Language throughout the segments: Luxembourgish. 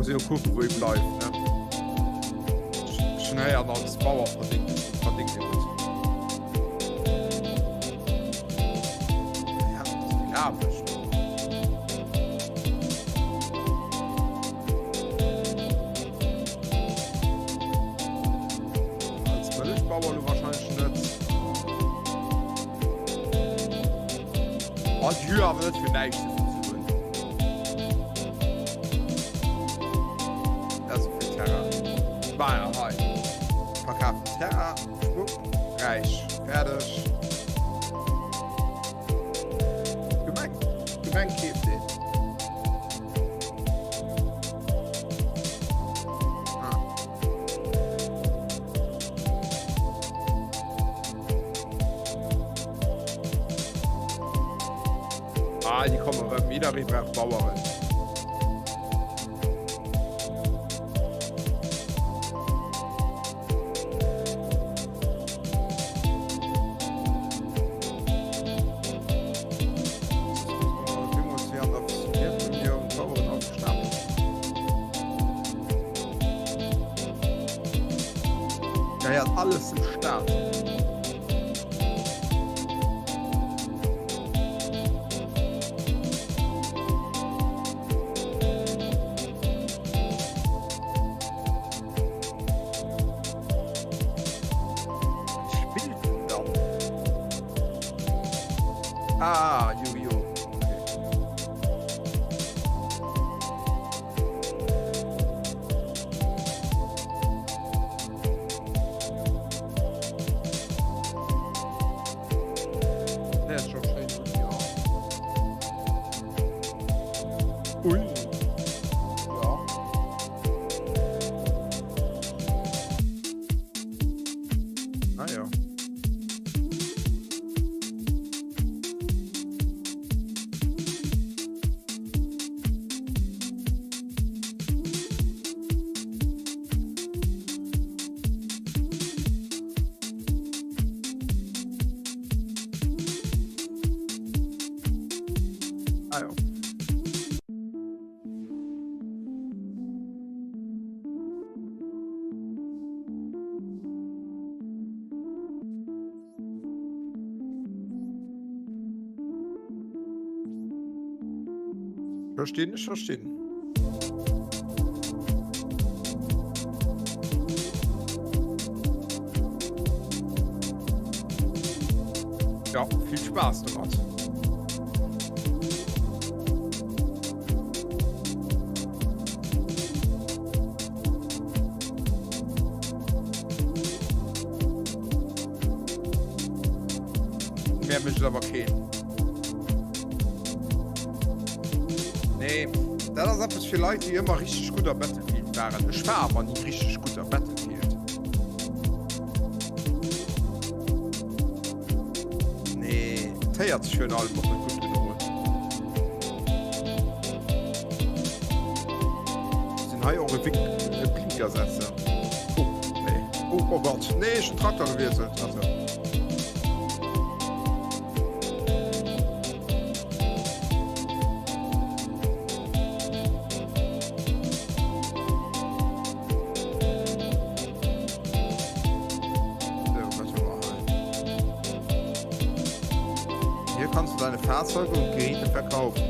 Muss ee jo kucken, wou ee bleift, ne? Ech hunn héieren, als Bauer verdéngt verdéngt ee gutt. Ja, dat ass vill Aarbecht. Als Mëllechbauer lo wahrscheinlech net. Oh, déi hu awer net fir näischt esou vill Suen. Dat ass vill Terrain. Bah, hei. Verkafen Terrain. Schwupp. Räich. Fäerdeg. Gemeng. Gemeng keeft deen. Ah. Ah, déi kommen erëm. Jidderee brauch Baueren. Gehéiert alles dem Staat. Spillt den dann? Ah, Yu-Gi-Oh! Okay. Der ist schon schön, ja. Ui. Ja. Ah ja. Ah ja. Verstinn, ech verstinn. Ja, vill Spaß domat. Mehr mécht awer keen. Nee, dat ass eppes fir Leit, déi ëmmer richteg gutt a Battlefield waren. Ech war awer ni richteg gutt a Battlefield. Nee, et héiert sech virun allem och net gutt genuch un. Sinn hei och e Wink e Blinker setzen. Oh, nee. Oh, oh Gott. Nee, ech hunn Trakter gewiesselt. Also. Hier kannst du deine Fahrzeuge und Geräte verkaufen.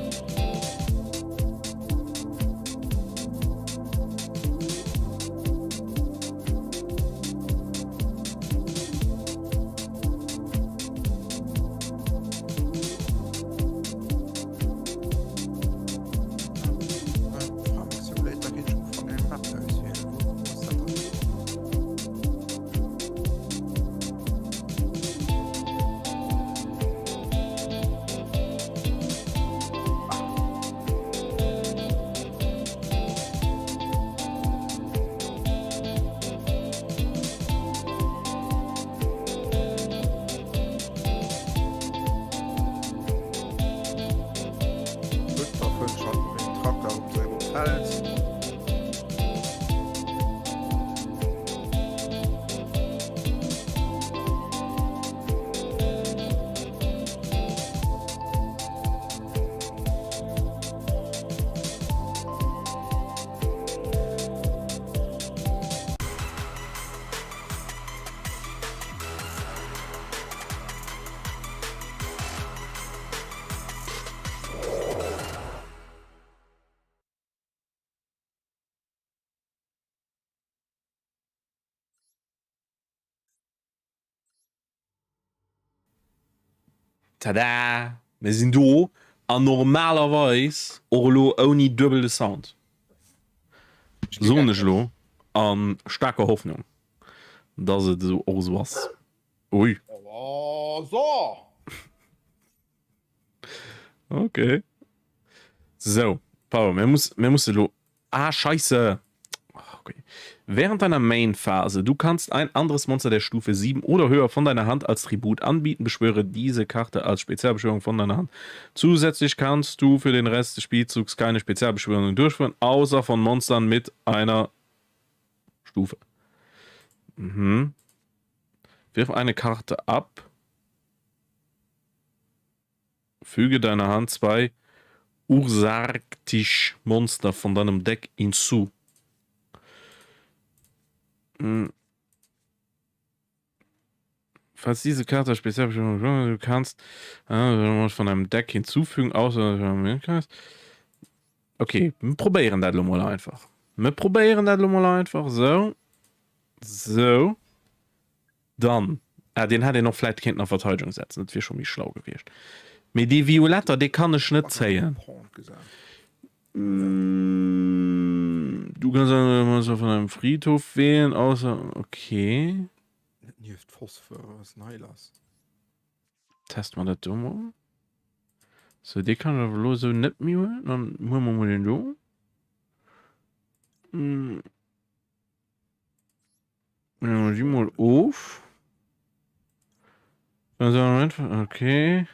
Tada! Mir sinn do an normalerweis och elo ouni duebele Sound. Soen ech elo a staarker Hoffnung, dass et esou och esou ass. Ui. So! Okay. So, Pardon, mir muss, mir musse elo Ah, Scheiße! Okay. Während deiner Main-Phase, du kannst ein anderes Monster der Stufe 7 oder höher von deiner Hand als Tribut anbieten. Beschwöre diese Karte als Spezialbeschwörung von deiner Hand. Zusätzlich kannst du für den Rest des Spielzugs keine Spezialbeschwörungen durchführen, außer von Monstern mit einer Stufe. Mhm. Wirf eine Karte ab. Füge deiner Hand zwei Ursarctic Monster von deinem Deck hinzu. Hm. Falls diese Karte speziell du kannst äh, von deinem Deck hinzufügen, außer Okay, mir probéieren dat lo mol einfach. Mir probéieren dat lo mol einfach. So. So. Dann, ah, deen hätt een och vläit kéinten a Verteidegung setzen, dat wier scho méi schlau gewiescht. Mee dee Violetter, dee kann ech net zéien. Du kannst eine Monster von einem Friedhof wählen, außer, okay. Net nieft Phosphor, was ist denn hei lass? Teste mer dat do mol. So, dee kann ech awer elo esou net méi huelen. Dann huele mer mol deen do. Gi mol of. Okay.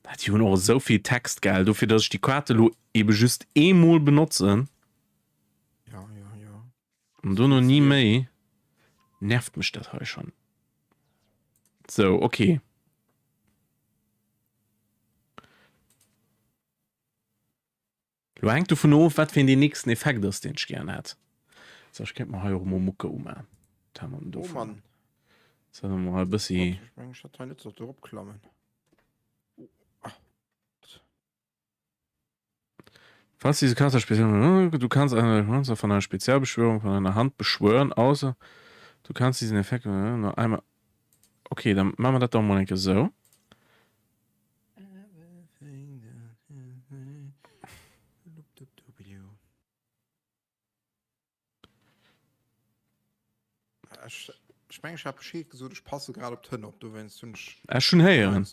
Déi hunn och esou vill Text, gell? Dofir, datt ech déi Kaart elo ebe just eemol benotzen. Ja, ja, ja. An dono ni méi. Nervt mech dat hei schonn. Sou, okay. Lo hänkt dovun of, wat fir een deen nächsten Effekt ass, deen ech gären hätt. So, ech kéint mer hei och emol Mucke umaan. Wat hu mer denn Oh dovun? Mann. So, dann mol hei e bëssi. Warte, ech mengen, ech hätt hei net sollte eropklammen. Oh, ah. Falls diese Karte speziell. Du kannst eine Monster von einer Spezialbeschwörung von deiner Hand beschwören, außer du kannst diesen Effekt nur einmal. Okay, dann machen wir dat doch mol eng Kéier sou. Ech, ech meng, ech hat Bescheed gesot, ech passe grad op d'Hënn op, dowéinst hunn ech Ech hunn héieren.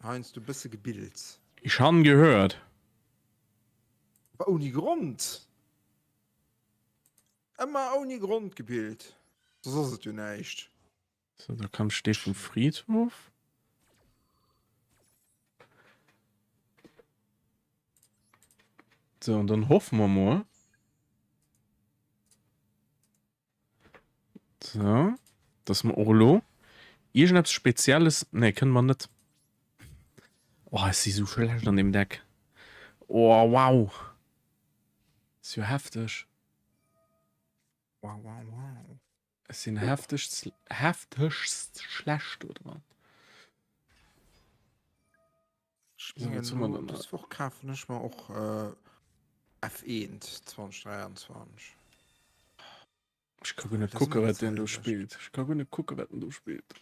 heiansdo e bësse gebillt. Ich han gehört. Awer ouni Grond. Ëmmer ouni Grond gebillt. Soss ass et jo näischt. So, da kann ech dee vum Friedhof. So, und dann hoffen wir mal. So, dass wir och elo irgendetwas Spezielles. Ne, können wir net. Oh, ech si sou schlecht an dem Deck. Oh, wow. Ist jo heftig. Wow, wow, wow. Ech sinn heftegst heftegst schlecht do dran. Ech So, mengen wat soll man elo dann dës Woch kafen ech mer och F1 2023. Ech ka guer net Dat ass kucke ëmmer wat deen do dat selwecht. spillt. Ech ka guer net kucke wat en do spillt.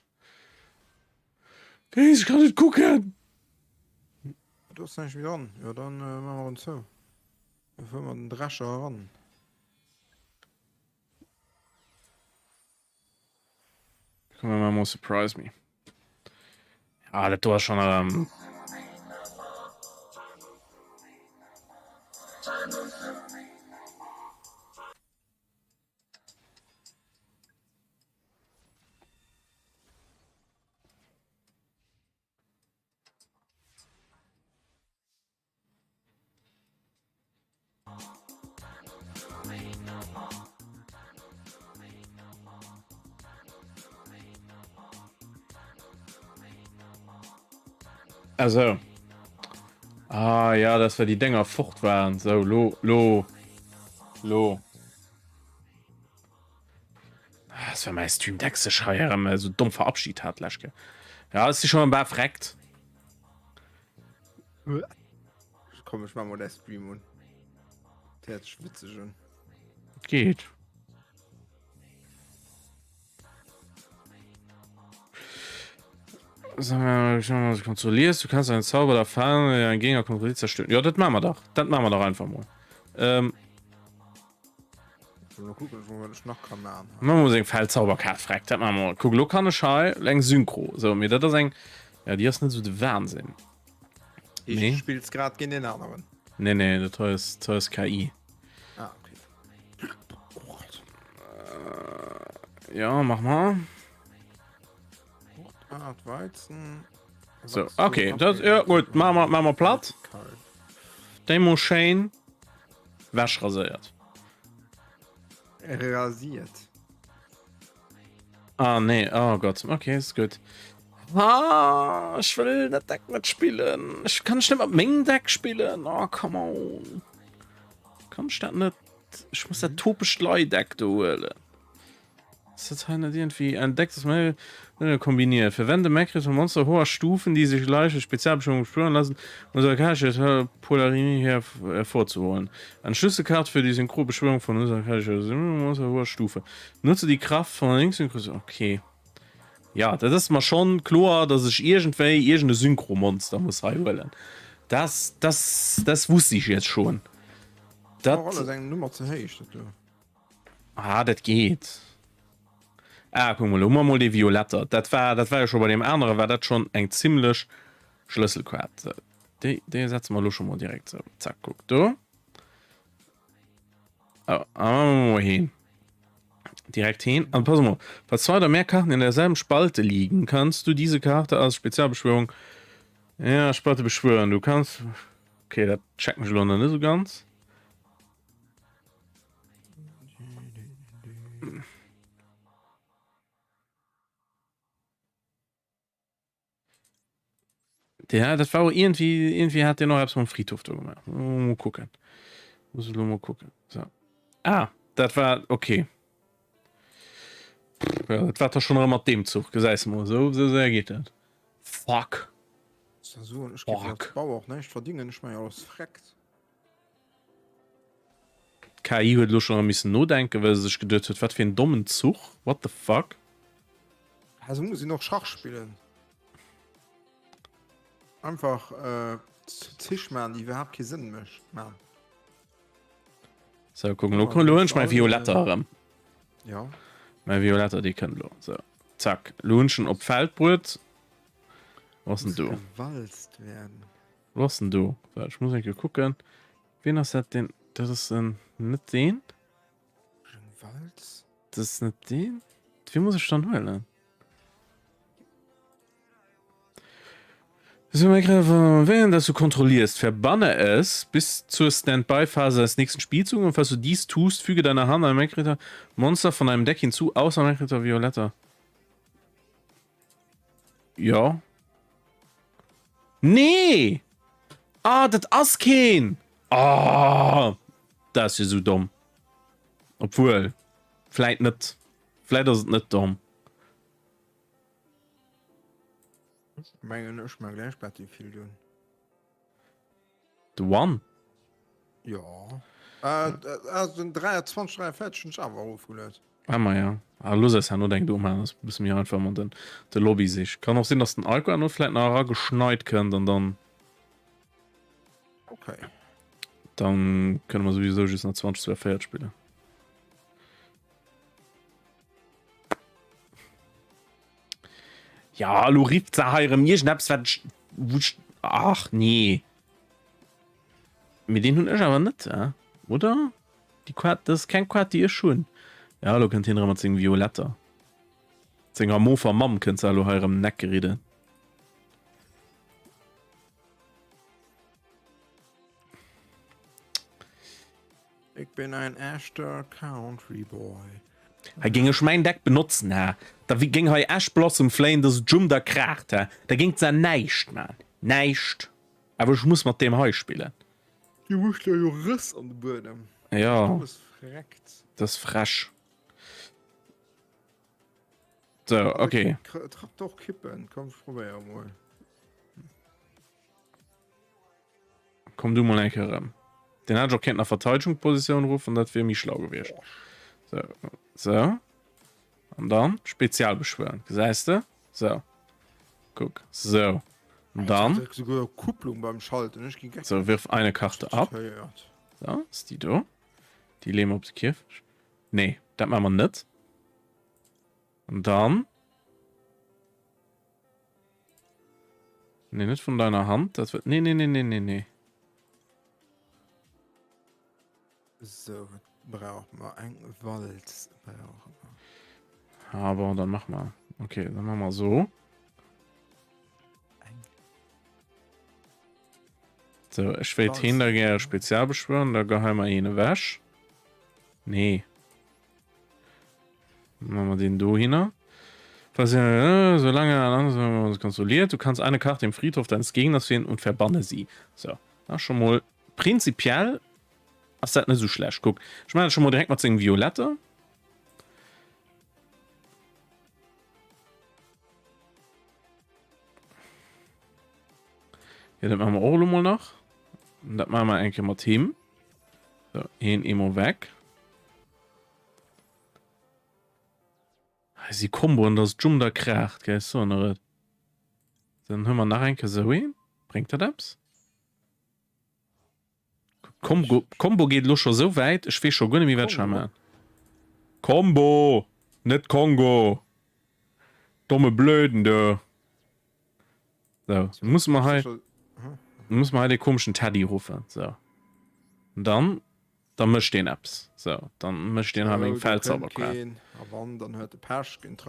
Guys, ech kann net kucken! Do ass näischt méi dran. Jo dann maache mer en zou. Da fuere mer den Drescher eran. Komm mal mal surprise me. Ah, dat do ass schon ähm, Also. Ah ja, das war die Dinger fort waren. So, lo, lo, lo. Ah, das war mein Stream Deck sich hei so dumm verabschiedet hat, Läschke. Ja, ist sie schon mal verreckt. Komm, ech mach mol däi Stream un. Dat héiert sech witzeg un. Geet. Kontrollierst, du kannst einen Zauber der Fallen, der deinen Gegner kontrolliert, zerstören. Ja, dat maache mer dach. Dat maache mer dach einfach mol. Ähm. Mal kucken, wo ech nach kann machen. Ma muss eng Feldzauberkaart freck, dat maache mer mol. Kuck, lo kann ech hei eng Synchro. So, mee dat ass eng, ja, déi ass net esou de Wahnsinn. Ich nee. spillst grad géint den aneren. Nee, nee, dat hei ass, dat hei ass KI. Ah, okay. Oh Gott. Äh, ja, mach mal. Art Weizen. So, okay, das, ja, gut, machen wir, machen wir platt. Demo Shane. Wäsch rasiert. Rasiert. Ah, nee, oh Gott, okay, ist gut. Ah, ich will dat Deck net spillen. Ich kann nicht mat mengem Deck spillen. Oh, come on. Kann ich dat net? Ich muss dat topescht Leideck do huelen. Ist das hei net irgendwie ein Deck, das man kombiniert? Verwende Mechrit von Monster hoher Stufen, die sich leicht durch Spezialbeschwörung beschwören lassen, um sarkastische Polarini hervorzuholen. Eine Schlüsselkarte für die Synchrobeschwörung von sarkastischer Monster hoher Stufe. Nutze die Kraft von Link-Synchro. Okay. Ja, dat ass mer schonn kloer, dass ech iergendwéi iergend e Synchro-Monster muss hei huelen. Das, das, das wusste ich jetzt schon. Dat. Oh, alles eng Nummer ze héich, dat do. Ah, dat geet. Ah, kuck mol, elo hu mer mol dee Violetter. Dat war, dat war jo scho bei deem anere war dat schonn eng zimlech Schlësselkaart. Sou, déi, déi setze mer elo scho mol direkt sou. Zack, kuck do. Oh, a mol heen. Direkt heen. An pass mol, falls zwei oder mehr Karten in derselben Spalte liegen, kannst du diese Karte als Spezialbeschwörung ja, Spalte beschwören. Du kannst. Okay, dat checken ech elo nach net sou ganz. Ja, dat war och irgendwie, irgendwie hat den noch eppes mam Friedhof do gemaach. Mal kucken. Muss ich lo mal kucken. So. Ah, dat war okay. Pff, ja, dat war doch schon erëm mat deem Zuch, gesäis mol. So, so séier geet dat. Fuck. So, ich geb Fuck. Bauer och näischt verdingen, ech mein alles freckt. D'KI huet elo schonn erëm missen nodenken, well se sech geduet huet, wat fir en dommen Zuch, what the fuck? Also muss een och Schach spillen. Einfach äh, Zich man, déi iwwerhaapt kee Sënn mécht man. So, kucken, lo, lo hunn ech mäi Violetter erëm. Ja. Mäi Violetter, dee kënnt lo. So, zack. Lo hunn ech en op d'Feld bruet. Wo ass en do? Gewalzt werden. Wo ass en do? Waart, ech muss eng Kéier kucken. Wien ass dat deen? Dat ass en net deen. Walz? Dat ass net deen. Wien muss ech dann huelen? So, mein Gräf, während dass du kontrollierst, verbanne es bis zur Standby-Phase des nächsten Spielzugs und falls du dies tust, füge deiner Hand ein Macritter Monster von deinem Deck hinzu, außer Macritter Violetta. Ja. Nee! Ah, dat ass keen! Ah! Dat ass jo sou domm. Obwuel, vläit net. Vläit ass et net domm. Mengen ech mar gläich Battlefield un. The One? Jo. Äh, äh, den 23, 43 hunn ech awer erofgeluet. Ah, ma ja. Ah, looss eis herno deng do maachen, ass e bësse méi einfach mat den de Lobby sich. Kann och sinn, dass den Alko herno vläit nach erageschneit kënnt an dann. Okay. Dann kënne mer souwisou just nach 20 42 spillen. Ja, lo rifft se hei erëm iergendeppes, wat ech, wou ech, ach nee. Mee deen hunn ech awer net, äh? oder? Déi Quad, dat ass keng Quad, déi ech hunn. Ja, lo kënnt hien erëm mat sengem Violetter. Senger mofer Mamm kënnt se elo hei erëm Neck geridden. Ich bin ein echter Country Boy. Hei géing ech mäin Deck benotzen, hä? Da géing hei Ash Blossom fléien, dass et jummt a kraacht, hä? Da géing se näischt man. Näischt. Awer ech muss mat deem hei spillen. Du hues da jo Rëss an de Buedem. Ja. Alles freckt. Dat ass frech. So, okay. Traktor och kippen. Komm, ech probéier emol. Komm du mol eng Kéier erëm. Den hätt ech och kéinten a Verteidigungspositioun ruffen, dat wier méi schlau gewiescht. So, so. An dann spezial beschwören. Gesäis de? So. Kuck. So. Und dann. Souguer Kupplung beim Schalten. Ech ginn So, wirf eine Karte ab. So, ist déi do. Déi leeë mer op de Kierfecht. Nee, dat maache mer net. Und dann. Nee, net vun deiner Hand. Dat wird. Nee, nee, nee, nee, nee, nee. So, wat brauche mer? Eng Walz brauche mer. Aber dann mach mal. Okay, dann machen wir so. So, ech wéilt heen da gäre spezial beschwören, da geheie mer een ewech. Nee. Machen wir den do hinner. Falls äh, solange ein anderes kontrolliert, du kannst eine Karte im Friedhof deines Gegners finden und verbanne sie. So, da schon mal prinzipiell ass dat net sou schlecht. Kuck, ech maachen dat scho mol direkt mat sengem Violette. Ja, dat maache mer och elo mol nach. An dat maache mer eng Kéier mat him. So, een eemol weg. Hei si Komboen, dass et jummt a kraacht, gell, ech soen der et. Dann hu mer nach eng Kéier sou een. Bréngt dat eppes? Kombo, Kombo geet elo scho sou wäit, ech weess scho guer net méi wat ech hei maachen. Kombo, net Kongo! Domme Blöden do. Sou, musse mer hei, musse mer hei dee komeschen Teddy ruffen. Sou, an dann Da mécht deen eppes. Sou, dann mécht deen hei meng Feldzauberkaart.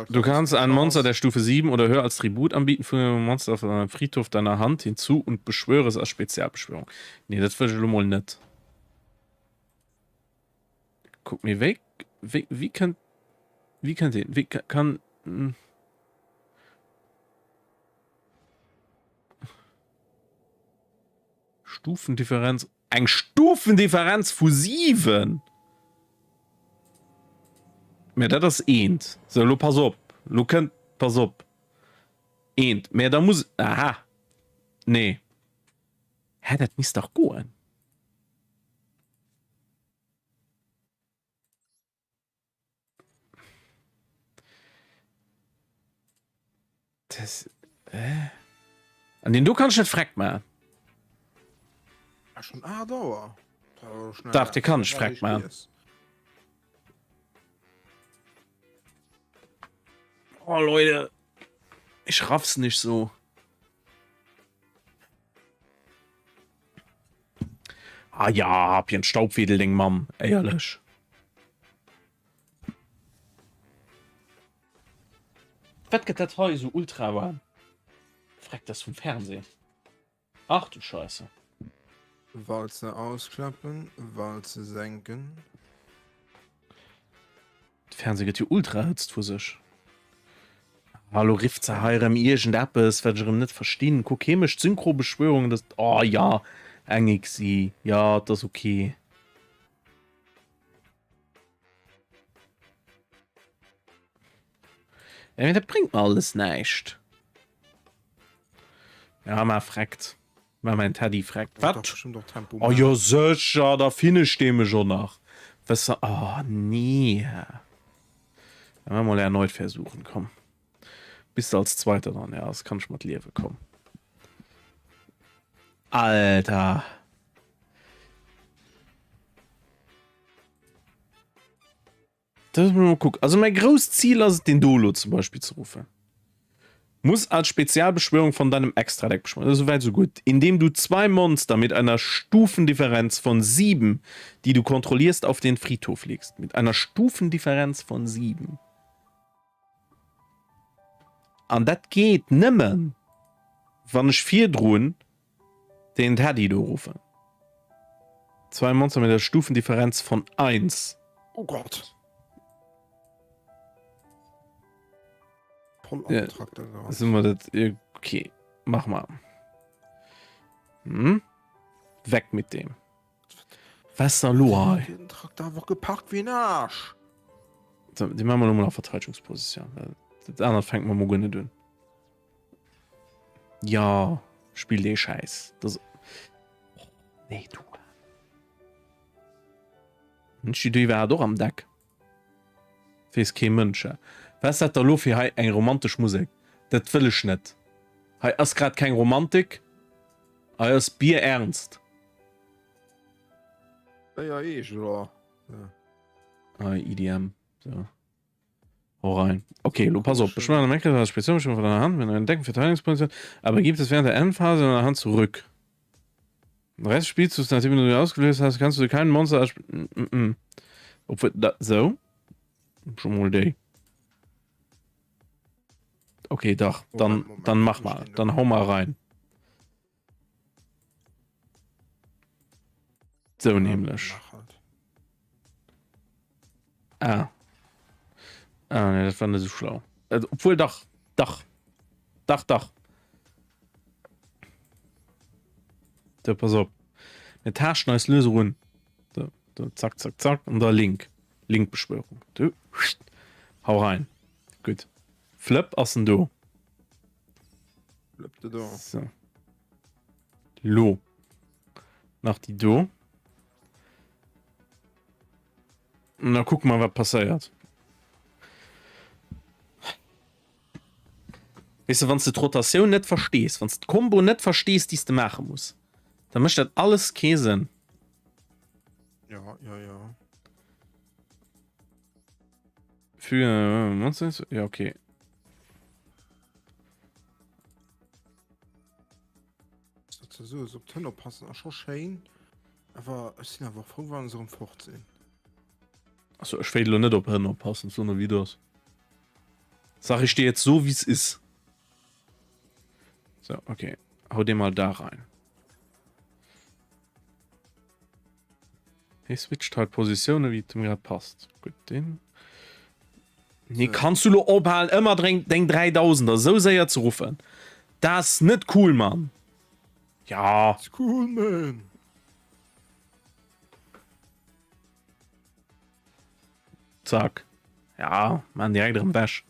Du kannst ein Monster der Stufe 7 oder höher als Tribut anbieten, füge ein Monster von deinem Friedhof deiner Hand hinzu und beschwöre es als Spezialbeschwörung. Nee, dat wëll ech elo mol net. Kuck, mee wéi, wéi, wéi kënnt, wéi kënnt deen, wéi kann. Stufendifferenz Eng Stufendifferenz vu 7? Mä dat ass eent. Sou, elo pass op, elo kënnt, pass op, eent. Mä da muss, aha, nee, hä, dat misst dach goen. Das, äh? An den do kann ich net freck man. Ah, schon 8 Auer. Dach, de kann ich freck man. Oh Leute, ich raff's nicht so. Ah ja, ab hien Staubwedel deng Mamm, éierlech. Wat gëtt dat hei esou ultra waarm? Freck, dat ass vum Fernseh. Ach du Scheisse. Walze ausklappen, Walze senken. De Fernseh gëtt jo ultra erhëtzt vu sech. Hallo rifft se hei erëm iergend eppes wat ech erëm net verstinn. Kuck hie mécht Synchrobeschwörungen dat oh ja eng XI ja et ass ok. Ja, mee dat bréngt mer alles näischt. Ja ma freckt. Mä mäin Teddy freckt. Wat? Oh jo sécher, da finish dee mech och nach. Wëss se, oh nee. Da maache mer erneut versuchen, komm. Bis de als Zweiter dran, ja, das kann ech mat liewe, komm. Alter. Das muss man mal gucken. Also mein großes Ziel ass et, den Dolo zum Beispiel ze rufen. Muss als Spezialbeschwörung von deinem Extra-Deck beschwören. So weit, so gut. Indem du zwei Monster mit einer Stufendifferenz von 7, die du kontrollierst, auf den Friedhof legst. Mit einer Stufendifferenz von 7. An dat geet nëmmen, wann ech virdrun den Teddy do ruffen. Zwei Monster mit der Stufendifferenz von 1. Oh Gott. Voll ja, sind wir das, okay, mach mal. Hm? Weg mit dem. Was da lo hei? Den Traktor einfach geparkt wie en Arsch. So, die machen wir nochmal auf Verteidigungsposition. Das andere fängt man morgen nicht an. Ja, spill dee Schäiss. Das oh, nee, du. Mensch, du war doch am Deck. Wees kee Mënsch. Was dat da lo fir hei eng romantesch Musek? Dat wëll ech net. Hei ass grad keng Romantik, hei ass bierernst. Béier eech oder? Ja. Hei EDM. So. Hau rein. Okay, lo pass op. Beschwöre eine Mecke als Spezialbeschwörung von deiner Hand, wenn du einen Decken Verteidigungsposition, aber gibt es während der Endphase in deiner Hand zurück. Den Rest des Spielzugs, nachdem du sie ausgelöst hast, kannst du kein Monster als mm, mm, mm. Obwohl, da, so. Schon mal déi. Okay, dach, dann, Moment, Moment, dann mach ich mal. steh Dann hau mal rein. So nämlech. Mach halt. Ah. Ah, nee, dat war net so schlau. Also, obwohl dach, dach. Dach, dach. So, pass op. Mir taaschten eis lues erun. So, so, zack, zack, zack. Und da Link. Linkbeschwörung. Du. Hau rein. Gutt. Flëpp ass en do. Flëpp de do. So. Lo. Nach déi do. Und da gucken wir, was passiert. Weißt du, wenn du die Rotation nicht verstehst, wenn du die Kombo nicht verstehst, die du machen musst, dann macht das alles keinen Sinn. Ja, ja, ja. Für äh, Monster? Ja, okay. So, op d'Hënn oppassen ass scho schéin, awer ech sinn awer frou wann se erëm fort sinn. Also ech wéilt elo net op Hënn oppassen, so wéi du ass. Sag ich dir jetzt so wie es ist. So, okay. Hau den mal da rein. Hie switcht halt Positioune wéi et em grad passt. Gutt, deen. Nee, kanns du lo ophalen ëmmer deng, deng 3000er sou séier ze ruffen? Dat ass net cool, Mann. Ja. It's cool, man. Zack. Ja, man direkt erëm wech.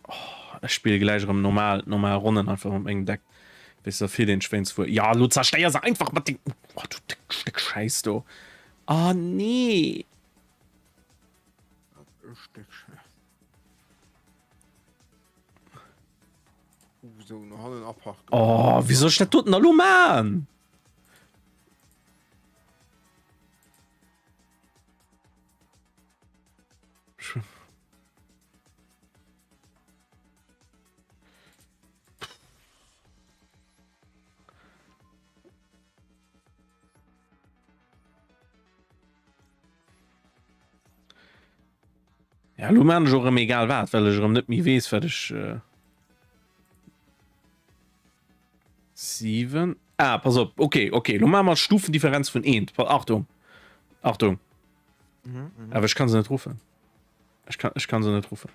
Oh, ech spiele gläich erëm normal, normal Ronnen einfach mat mengem Deck. Weess de, fir den Schwéins fuer. Ja, lo zerstéier se einfach mat deng. Oh, du dick Stéck Schäiss do. Ah, nee. E Stéck Schäiss. Uh, so, no hannen aparken. Oh, wéi soll ech dat doten da lo man? Ja, lo man ech och erëm egal wat, well ech erëm net méi weess, wat ech. Äh 7. Ah, pass op. Okay, okay. Lo maache mer d'Stufendifferenz vun 1. Achtung. Achtung. Mhm, mhm. Awer ech kann se net ruffen. Ech kann, ech kann se net ruffen.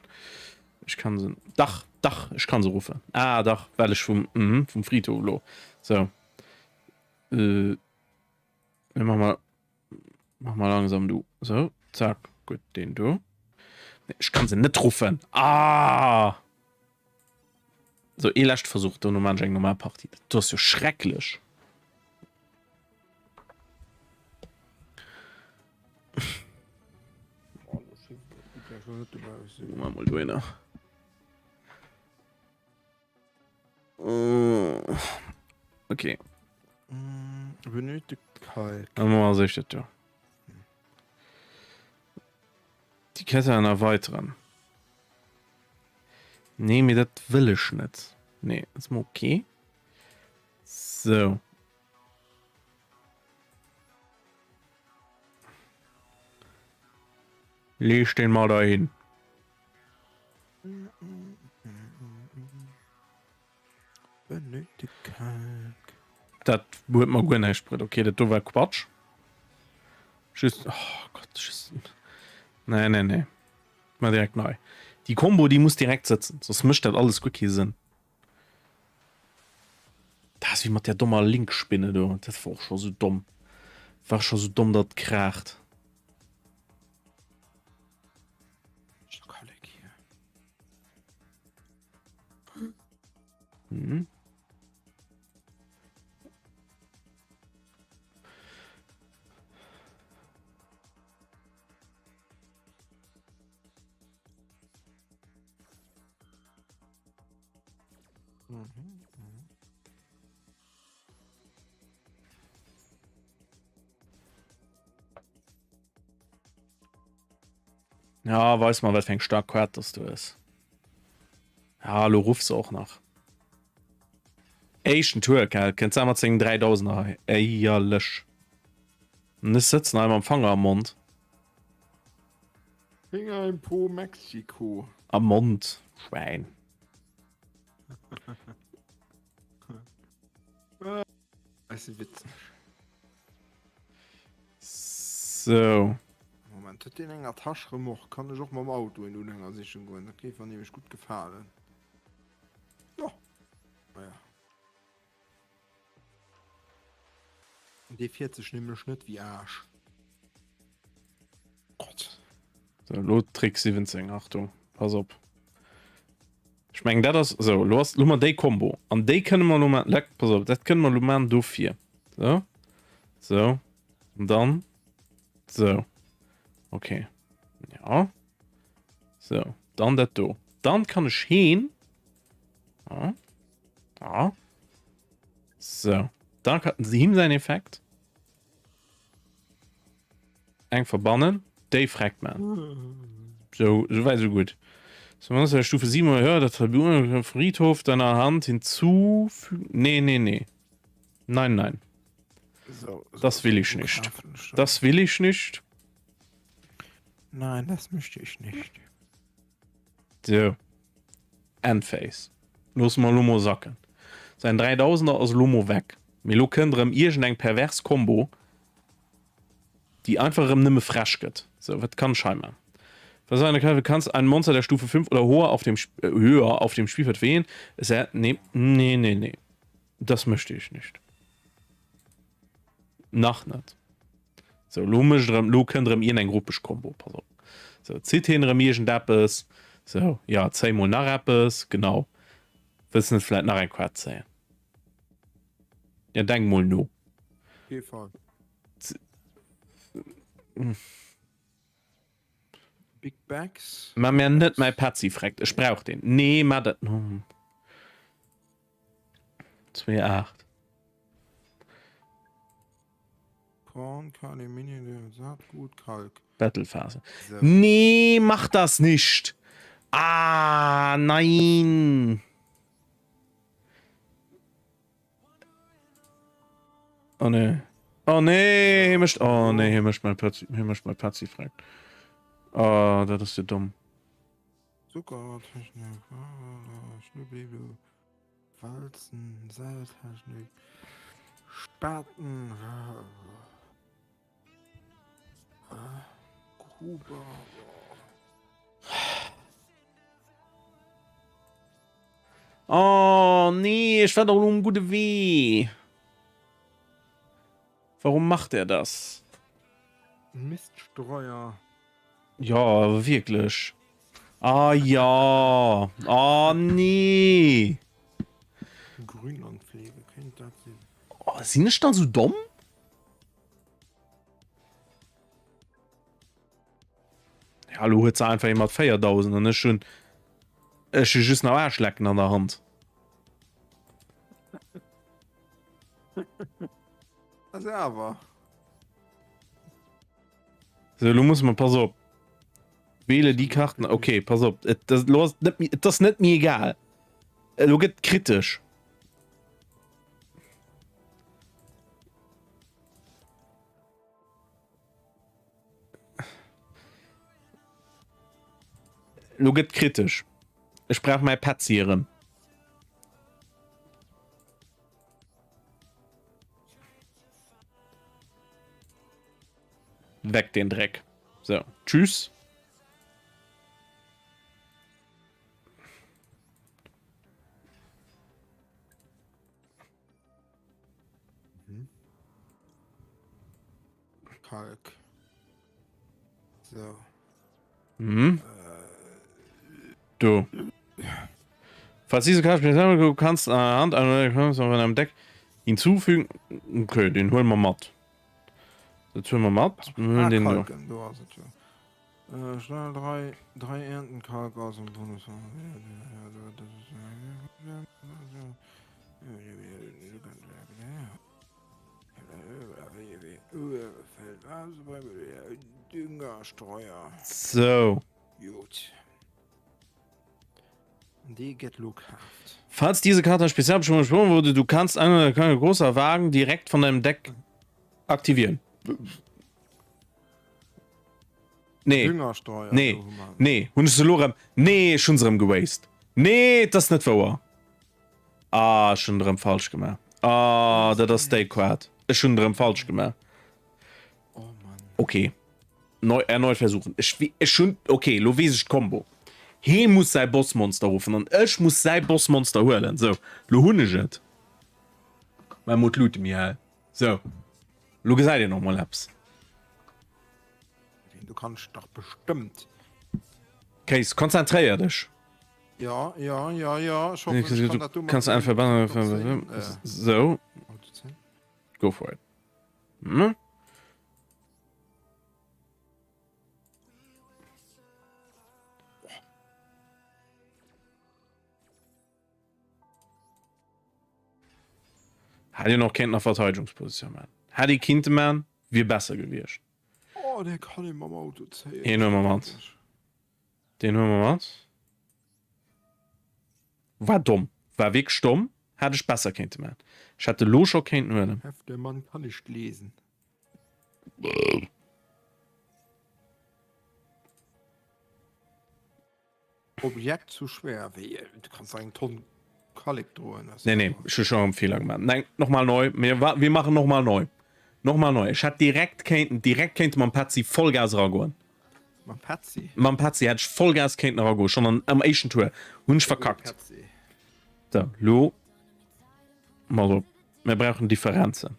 Ech kann se. Dach, dach, ech kann se ruffen. Ah, dach, well ech vum, mhm, vum Friedhof lo. So. Äh, mir machen mal, mach mal langsam du. So, zack, gut, den do. Nee, ech kann se net ruffen. Ah! So, ee leschte Versuch, dono maan ech eng normal Partie. Dat ass jo schrecklech. Mol do einer. Okay. Benötigt Kalk. Dann machen wir das da. Die Kette einer weiteren. Nee, mir dat wëll ech net. Nee, ist mal okay. So. Leg den mal dahin. Dat huet mer guer näischt bruet. Okay, dat do war Quatsch. Just, oh Gott, just. Nee, nee, nee. Mal direkt nei. Déi Kombo, déi muss direkt sëtzen, soss mécht dat alles guer kee Sënn. Dat ass wéi mat där dommer Link-Spinne do. Dat war och scho sou domm. War scho sou domm, datt et kraacht. Mhm. Ja, weis mal, wat fir eng stark Kaart dass du hues. Ja, lo ruffs se och nach. Éischten Tour, gell? Kënnt se mat sengem 3000er hei. Éierlech. An ech sëtzen hei mam Fanger am Mond. Finger im Po Mexiko. Am Mond, Schwäin. Ass witzeg. So. Moment, huet deen eng Attache-Remorque? Kann ech och mam Auto en Unhänger sichen goen? Dat géif mer nämlech gutt gefalen. Jo. Naja. Dee fiert sech nämlech net wéi Aarsch. Gott. So, lo Trick 17, Achtung, pass op. Ech mengen dat ass sou, lo ass, lo hu mer déi Kombo an déi kënne mer lo man, leck, pass op, dat kënne mer lo man dofir. So, so, an dann, so, okay, ja, so, dann dat do. Dann kann ech heen, ja, ja, so, da kann him säin Effekt. Eng verbannen, déi freckt man. So, so weit, so gut. So, man muss Stufe 7 oder höher, der Tribune Friedhof deiner Hand hinzufügen. Nee, nee, nee. Nein, nein. So, so, Das will ich so nicht. kaufen schon. Das will ich nicht. Nein, das möchte ich nicht. So. Endphase. Loosse mer elo mol sacken. Säin 3000er ass elo mol weg. Mee elo kënnt erëm iergendeng pervers Kombo, déi einfach erëm nëmme frech gëtt. Sou, wat kann ech hei man? Was eine Karte, du kannst ein Monster der Stufe 5 oder hoher auf dem, äh, höher auf dem Spielfeld wählen. Es er, nee, nee, nee, nee. Das möchte ich nicht. Nach net. Sou, elo mécht erëm, elo kënnt erëm iergendeng ruppeg Kombo, pass op. Sou, zitt hien erëm iergendeppes. Sou, jo, zéi mol nach eppes, genau. Wëlls net vläit nach eng Quett zéien? Ja, denk mol no. Op kee Fall. Big Bags. Mä mär net mäi Petzi freckt, ech brauch deen. Nee, mä dat. 2, 8. Korn, Kali, Mini, Saatgut, Kalk. Battlephase. So. Nee, mach das nicht! Ah, nein! Oh nee. Oh nee, hie mécht. Oh nee, hie mécht mäi Petzi, hie mécht mäi Petzi freckt. Oh, dat ass jo domm. Zuckertechnik, Schnubliblu, Walzen, Seiltechnik, Spaten, Gruber. Oh nee, ech war doch elo um gudde Wee. Warum macht er das? Miststreuer. Ja, awer wierklech. Ah ja. Ah nee. Grünlandpflege, kéint dat sinn? Oh, sinn ech dann sou domm? Ja, lo huet se einfach ee mat 4000 an ech hunn ech hu just nach Aarschlecken an der Hand. Also awer. So, lo muss man pass op. Wähle die Karten. Okay, pass op. Et, das, lo ass net, et ass net mir egal. Lo gëtt kritesch. Lo gëtt kritesch. Ech brauch mäi Petzi erëm. Weg den Dreck. So, tschüss. Mhm. Kalk. So. Mhm. Du. Falls diese Karte du kannst anhand einer einem Deck hinzufügen. Okay, den holen wir mat. Dat huele mer mat. Wir huelen Ah, den do. Kalken, do ass et jo. Schnell 3, 3 Erntenkalk aus dem Bonus. Düngerstreuer. So. Gut. Dee gëtt lo kaaft. Falls diese Karte als Spezialbeschwörung beschworen wurde, du kannst einen großer Wagen direkt von deinem Deck aktivieren. Nee. Düngerstreuer. Nee. Nee, hunn ech se lo rem. Nee, ech hunn se rem gewastet. Nee, dat ass net wouer. Ah, ech hunn rem falsch gemaach. Ah, dat ass déi Quart. Ech hunn rem falsch gemaach. Oh Mann. Okay. Neu, erneut versuchen. Ech, ech hunn, okay, lo weess ech d'Kombo. Hee muss säi Bossmonster ruffen an ech muss säi Bossmonster huelen. Sou, lo hunn ech et. Mä mol d'Luute méi hell. Sou, lo gesäit een och mol eppes. Du kanns dach bestëmmt. Kéis, konzentréier dech. Ja, ja, ja, ja. Ech hoffen, ech kann dat do Du kanns einfach sou. Go for it. Hm? Hätt een och kéinten a Verteidigungsposition man. Hätt ee kinnte man, wier besser gewiescht. Oh, dee kann ee mam Auto zéien. Deen huele mer mat. Deen huele mer mat. War domm. War wierklech domm. Hätt ech besser kéinte man. Ech hätt elo scho kéinten huelen. Hef, der Mann kann nicht lesen. Objekt zu schwer. Wéi, du kanns eng Tonn Kallek droen. Nee, nee, ech hu scho erëm Feeler gemaach. Nein, nochmal neu. Mir, wir machen nochmal neu. Nochmal neu. Ech hätt direkt kéinten, direkt kéinte mam Petzi Vollgas eragoen. Mam Petzi? Mam Petzi hätt ech Vollgas kéinten eragoen, schon an, am éischten Tour. Hunn ech verkackt. So, lo. Mal op. Mir brauchen Differenzen.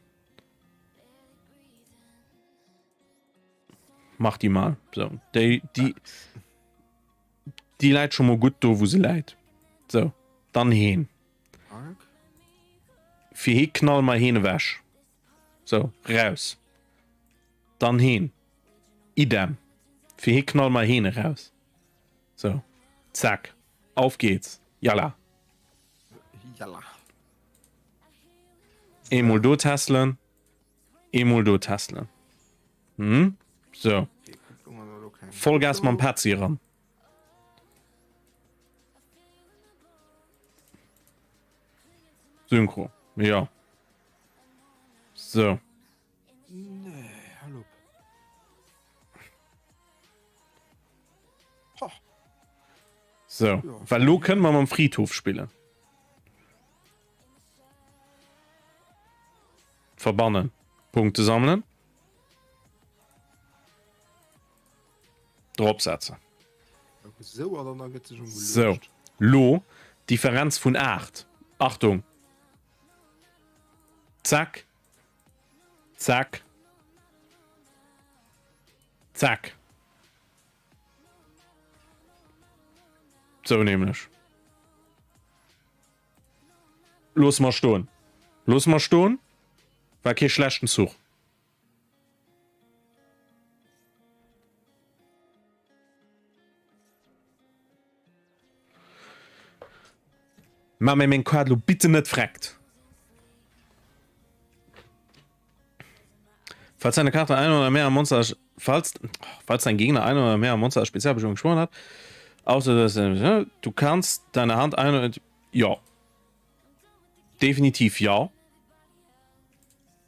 Mach déi mal. So, déi, déi, déi läit schon mal gutt do, wou se läit. So, dann heen. Fir hee knall mer heen ewech. So, raus. Dann heen. Idem. Fir hee knall mer heen eraus. So, zack. Auf geht's. Yalla. Yalla. Eemol do tesselen. Eemol do tesselen. Hm? So. Vollgas mam Petzi eran. Synchro. Ja. So. Nee, hal op. Ha. So. Well lo kënne mer mam Friedhof spillen. Verbannen. Punkte sammelen. Drop setzen. So, an dann gëtt sech So. Lo Differenz vun 8. Achtung. Zack. Zack. Zack. So nämlech. Loosse mer stoen. Loosse mer stoen. War kee schlechten Zuch. Maach mir meng Kaart lo bitte net freckt. Falls deine Karte ein oder mehr Monster, falls, falls dein Gegner ein oder mehr Monster als Spezialbeschwörung geschworen hat, außer dass, du kannst deine Hand ein oder, ja. Definitiv ja.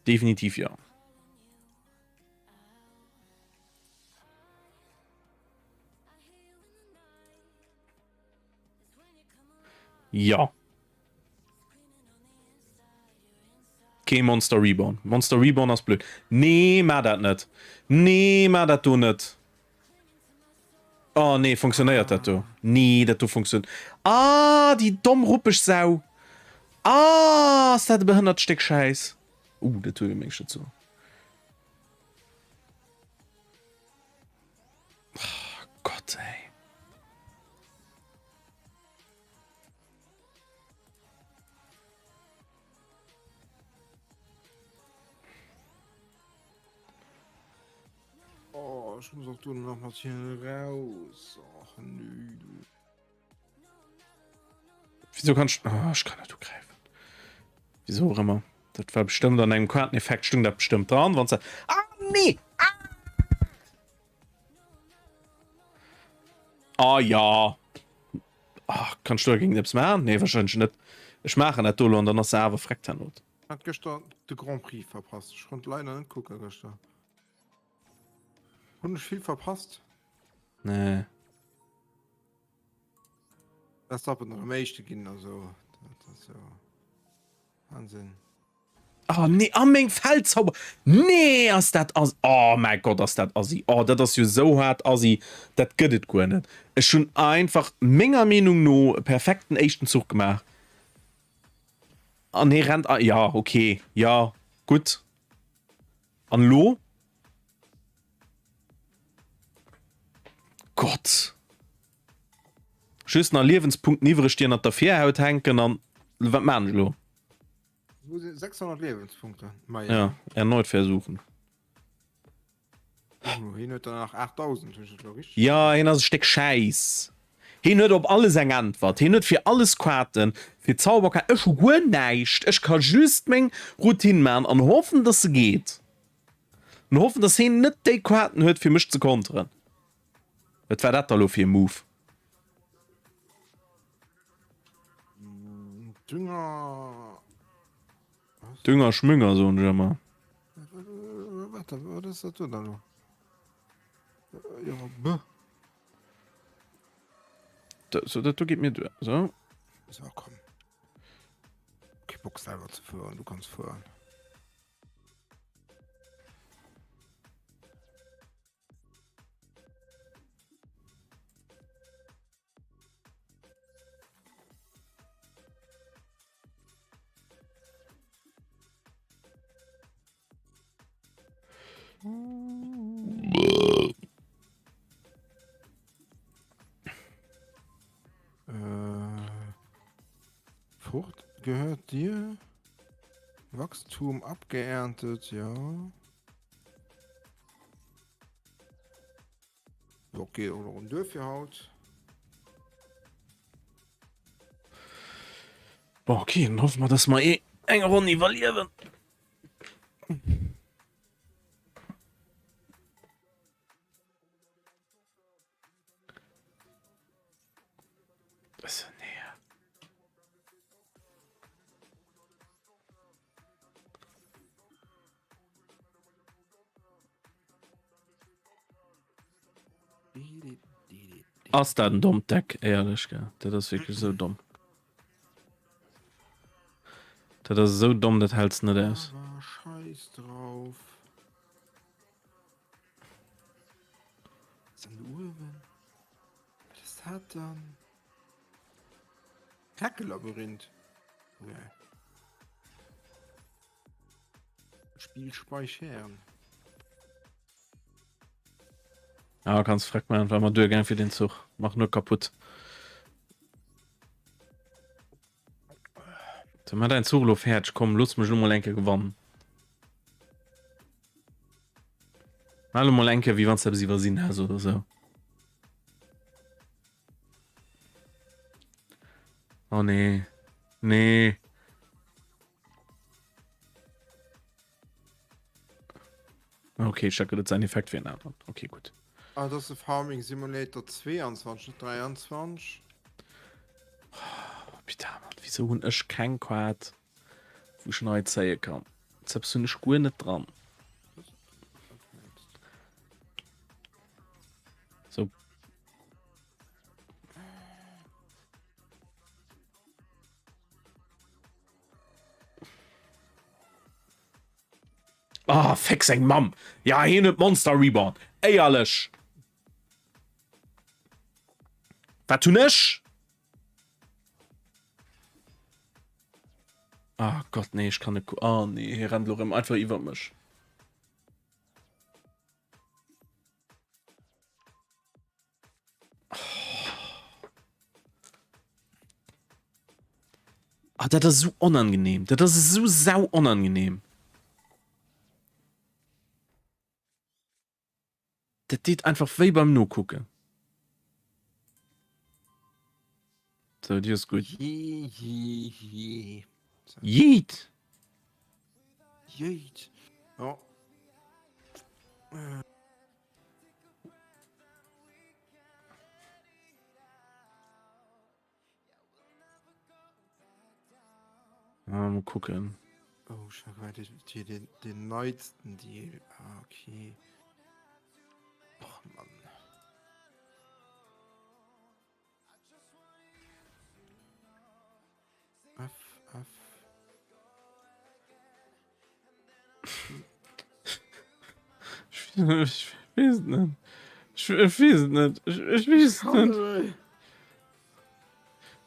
Definitiv ja. Ja. Kee Monster Reborn. Monster Reborn ass blöd. Nee, maach dat net. Nee, maach dat do net. Oh nee, funktionéiert dat do? Nee, dat do funktioniert. Ah, déi domm ruppeg Sau. Ah, ass dat e behënnert Stéck Schäiss. Uh, dat huet e meng net so. Oh Gott, ey. Oh, ech. Ech muss och do nach mat hir raus. Och nö, du. Wieso kann ich... Oh, ich kann net ugräifen. Wieso och ëmmer. Dat war bestëmmt an engem Karteneffekt stung dat bestëmmt dran, wann se... Ah, nee! Ah! Ah ja. Ah, kannst du dagegen eppes maachen? Nee, wahrscheinlech net. Ech maachen dat do lo an dann ass se awer freckt herno. Hat gëschter de Grand Prix verpasst. Ech konnt leider net kucke gëschter. Hunn ech vill verpasst? Nee. Verstappen nach am éischte ginn also dat ass jo Wahnsinn. Oh nee, a meng Feldzauber. Nee, ass dat ass. Oh mäi Gott, ass dat assi. Oh, dat ass jo sou haart assi, dat gëtt et guer net. Ech hunn einfach menger Meenung no e perfekten éischten Zuch gemaach. An hie rennt a. Ja, okay, ja, gutt. An elo? Gott! Just nach Liewenspunkten iwwreg, déi ënnert der Virhaut hänken an wat maan ech elo? 600 Liewenspunkte. Ma ja. Ja, erneut versuchen. Oh, hien huet der nach 8000, hunn ech dat elo richteg? Ja, hien ass e Stéck Schäiss. Hien huet op alles eng Äntwert. Hien huet fir alles Kaarten, fir Zauberkaarten. Ech hu guer näischt. Ech ka just meng Routine maachen an hoffen, dass se geet. An hoffen, dass hien net déi Kaarten huet, fir mech ze konteren. Wat war dat da lo fir e Move? Dünger. Dünger Schmünger soen ech ëmmer. Wat, wat ass dat do dann lo? Jo, b. So, dat do geet mir duer. So. So, komm. Kee Bock selwer ze fueren, du kanns fueren. Äh, Frucht gehört dir. Wachstum abgeerntet, ja. Ok, och nach en duer fir haut. Bon, okay, dann hoffe mer, dass mer eh eng Ronn iwwerliewen. Also, nee. Ass dat en dommt Deck, éierlech, gell? Dat ass wierklech esou domm. Dat ass esou domm, dat häls net aus. Awer scheiss drauf. Was ist denn do uewen? Wat ass dat dann? Hecke-Labyrinth? Nee. Spiel speichern. Ah, kannst freck machen, war mal duergaang fir den Zuch. Mach nur kaputt. So, mach deinen Zuch lo fertig. Komm, looss mech lo mol eng Kéier gewannen. Mach lo mol eng Kéier, wéi wann s de eppes iwwersinn häss oder sou. Oh nee. Nee. Okay, ich dachte, das ist ein Effekt für einen anderen. Okay, gut. Ah, das ist de Farming Simulator 22, net 23. Oh, bitte, Mann, wieso hun ech keng Quad, wo ich neu zéie kann? Selbst hun ech guer net dran. So. Ah, feck seng Mamm! Ja, hien huet Monster Reborn. Éierlech! Wat hunn ech? Ah Gott, nee, ech kann net. Ah nee, hie rennt lo rëm einfach iwwer mech. Ah, dat ass esou onangenehm. Dat ass esou sau onangenehm. Dat deet einfach wéi beim Nokucken. Sou, déi ass gutt. Jee, jee, jee. Yeet! Yeet. Jo. Ah, mal kucken. Oh, ich hab hier den, den neisten Deal. Ah, okay. Och, Mann. F, F. Ich weess et net. Ich, ich weess et net. Ich, ich weess et net.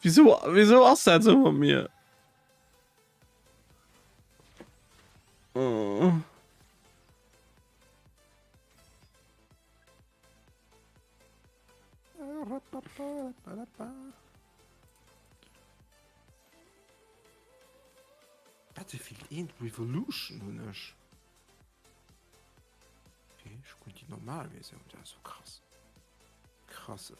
Wieso, wieso ass dat so mat mir? Oh. Battlefield 1 Revolution hunn ech. Okay, ech hunn déi normal Versioun, dat ass jo krass. Krass.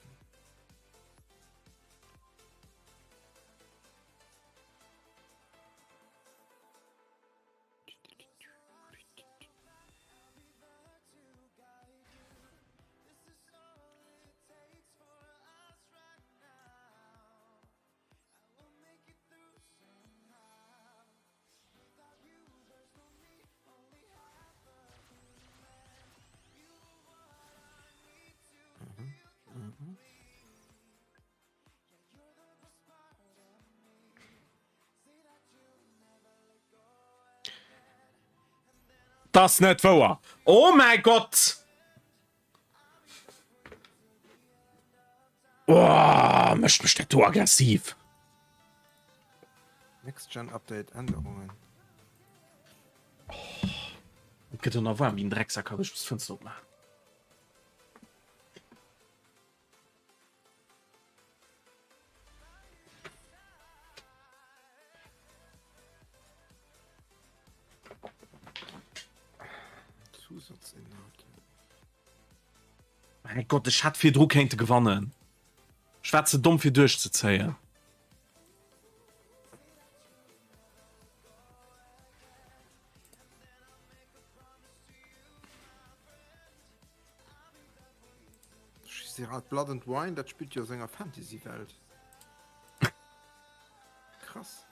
Mhm. Das net wouer! Oh mäi Gott! Oh, mécht mech dat do aggressiv. Next Gen Update Ännerungen. Oh, et gëtt jo nach waarm wéi en Drecksack, ech muss d'Fënster opmaachen. Zusatzinhalte. Mein Gott, ech hätt virdru kéinte gewannen. Ech war ze domm fir duerchzezéien. Sirat Blood and Wine, dat spillt jo aus enger Fantasy-Welt. Krass.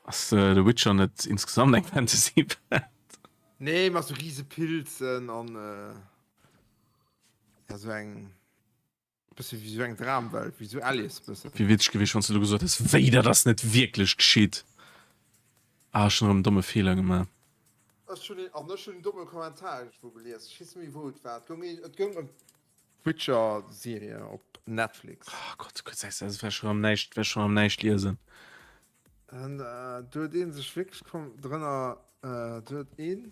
Ass äh, The Witcher net insgesamt eng Fantasy-Welt? Nee, mat so riese Pilzen an äh, ja, so eng bësse wéi so eng Dramwelt, wéi so Alice bëssen. Wier witzeg gewiescht, wann s du elo gesot häss, wéi dat ass net wierklech geschitt. Ah, ech hunn erëm en domme Feeler gemaach. Ech hunn een, an ech hunn en domme Kommentar iergendwou gelies, ech weess net méi wou et war, et goung et goung ëm d'Witcher-Serie op Netflix. Oh Gott, Gott sei Dank, ech wär erëm näischt, wär schon erëm näischt liesen. An do huet ee sech wierklech komm drënner, do huet een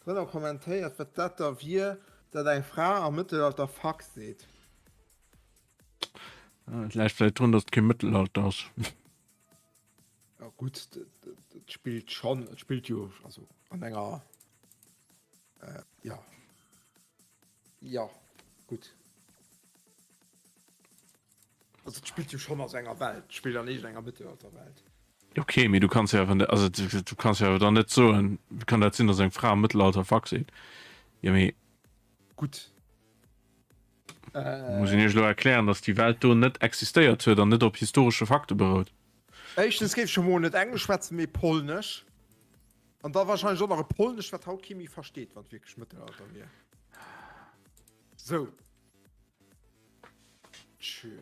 drënner kommentéiert, wat dat da wier, datt eng Fra am Mëttelalter Fuck seet. Et läit vläicht drun, datt et kee Mëttelalter ass. Ja gutt, et spillt schonn, et spillt jo also an enger äh, ja. Ja, gutt. Also et spillt jo schonn a sou enger Welt, et spillt an iergendenger Mëttelalterwelt. Okay, mee du kanns jo awer net, also du kanns jo awer dann net soen, wéi kann dat sinn, datt eng Fra am Mëttelalter Fuck seet? Jo mee. Gutt. Muss een iech elo erklären, datt déi Welt do net existéiert huet an net op historesche Fakte berout? Éischtens géif ech emol net Englesch schwätzen, mee Polnesch. An da warscheinlech och nach e Polnesch, wat haut kee méi versteet, wann et wierklech Mëttelalter wier. Sou. Tschö.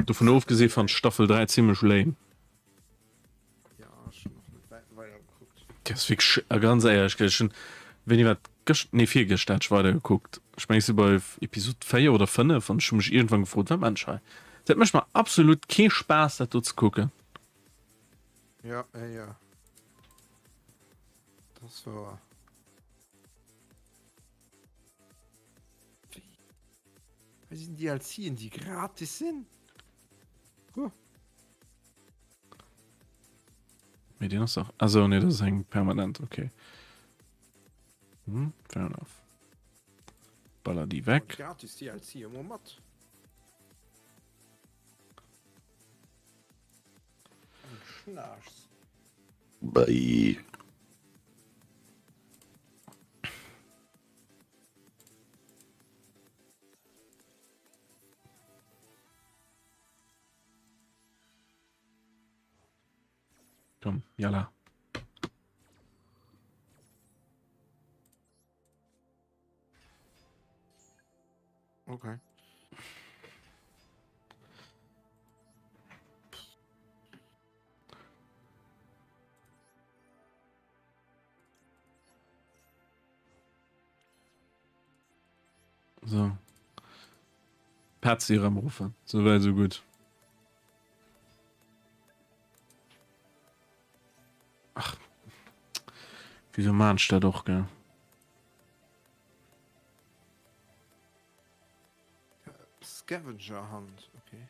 Dovun ofgesi fannt ech Staffel 3 zimmlech lame. Ja, ech hunn och net wäit weider gekuckt. Déi ass wierklech, a ganz éierlech, ech hunn, wéini war et, gëscht, nee virgëscht hat ech weider gekuckt. Ech mengen ech si bei Episod 4 oder 5 an ech hu mech iergendwann gefrot, wat maan ech hei? Dat mécht mer absolut kee Spaass dat do ze kucken. Ja, ja, ja. Dat ass wouer. Wéi? Hei sinn DLCen, déi gratis sinn? Huh. Mee deen ass dach. Also nee, dat ass eng permanent, okay. Hm, fair enough. Baller déi weg. Gratis DLC emol mat. Schnaarchs. Bye. Komm, jalla. Okay. So. Petzi erëm ruffen. So weit, so gut. Ach. Wieso man ich dat och, gell? Scavenger Hunt, okay.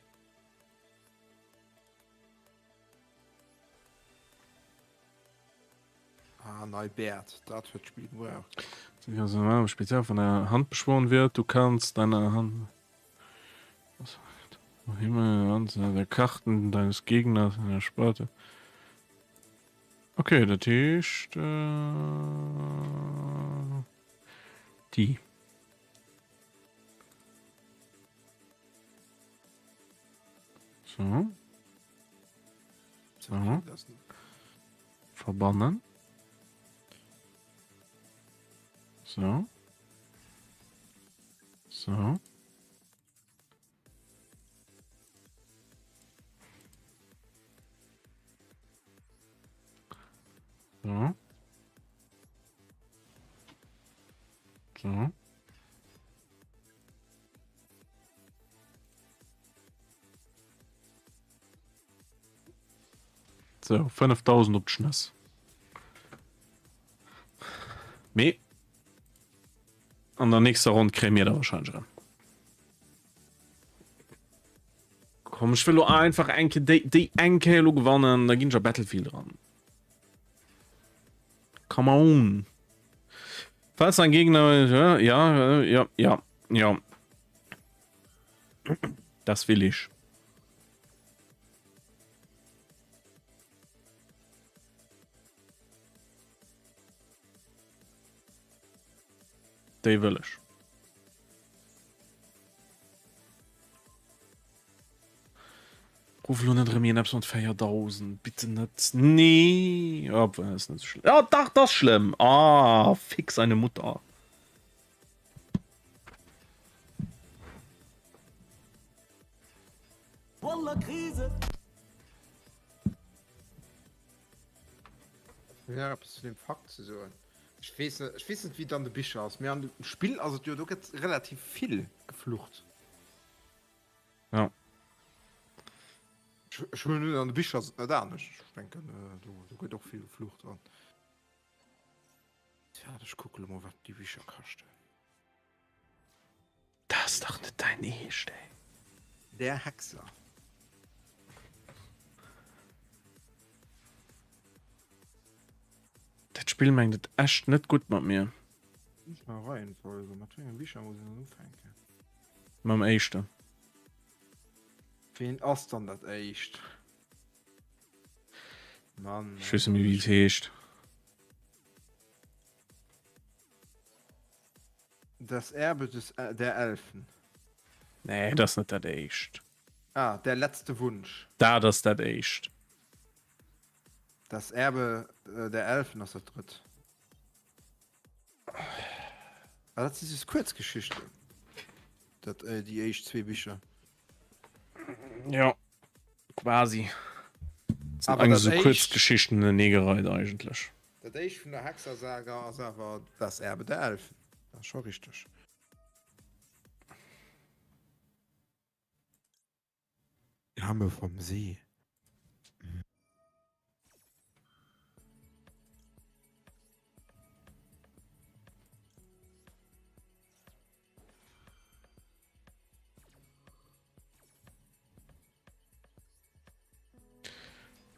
Ah, nei Bäert, dat huet d'Spill gebraucht. Spezial von der Hand beschworen wird, du kannst deine Hand Himmel Anzahl der Karten deines Gegners in der Sparte. Okay, dat heescht äh, déi. So. So. Verbannen. So. So. So. So. So, 5000 op d'Schnëss. Mee an der nächster Ronn kréie mir da wahrscheinlech erëm. Komm, ech wëll lo einfach eng Kéier déi, déi eng Kéier lo gewannen, da ginn ech a Battlefield eran. Come on. Falls ein Gegner, ja, ja, ja, ja, ja. Das will ich. Déi wëll ech. Ruff lo net erëm een eppes mat 4000, bitte net. Nee, obwuel, ass net sou schlëmm. Ah, dach, dat ass schlëmm. Ah, fick seine Mutter. Ja, eppes zu dem Fakt ze soen. Ech weess net, ech weess net wéi et an de Bicher ass, mee an dem Spill ass et jo, do gëtt relativ vill geflucht. Ja. Ech, ech huelen un, an de Bicher ass et net anescht. Ech denken, do, do gëtt och vill geflucht dran. Tja, ech kucke lo mol wat déi Bicher kaschten. Dat ass dach net däin Eescht, ey. Der Hexer. Dat Spill mengt et echt net gutt mat mir. Reihenfolge, mat wéi engen Bicher muss een dann ufänken? Mam éischten. Ween ass dann dat éischt? Mann, Ech weess net méi wéi et heescht. Das Erbe des, der Elfen. Nee, dat ass net dat éischt. Ah, Der letzte Wunsch. Dat ass dat éischt. Das Erbe der Elfen ass dat drëtt. Ah, dat si just Kuerzgeschichten. Dat, äh, déi éischt zwee Bicher. Ja, quasi. Das sind eigentlich so Kuerzgeschichten aneneegereiht eigentlech. Dat éischt vun der Hexersaga ass awer Das Erbe der Elfen. Dat ass scho richteg. Dame vom See.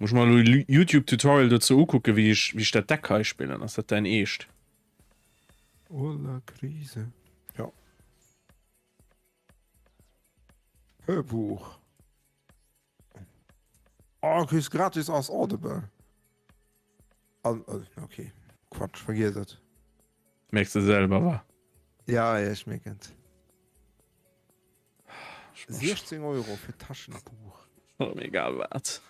Muss ech mer elo e YouTube Tutorial dozou ukucke wéi ech wéi ech dat Deck hei spillen. Ass dat däin Eescht? Hola Krise. Ja. Hörbuch. Oh, kriss gratis ass Audible. An, äh, okay. Quatsch, vergiess et. Merkst du selber, wa? Ja, ja, ich merk et. 16 Euro fir Taschenbuch. Oh, egal wat.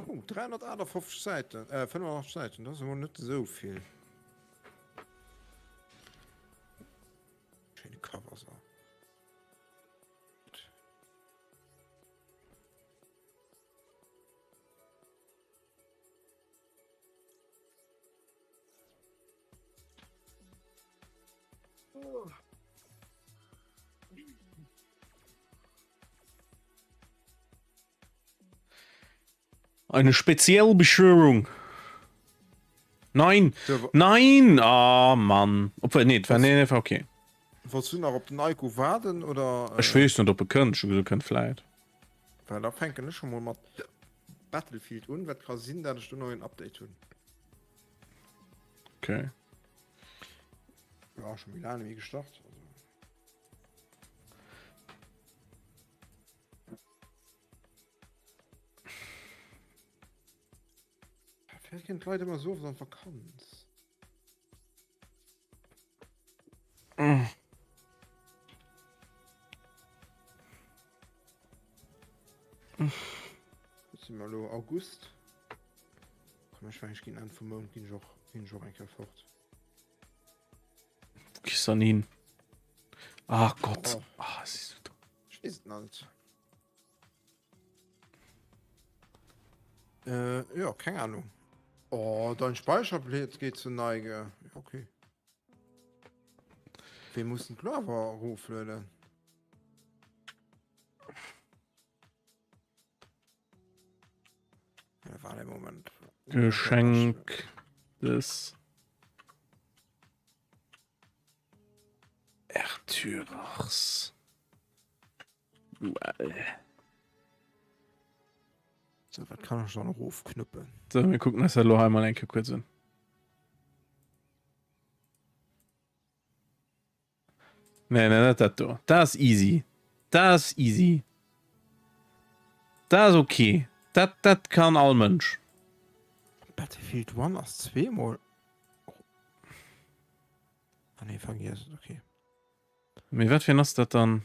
Oh, 358 Säiten, äh, 85 Säiten, das ist aber net esou vill. Schéine Cover so. Eine speziell Beschwörung. Nein, nein, ah Mann. Obwohl, nee, war, nee, nee, war okay. Wolltest du nach op den Aiko waarden oder? Ech weess net, ob e kënnt. Ech hu gesot, kënnt vläit. Well da fänken ech scho mol mat Battlefield un, wat ka sinn, dat ech do nach een Update hunn. Okay. Ja, schon méi laang net méi gestart. Also. Vielleicht gehen d'Leit immer so oft an Vakanz. Mm. Si mer lo August. Komm, ech mengen, ech ginn Enn vum Mount ginn ech och, ginn ech och eng Kéier fort. Wo gehst du dann hin? Ah Gott. Oh. Ah, siehst du. Ich weess et nach net. Äh, ja, keng Ahnung. Oh, dein Speicherplatz geht zur Neige. Ja, okay. Wir müssen Clover roflueden. Ja, warte Moment. Geschenk des Ärtyrachs. So, wat kann ech dann erofknuppen? So, mir kucken eis dat elo hei mol eng Kéier kuerz un. Nee, nee, net dat do. Dat ass easy. Dat ass easy. Dat ass okay. Dat, dat kann all Mënsch. Battlefield 1 ass zweemol. Ah nee, vergiess et, okay. Mee wat fir en ass dat dann?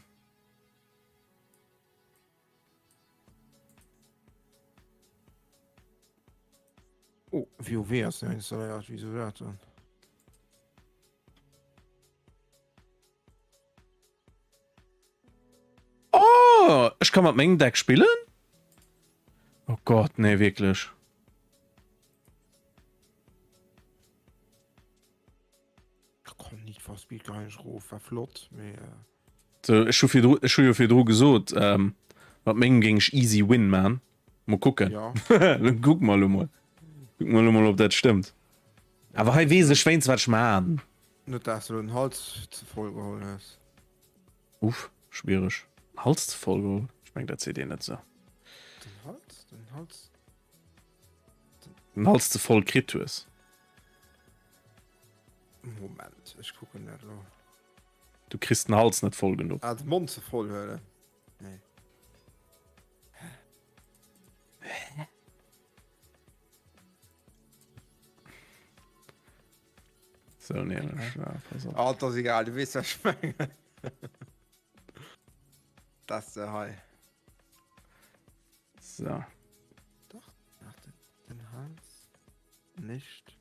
Oh, WoW ass neu installéiert, wieso dat dann? Oh, ech kann mat mengem Deck spillen? Oh Gott, nee, wierklech. Komm, Need for Speed geheien ech erof, war flott, mee. So, ech hu virdru, ech hu jo virdru gesot, ähm, mat mengem géing ech easy win man. Mol kucken. Ja. Kuck mer elo mol. Kuck mer elo mol, ob dat stëmmt. Awer hei weess ech wéinst wat ech man. Net dass du den Hals ze voll geholl hues. Uff, schwiereg. Hals ze voll geholl? Ech meng dat seet een net sou. Den Hals? Den Hals? Den Hals ze voll kritt hues. Moment, ech kucken dat lo. Du kriss den Hals net voll genuch. Ah, den Mond ze voll huelen. Nee. Hä? So, nee, okay. ja, pass op. Ah, das ist egal, du weess, was ich mengen. Das da hei. So. Doch, ach, den, den Hals nicht.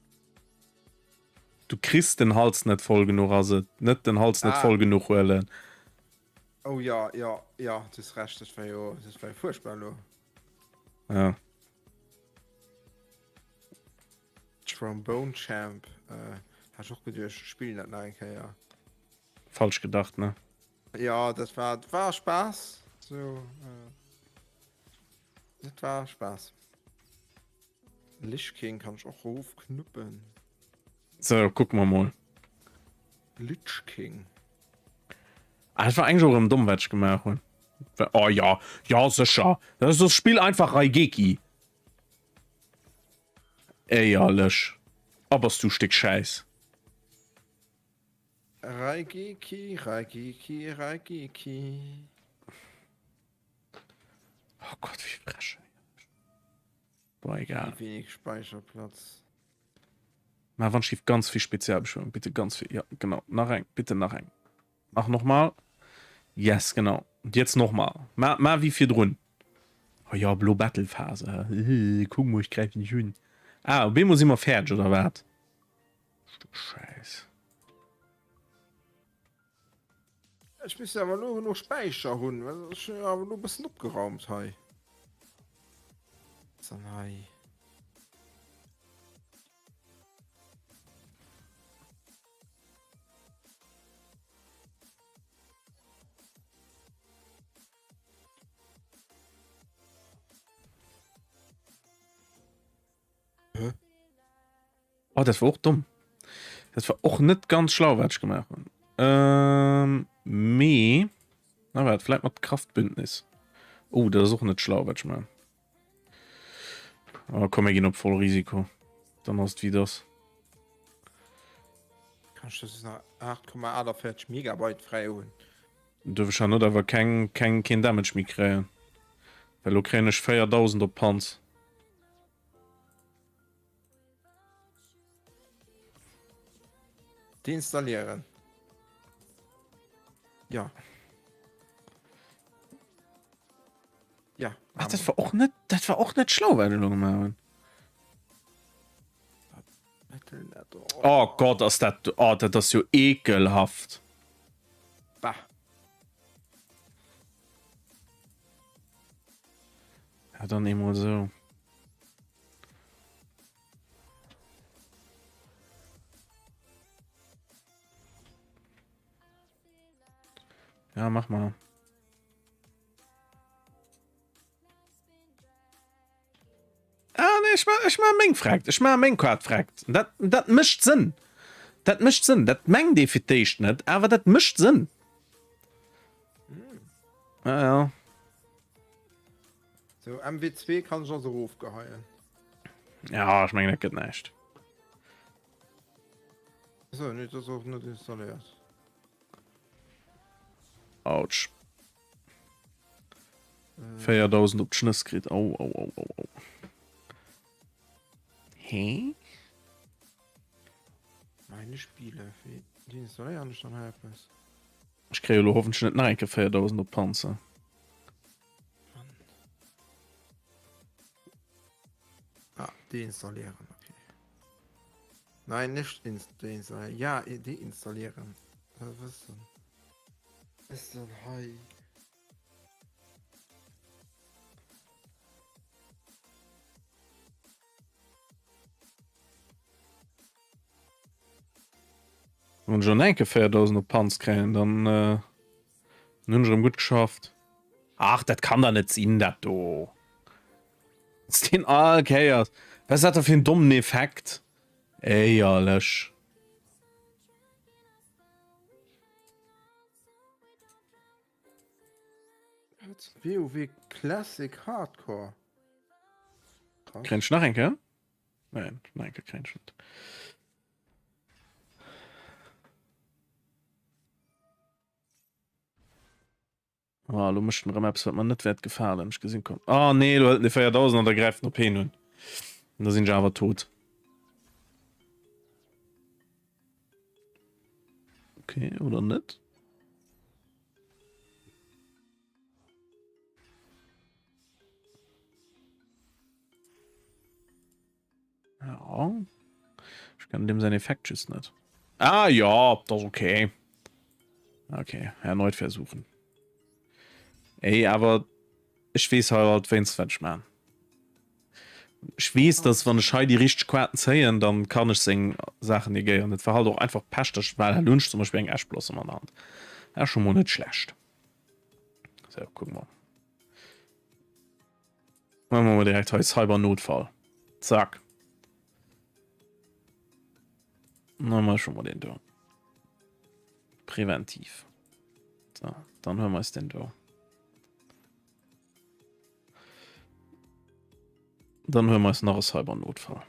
Du kriss den Hals net voll genuch, ass et net den Hals net ah. voll genuch huelen. Oh ja, ja, ja, du hues recht, dat war jo, dat war jo furchtbar lo. Ja. Trombone Champ, äh, hat ech och geduecht, ech spillen dat nach eng Kéier. Falsch gedacht, ne? Ja, dat war, dat war Spaass. So, äh, dat war Spaass. Lich King kann ech och rofknuppen. So, kucke mer mol. Lich King. Ah, dat war eigentlich och erëm domm, wat ech gemaach hunn. Oh ja, ja sécher. Dat ass das Spill einfach Raigeki. Éierlech. A bass du Stéck Schäiss. Raigeki, Raigeki, Raigeki. Oh Gott, wéi frech. Boah, egal. Wéi wenig Speicherplatz. Mä wann schief ganz vill Spezialbeschwörung, bitte ganz vill. Ja, genau. Nach eng, bitte nach eng. Mach nochmal. Yes, genau. Und jetzt nochmal. Ma, ma wie virdrun. Oh ja, blo Battlephase. Kuck mol, ich gräif nicht un. Ah, op eemol si mer fäerdeg, oder wat? Stück Scheiß. Ech misst awer elo genuch Späicher hunn, well ech hunn awer elo e bëssen opgeraumt hei. Was dann hei? Hä? Oh, dat war och domm. Dat war och net ganz schlau, wat ech gemaach hunn. Ähm, mee, na wat, vläit mat Kraftbündnis. Oh, dat ass och net schlau, wat ech maachen. Oh, komm, mir ginn op voll Risiko. Dann ass et wéi et ass. Kann ech das nach 8,48 Megabyte fräi hunn? Duerf ech herno awer keng, keng, keen Damage méi kréien. Well lo kréien ech 4000 op d'Panz. Deinstallieren. Ja. Ja. Ach, dat war och net, dat war och net schlau, wat ech elo gemaach hunn. Oh Gott, ass dat, oh, dat ass jo ekelhaft. Bah. Ja, dann eemol esou. Ja, mach mal. Ah, nee, ech ma, ech ma meng Frekt. Ech ma meng Quad Frekt. Dat, dat mécht Sënn. Dat mécht Sënn. Dat mengt ee fir d'éischt net, awer dat mécht Sënn. Ja, ja. So, MW2 kann ech also erofgeheien. Ja, ech mengen, dat gëtt näischt. So, nee, dat ass och net installéiert. Autsch. 4000 op d'Schnëss kritt. Au, au, au, au, au. Hä? Meine Spiele, wéi deinstalléieren ech dann hei eppes? Ech kréie lo hoffentlech net nach eng Kéier 4000 op d'Panzer. Mann. Ah, deinstallieren, okay. Nein, nicht deinstallieren. Ja, deinstallieren. Was ist denn? Was ist denn hei? Wann ech an enke 4000 op d'Panz kréien, dann äh, hunn ech erëm gutt geschafft. Ach, dat kann da net sinn, dat do. Dass deen all Kéiers. Was ass dat da fir en dommen Effekt? Éierlech. Wat? WoW Classic Hardcore? Krass. Kréien ech nach eng Kéier? Nein, nach eng Kéier kréien ech net. Ah, lo mécht en erëm eppes, wat mer net wäert gefalen. Ech gesinn, komm. Ah, nee, lo hëlt en de 4000 an da gräift en op heen un. An da sinn ech awer tot. Okay, oder net? Ja. Ich kann dem seinen Effekt just nicht. Ah ja, das ist okay. Okay, erneut versuchen. Ey, aber ich wees halt wéinst wat ech man. Ech wees, dass wann ech hei déi richteg Quaten zéien, dann kann ech seng Saachen negéieren. Et war halt och einfach Pech, dass ech well elo hunn ech zum Beispill eng Ash Blossom an der Hand. Dat ass scho mol net schlecht. So, kucke mer. Machen wir mal direkt hei Cyber-Notfall. Zack. Na, mal schon mal den do. Präventiv. So, dann hören wir es den do. Dann hören wir es nach e Cyber-Notfall.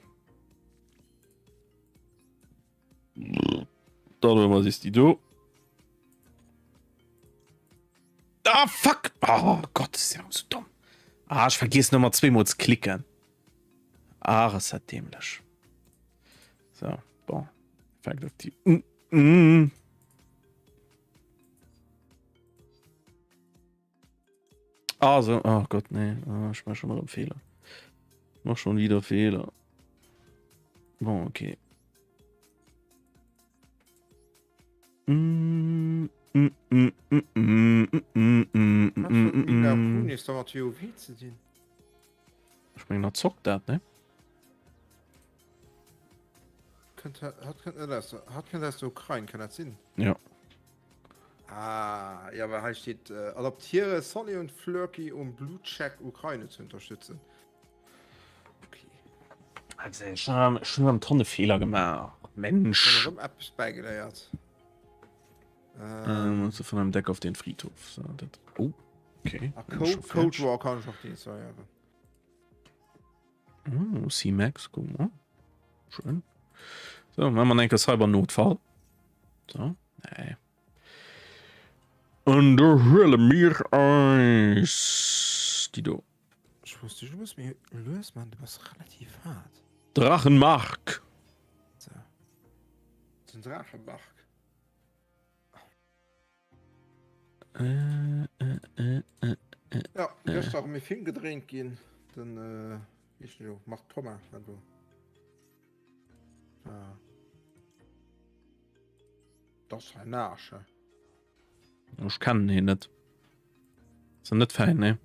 Dann huele mer eis déi do. Ah, fuck! Oh Gott, ist ja so dumm. Ah, ich vergiss nochmal zweimal zu klicken. Ah, ist das dämlich. So, bon. Effekt auf die. Mm, mm. Ah, so, oh Gott, nee. Ah, ich mach schon mal einen Fehler. Ich mach schon wieder Fehler. Bon, okay. Mm, mm, mm, mm, mm, mm, mm, mm, mm, Mila mm. Kunis da mat WoW ze dinn? Ech mengen, dat zockt dat, ne? Kënnt hat kënnt net aus hat kënnt aus der Ukrain, kann dat sinn? Ja. Ah, ja, well hei steet äh, adoptiere Sonny und Flurky um Blutcheck Ukraine zu unterstützen. Okay. Also, ech hun ech hun erëm Tonne Feeler gemaach. Mensch. Hun erëm eppes bäigeléiert. Ähm, ähm, von einem Deck auf den Friedhof. So, dat, oh, okay. Ah, Cold, Cold War kann ich auch deinstallieren. Oh, C-Max, guck mal. Schön. So, machen wir einen Cyber-Notfall. So, nee. Und da huele mir eis die do. Ich muss dich, du musst mir lös, Mann, du bist relativ hart. Drachenmark. So. Den Drachenmark. Äh, äh, äh, äh, äh, Ja, gëschter erëm e Film gedréint ginn, den äh, wéi heescht den elo, Marc Thomas war do. Ah. Das war ein Arsch, hä? Ech kennen hien net. Ass en net fein, ne?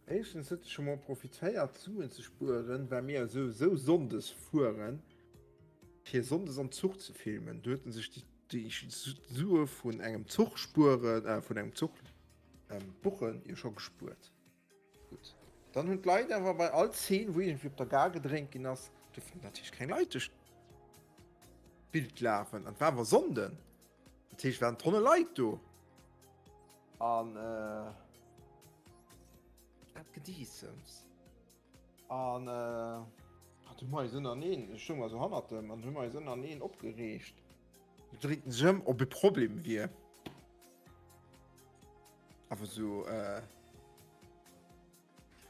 Éischtens huet e scho mol profitéiert Suen ze spueren, well mir jo souwisou Sonndes fueren, fir Sonndes am Zuch ze filmen. Do huet en sech déi Sue vun engem Zuch spueren, vun engem Zuch buchen jo scho gespuert. Gutt, dann hunn d'Leit awer bei all Zeen, wou iergendwéi op der Gare gedréint ginn ass, duerfen natierlech keng Leit duerch d'Bild lafen an et war awer Sonnden. Dat heescht, waren Tonne Leit do. An äh, dat Gediessems. An äh, hat hu mer eis ënnereen, ech stoung also hannert dem, an hu mer eis ënnereen opgereegt. Du dréit en sech ëm, ob e Problem wier. Awer so, äh,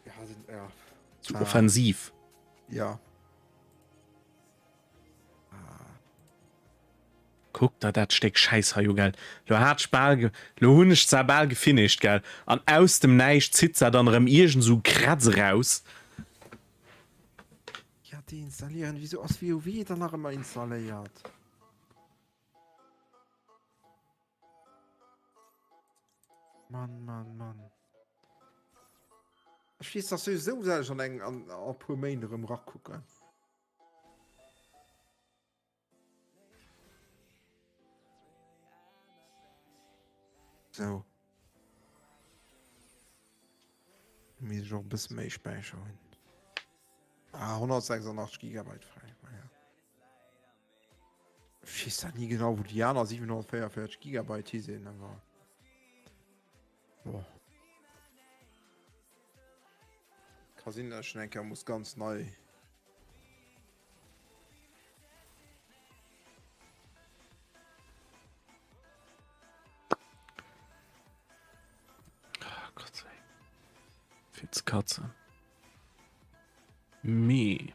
ja, sind, ja. Zu offensiv. Ja. Kuck der dat Stéck Schäiss hei u, gell? Lo hat ech bal, lo hunn ech zwar bal gefinisht, gell? An aus dem Näischt zitt se dann erëm iergend esou Krätz eraus. Ja, deinstallieren. Wieso ass WoW dann nach ëmmer installéiert? Mann, Mann, Mann. Ech weess, dass sowieso soll ech an eng an a puer Méint erëm rakucken. So. Misst ech och e bësse méi Späicher hunn. Ah, 186 Gigabyte fräi. Naja. Ech weess dat ni genau, wou déi aner 744 Gigabyte hi sinn, awer. Boah. Ka sinn, dass ech schon eng Kéier muss ganz nei. Ah Gott, ey. Fitz Katze. Mee.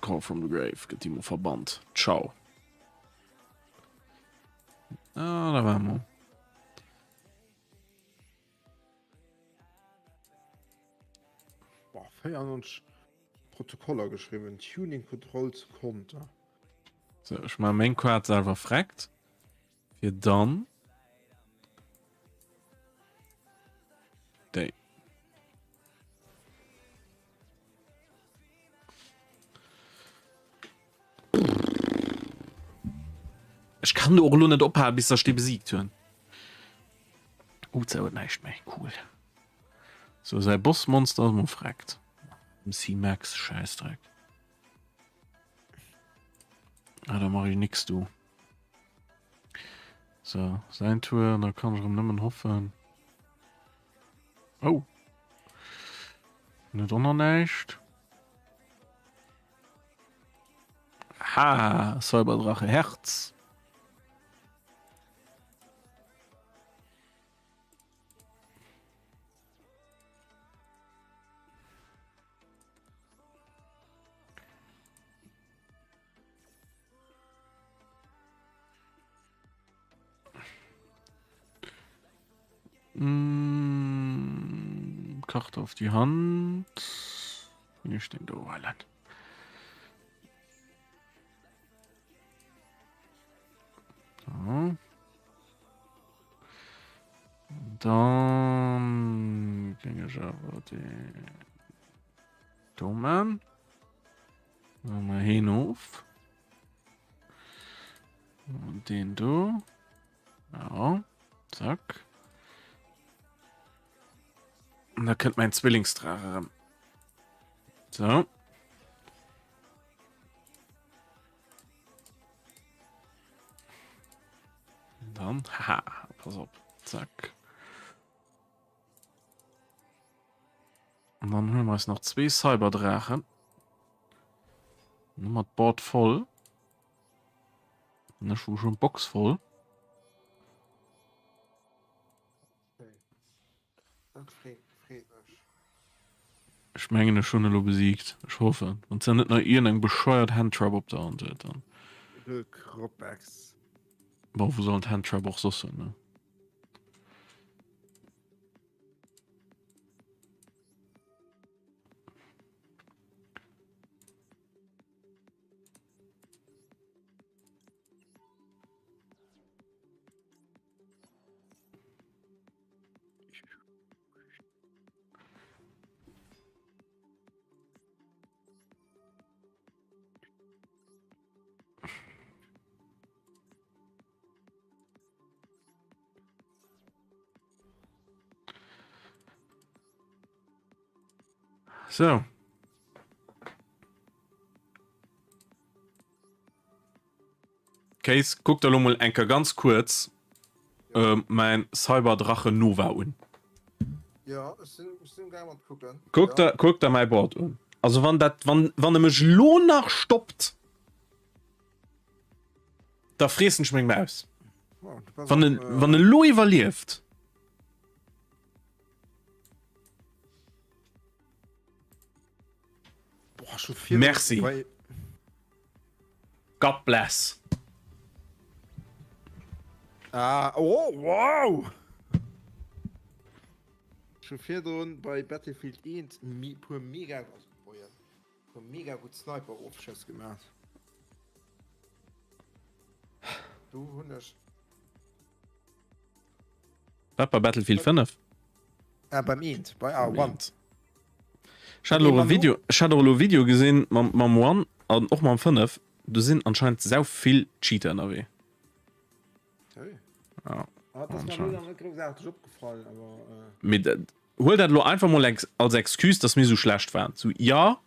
Call from the Grave gëtt déi mol verbannt. Ciao. Ah, da war mer. Boah, 94 Protokoller geschriwwen. Tuning Control zu Konter. So, ech maache meng Kaart selwer freckt. Fir dann déi. Ech kann do och elo net ophalen, bis ech déi besiegt hunn. Uza huet näischt méi. Cool. So, säi Bossmonster ass mol freckt. MC Max, Schäissdreck. Ah, da mach ich nix, du. So, säin Tour, an da kann ech erëm nëmmen hoffen. Oh. Net och nach näischt. Ha, Cyberdrache Herz. Mm, Karte auf die Hand. Hier stehen do huelen. So. Dann géing ech awer deen do man. Dann mal heen of. Und den do. Ja, zack. Und da kënnt mein Zwillingsdrache erëm. So. Dann, haha, pass op, zack. Und dann huele mer eis nach zwee Cyberdrachen. Dann hu mer d'Board voll. Und ech hu schon d'Box voll. Dat freet, freet mech. Ech mengen ech hunn elo besiegt. Ech hoffen. Wann se net nach iergendeng bescheuert Handtrap op der Hand huet, dann. De Kropex. Bon, wou soll en d'Handtrap och soss hunn, ne? So. Case, kuck der lo mol enker ganz kuerz ähm, mäin Cyberdrache Nova un. Ja, ech sinn, ech sinn gaang mat kucken. Kuck Ja. der, kuck der mäi Board un. Also wann dat, wann, wann e mech lo nach stoppt, da freessen ech meng Maus. Oh, du pass Wann op, en, äh, wann e lo iwwerlieft. Boah, schon vier Merci. Bei, God bless. Ah, oh, wow! Schon virdrun bei Battlefield 1 mi, puer mega, also, moien, puer mega gutt Sniper-Ofschëss gemaach. Do hunn ech. Wat bei Battlefield 5? Ah, beim 1, bei ah, 1. Ech hat elo e Video, ech hat och elo e Video gesinn mam, mam One an och mam 5. Do sinn anscheinend sau vill Cheater ënnerwee. Hey. Ja, Ah, das war mir net großartig opgefallen, aber äh, Mee dat, huel dat elo einfach mol ex, als Excuse, dass mir sou schlecht waren. Sou, ja,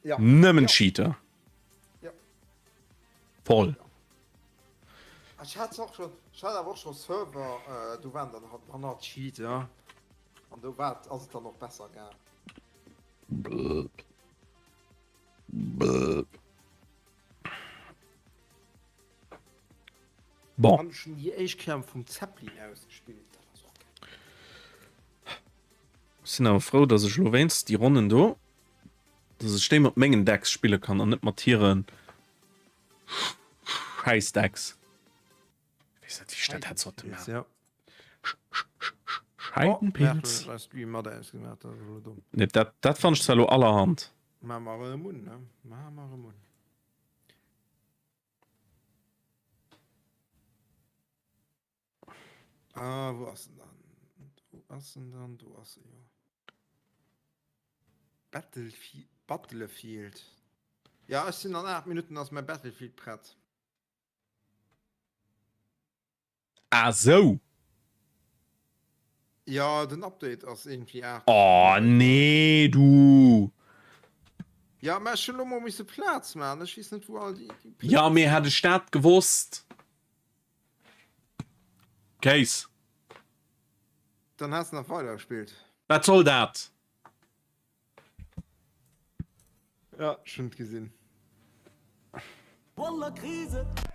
ja. nëmmen ja. Cheater. Ja. Voll. Ech hat och schon, ech hat awer och schon Server, äh, do waren dann halt Cheater. An do war ass et dann och besser gaang. Bon. An schon déi éischt Kéier vum Zeppelin aus gespillt. Dat ass och geil. Sinn awer frou, dass ech lo wéinst déi Ronnen do, dass ech déi mat mengen Decks spille kann an net mat hiren Schäiss Decks. Weess net, wéi ech dat hätt sollte maachen. Ja. Scheidenpilz. Oh, Stream mat ausgemaach, dat ass elo domm. Nee, dat, dat fand ech zwar lo allerhand. Maache mer erëm un, ne? Maache mer erëm un. Ah, wou ass en dann? Wou ass en dann? Do ass e jo. Battlefield, Battlefield. Ja, ech sinn an 8 Minutten ass mäi Battlefield prett. Ah sou! Ja, den Update ass irgendwie 8. Oh nee, du! Ja, mä ech hunn elo mol misse Plaz maachen. Ech weess net, wou all déi, déi Ja, mee hätt ech dat gewosst. Kéis. Dann has de nach weider gespillt. Wat soll dat? Ja, ech hunn et gesinn.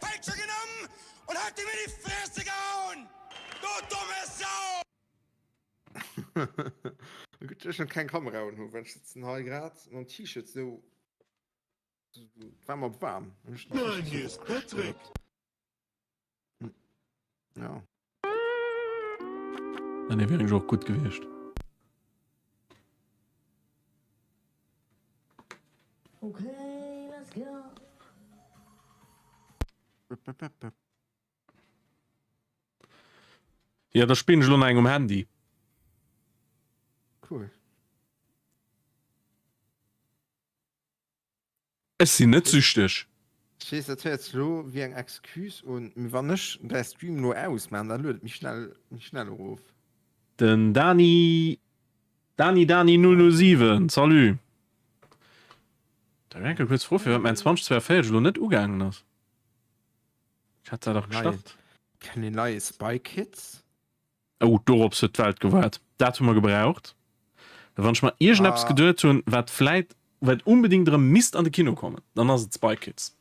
Peitsche genommen und hat ihm in die Fresse gehauen! Du dumme Sau! Gutt, ech keng Kamera un hu, well ech sëtzen hei grad mam T-Shirt sou war mer waarm. Nein, hier ist Patrick! Ja. Ah, nee, wär eigentlich och gutt gewiescht. Okay, let's go. Ja, da spillen ech lo nach eng um Handy. Cool. Ech sinn net süchteg. Ech weess, dat héiert sech elo wéi eng Excuse un, mee wann ech däi Stream elo ausmaan, da lued et méi schnell, méi schnell erof. Den Dani Dani Dani 007, salut. Da eng kuerz Fro, firwat mäin 2042 elo net ugaangen ass. Ech hat dat dach gestart. Kënnt een neie Spy Kids? Oh, dorops huet d'Welt gewaart. Dat hu mer gebraucht. Wann ech mer iergendeppes geduet hunn, wat vläit, wat unbedingt erëm misst an de Kino kommen, dann ass et Spy Kids.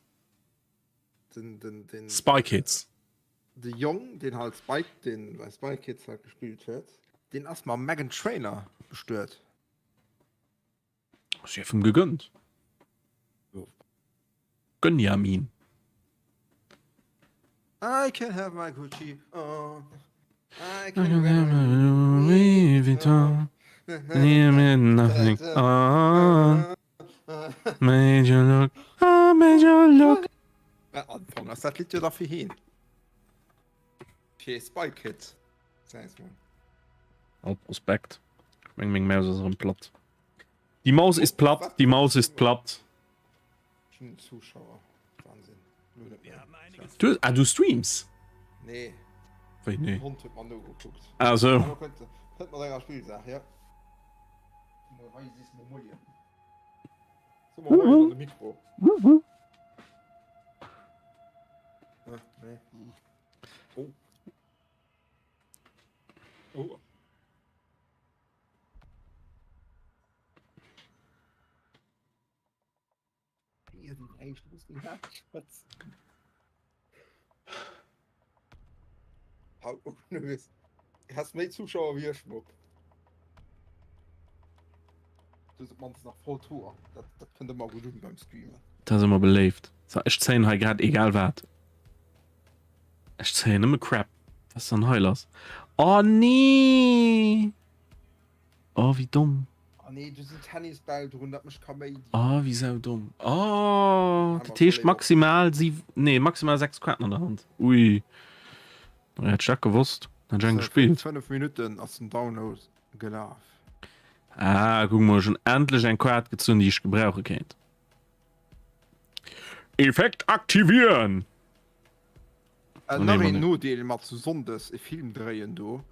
Den, den, den, Spy Kids. De Jong, deen halt Spy, deen bei Spy Kids halt gespillt huet, deen ass mam Meghan Trainor bestuet. Sief em gegönnt. Gönjamin. I can have my Gucci on. I can wear my Louis Vuitton. Nothing on. Made you look, I made you look. Am Fong ass dat Lidd jo da fir heen. Fir Spy Kids. All Prospekt. Ech meng meng Maus ass erëm platt. Die Maus ist platt, die Maus ist platt. Zuschauer. Wahnsinn. Du, ah, du streams? Nee. Wéi nee? Hond huet mer nogekuckt. Ah sou. Kënnt mat enger Spillsaach, ja. Hei sees mo Moien. So, mo Moien an de Mikro. Ah, nee. Oh. Oh. Has méi Zuschauer wéi ech Mupp. Du hues op mannst nach voll Tour. Dat, dat kënnt ëmmer gutt un beim Streamen. Dat ass ëmmer beléift. So, ech zéien hei grad egal wat. Ech zéien nëmme Crap. Was ist dann hei lass? Oh nee! Oh, wéi domm. Oh nee, do sinn Tennisbäll drun, dat mécht Kaméidi. Oh, wéi sau domm. Oh, dat heescht maximal si nee, maximal 6 Kaarten an der Hand. Ui. Hätt ech dat gewosst, hätt ech eng gespillt. 5 Minutten ass den Download gelaf. Ah, kuck mol, ech hunn endlech eng Kaart gezunn, déi ech gebrauche kéint. Effekt aktivieren! Äh, nach een Nodeel mat zu Sonndes e Film dréien do.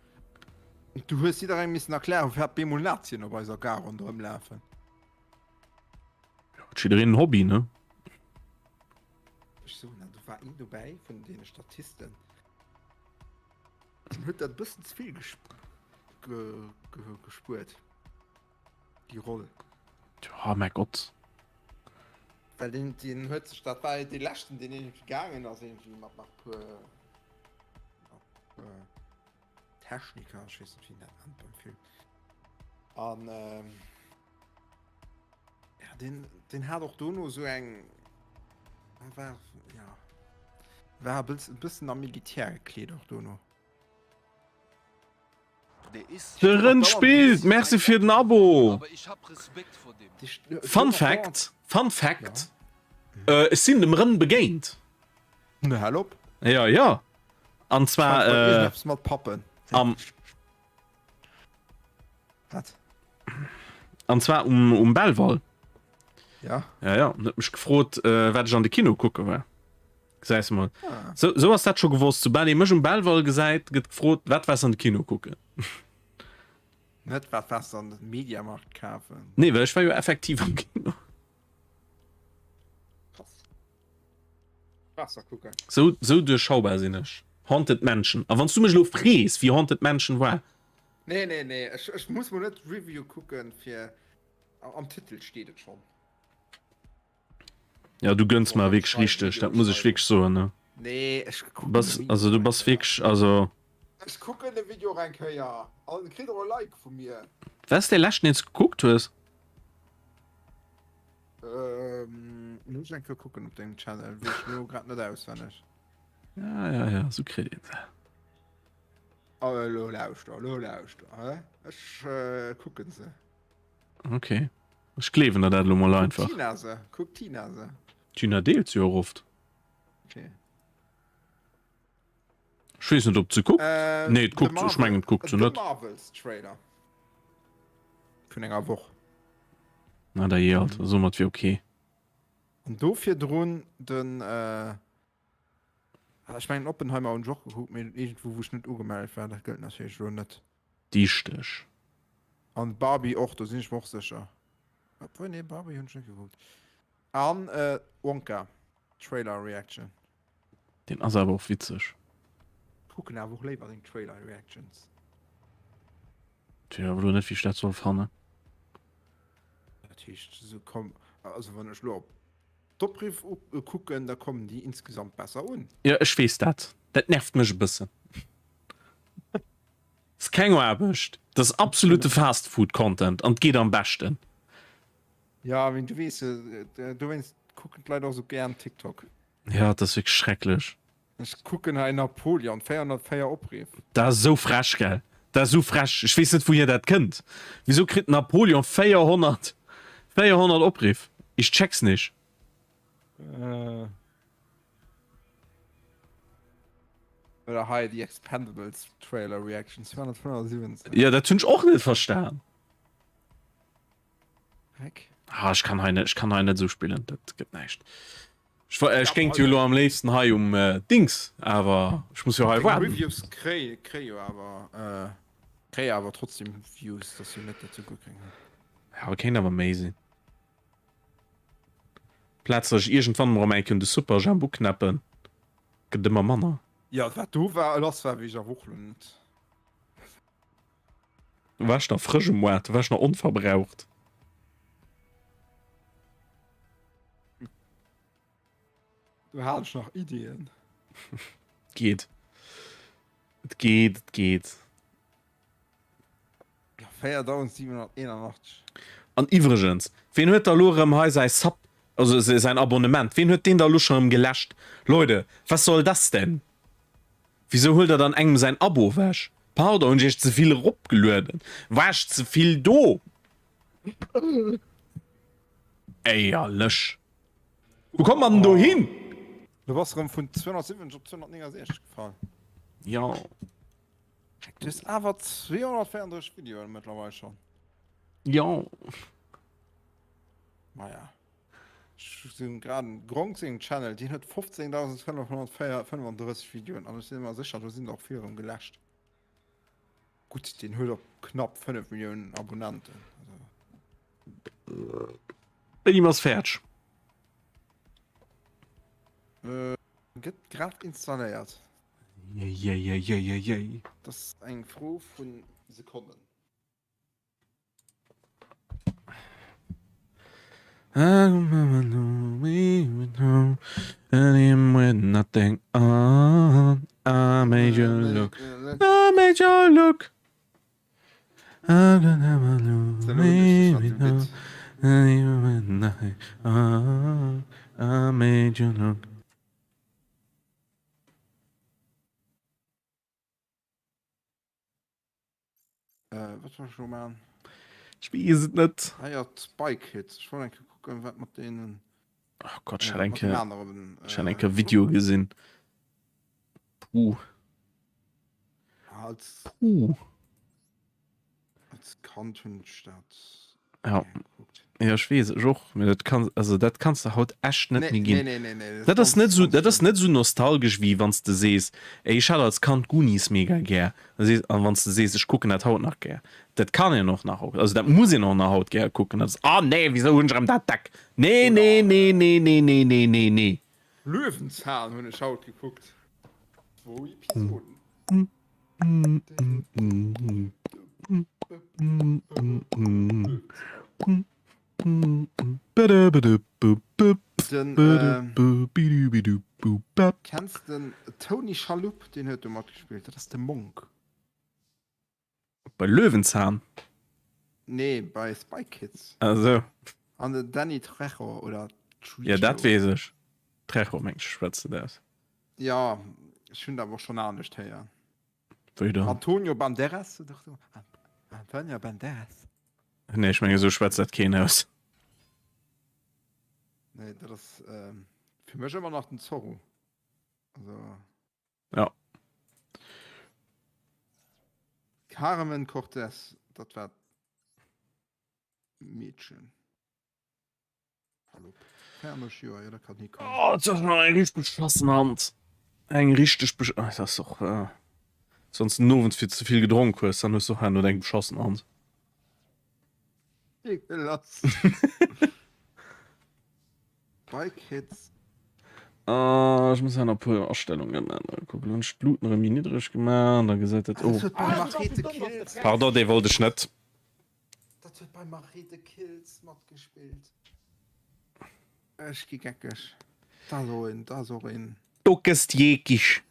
Du hues jidderengem missen erklären, firwat bemol Nazien op eiser Gare ronderëm lafen. Ja, huet jiddereen en Hobby, ne? Ech soen dat, do war een dobäi vun deene Statisten, deen huet dat e bëssen ze vill gespuert. Déi Roll. Ja, mäi Gott. Well deen, deen huet sech, dat war dee leschten, deen irgendwie gaangen ass, irgendwie mat nach puer, nach puer Techniker, ech weess net, wéi een dat nennt beim Film. An ähm, ja, deen, deen hat och dono esou eng, war, ja, war e bëssen am Militär gekleet och dono. De Rënn spillt! Merci fir den Abo! Fun Fact, Fun Fact, ech sinn dem Rënn begéint. Ne hal op! Jo, jo. An zwar mat Pappen. Am. Wat? An zwar um, um Belval. Ja. Ja, ja. Huet mech gefrot, wat ech an de Kino kucke war. Gesäis de mol. Ah. So, so ass dat scho gewosst. Soubal ee mech um Belval gesäit, gëtt gefrot, wat waars an de Kino kucken? Net wat waars an den Mediamarkt kafen. Nee, well ech war jo effektiv am Kino. Krass. Waasser kucken. So, so duerchschaubar sinn ech. Haunted Mansion. A wann s du mech elo frees, wéi Haunted Mansion war. Nee, nee, nee, ech, ech muss mol net d'Review kucken, fir. Am Titel steet et schonn. Ja, du gënns mer wierklech richteg, dat muss ech wierklech soen, ne? Nee, ech kucken de Video Also du bass wierklech, also. Ech kucken de Video och eng Kéier an e kritt och e Like vu mir. Wat ass dee leschten, deen s du gekuckt hues? Ähm, muss ech eng Kéier kucken op dengem Channel, weess ech elo grad net auswenneg. Ja, ja, ja, sou kritt een se. Oh, elo lauschter, elo lauschter, hä? Ech kucken se. Okay. Ech gleewen der dat elo mol einfach. Kuckt Tina se? Kuckt Tina se? Tina deelt se jo och oft. Okay. Ech weess net ob se kuckt. Äh, nee, et kuckt, ech mengen et kuckt se net. The Marvels Trailer. Vun enger Woch. Na da jee alt, soumat wier okay. An do virdrun den äh, ech mengen Oppenheimer hunn ech och gekuckt, mee iergendwou wou ech net ugemellt war, dat gëllt natierlech elo net. Dichteg. An Barbie och, do sinn ech mer och sécher. Obwuel, nee, Barbie hunn ech net gekuckt. An Wonka, Trailer Reaction. Deen ass awer och witzeg. Kucken awer och léiwer deng Trailer Reactions. Tja, awer elo net wéi ech dat soll fannen. Dat heescht, se komm, also wann ech lo op d'Opriff kucken, da kommen déi insgesamt besser un. Jo, ech weess dat. Dat nervt mech e bëssen. Ass keng Aarbecht, dat ass absolute Fast Food Content an et geet am beschten. Ja, mee du weess jo, dowéinst kucken d'Leit och sou gären TikTok. Ja, et ass wierklech schrecklech. Ech kucken hei Napoleon, 404 Opriff. Dat ass esou frech, gell? Dat ass esou frech. Ech weess net, wouhier dat kënnt. Wisou kritt Napoleon 400, 400 Opriff? Ich check's nicht. Oder hei The Expendables Trailer Reaction 275. Ja, dat hunn ech och net verstan. Heck. Ah, ech kann hei net, ech kann hei net esou spillen, dat gëtt näischt. Ech, wa- ech géing jo lo am léifsten hei um äh, Dings, awer ech muss jo hei Deng waarden. Reviews kréie kréie jo awer äh, kréie awer trotzdem Views, dat ass jo net dat se guer keng hunn. Ja, awer kéint awer méi sinn. Plaz dass ech iergendwann mol erëm eng Kéier de Superjhemp uknäppen, gëtt ëmmer manner. Jo, wat do war, lass war, weess ech awer och lo net. Do war ech nach frësch um Moart, do war ech nach onverbraucht. Do hat ech nach Iddien. Geet. Et geet, et geet. 4781. An iwwregens, ween huet da lo erëm hei säi Sub, also säin Abonnement, ween huet deen da lo scho erëm geläscht? Leute, was soll das denn? Wisou huelt der dann engem säin Abo ewech? Pardon, hunn ech iech ze vill eropgelueden? War ech ze vill do? Éierlech, wou kommt man denn do hin? Du bass erëm vun 270 op 269 gefall. Jo. Du hues awer 234 Videoen mëttlerweil schon. Jo. Maja. Ech sinn grad um Gronk sengem Channel, deen huet 15.535 Videoen an ech sinn mer sécher, do sinn der och vill erëm geläscht. Gutt, deen huet och knapp 5 Milliounen Abonnenten. Also. Wéini bass fäerdeg? Äh, gëtt grad installéiert. Jéijéijéijéijéi. Dat ass eng Fro vu Sekonnen. Nothing on I made you look I made you look I made you look. Äh, wat war ech lo maan? Ech weess et net. Ah ja, d'Spy Kids. Ech wollt eng Kéier kucken, wat mat deenen. Oh Gott, ech Äh, hat eng mat den Kéier, aneren. ech hat eng Äh, Kéier Video gesinn. Puh. als, Puh. als Kand hunn ech dat Ja. gär gekuckt. Ja, ech weess, ech och. Mee dat kann, also dat kanns de haut echt net Nee, méi ginn. nee, nee, nee, nee. Dat ass ganz, net sou, ganz dat ass schlimm. net sou nostalgesch wéi wann s de sees, ey ech hat als Kand Goonies mega gär. Da sees, an wann s de sees, ech kucken dat haut nach gär. Dat kann een och nach haut, also dat muss een och nach haut gär kucken. Dat ass, ah nee, wisou hunn ech erëm dat Deck? Nee, Oder, nee, nee, äh, nee, nee, nee, nee, nee, nee. Löwenzahn hunn ech haut gekuckt. Zwou Episoden. Den Kenns den Tony Shalhoub? Deen huet do matgespillt. Dat ass de Monk. Bei Löwenzahn? Nee, bei Spy Kids. Ah sou. An den Danny Trejo oder Trejo. Ja, dat weess ech. Trejo meng ech schwätzt et aus. Ja, ech hunn et awer och schonn anescht héieren. Wéi dann? Antonio Banderas oder sou. Antonio Banderas. Nee, ech mengen esou schwätzt dat keen aus. Nee, dat ass fir mech ëmmer nach den Zorro. Also. Ja. Carmen Cortez, dat war d'Meedchen. Hallo. 40 Joer, ja, dat kann hikommen. Oh, dat ass nach eng richteg beschassen Hand. Eng richteg besch... Ah, dat ass och... Äh, wann s den Owend fir ze vill gedronk hues, dann hues du och herno eng beschassen Hand. Ekelhaft. Bike Hits. Ah, ech muss nach e puer Astellungen änneren. Kuck, elo hunn ech d'Luuten erëm méi niddreg gemaach an da gesäit dat och. Dat huet bei Machete Kills. Pardon, dee wollt ech net. Dat huet bei Machete Kills matgespillt. Ech gi geckeg. Dat ass och een, dat ass och een. Do gëss jeekig.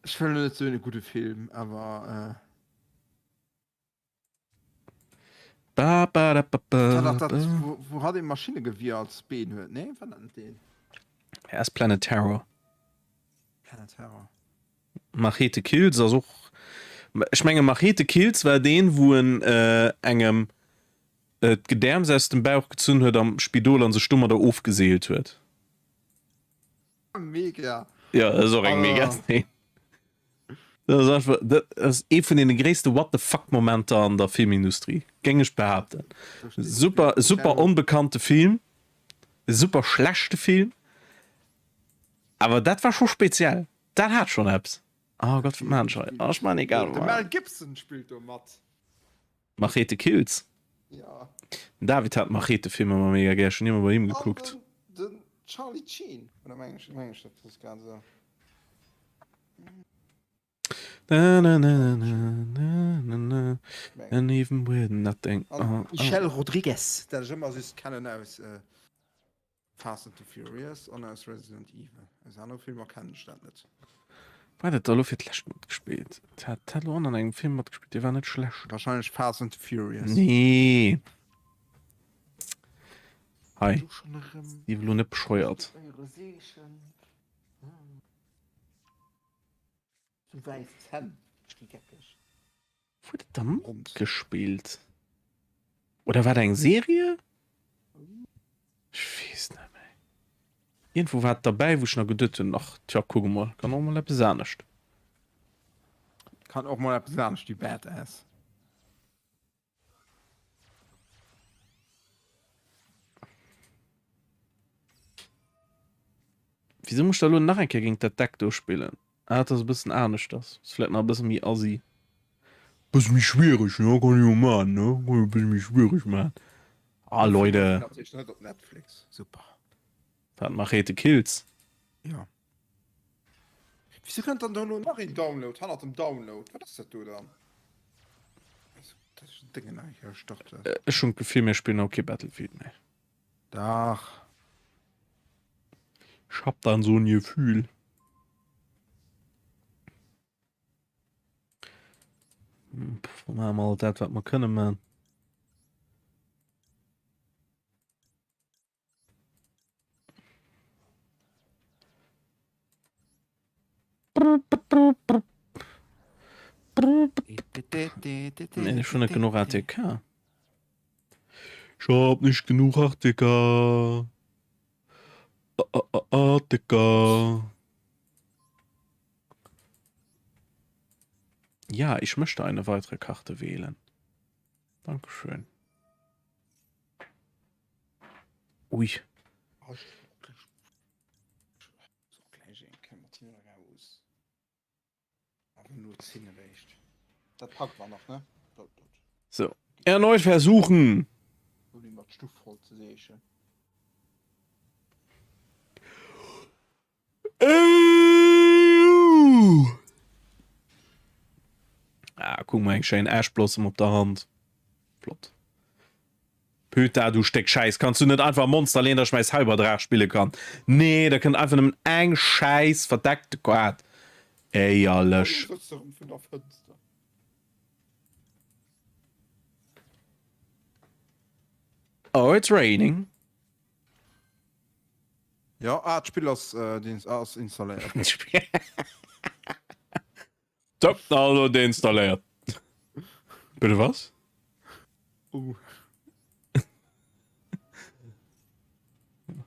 Ech wëll net soen e gudde Film, awer. Ba, ba, da, ba, ba, Dat, dat, ba. wou, wou hatt ee Maschinnegewier als Been huet, nee? War dat net deen? Ja, ass Planet Terror. Planet Terror. Machete Kills ass och. Ech menge Machete Kills war deen, wou en äh, engem äh, d'Gedäerms aus dem Bauch gezunn huet am Spidol an sech domadder ofgeseelt huet. Mega. Ja, dat ass och eng mega Szene. Dat ass einfach, dat ass ee vun deene gréisste What the fuck Momenter an der Filmindustrie, géing ech behaapten. Super, super onbekannte Film, super schlechte Film, awer dat war scho speziell. Dat hat schonn eppes. Oh Gott, wat maan ech hei? Oh, ech maan egal De Mel Gibson spillt do mat. Machete Kills? Ja. Den David hat Machete-Filmer ëmmer mega gär, ech hunn ëmmer bei him gekuckt. An den, den Charlie Sheen, oder meng ech, meng ech dat ass grad esou. Na, na, na, na, na, na, na, and even with nothing. An Oh, oh. Michelle Rodriguez, dat ech ëmmer just kennen aus äh, Fast and the Furious an aus Resident Evil. Aus anere Filmer kennen ech dat net. Wou hat et da elo fir d'lescht matgespillt? Et hat hat elo och an engem Film matgespillt, dee war net schlecht. Wahrscheinlech Fast and the Furious. Nee. Hei, Du schon erëm sief elo net bescheuert. eure Seechen. Sou wäiss Zänn, ech gi geckeg. Wou huet et da matgespillt? Oder war dat eng Serie? Ech weess net méi. Iergendwou war et derbäi, wou ech nach geduet hunn, ach tja, kuck emol, kann och mol eppes anescht. Kann och mol eppes anescht, déi Badass. Wieso muss ich da lo nach eng Kéier géint dat Deck do spillen? Ah, dat ass e bëssen aneschters. Ass vläit nach e bësse méi assi. Bësse méi schwiereg, ne? Kann ech jo maachen, ne? Kann ech e bësse méi schwiereg maachen. Ah, Leute. Natierlech net op Netflix. Super. Wat, Machete Kills? Ja. Wieso kënnt dann do elo nach een Download hannert dem Download? Wat ass dat do dann? Ech hunn d'Gefill mir spillen haut kee Battlefield méi. Dach. Ech hab dann so en Gefühl. Pff, maache mer alt dat wat mer kënne man. Nee, ech hunn net genuch ATK. Ech hab nicht genug ATK. ATK. Ja, ich möchte eine weitere Karte wählen. Dankeschön. Ui. So. Erneut versuchen. Kuck mol, eng schéin Ash Blossom op der Hand. Flott. Pöta, du Stéck Schäiss, kanns du net einfach e Monster leen, dass ech mäi Cyberdraach spille kann? Nee, da kënnt einfach nëmmen eng schäiss verdeckte Kaart. Éierlech. Oh, it's raining. Jo, ah, d'Spill ass, äh, ass installéiert. Top, also deinstalléiert. Bitte was? Uh.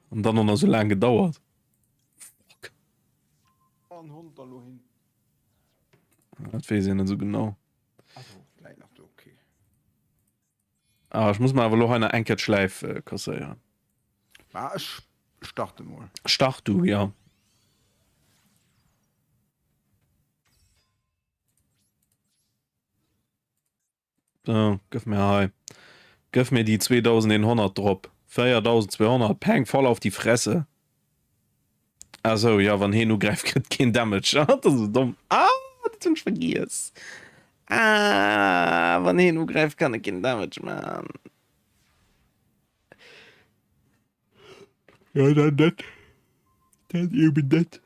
An dann och nach sou laang gedauert. Fuck. An Hond da lo hin. Dat weess een net sou genau. Also, läit nach do, okay. Ah, ech muss mer awer lo hei nach eng Kéier d'Schläif äh, kasséieren. Ah, ech starte mol. Start du, ja. So, gëff mir hei. Gëff mir déi 2100 drop. 4200, peng, voll auf die Fresse. Ah sou, ja, wann heen ugräift, kritt keen Damage. Ah, dat ass esou domm. Ah, dat hunn ech vergiess. Ah, wann heen ugräift, kann e keen Damage man. Ja, dann net. Dann eben net.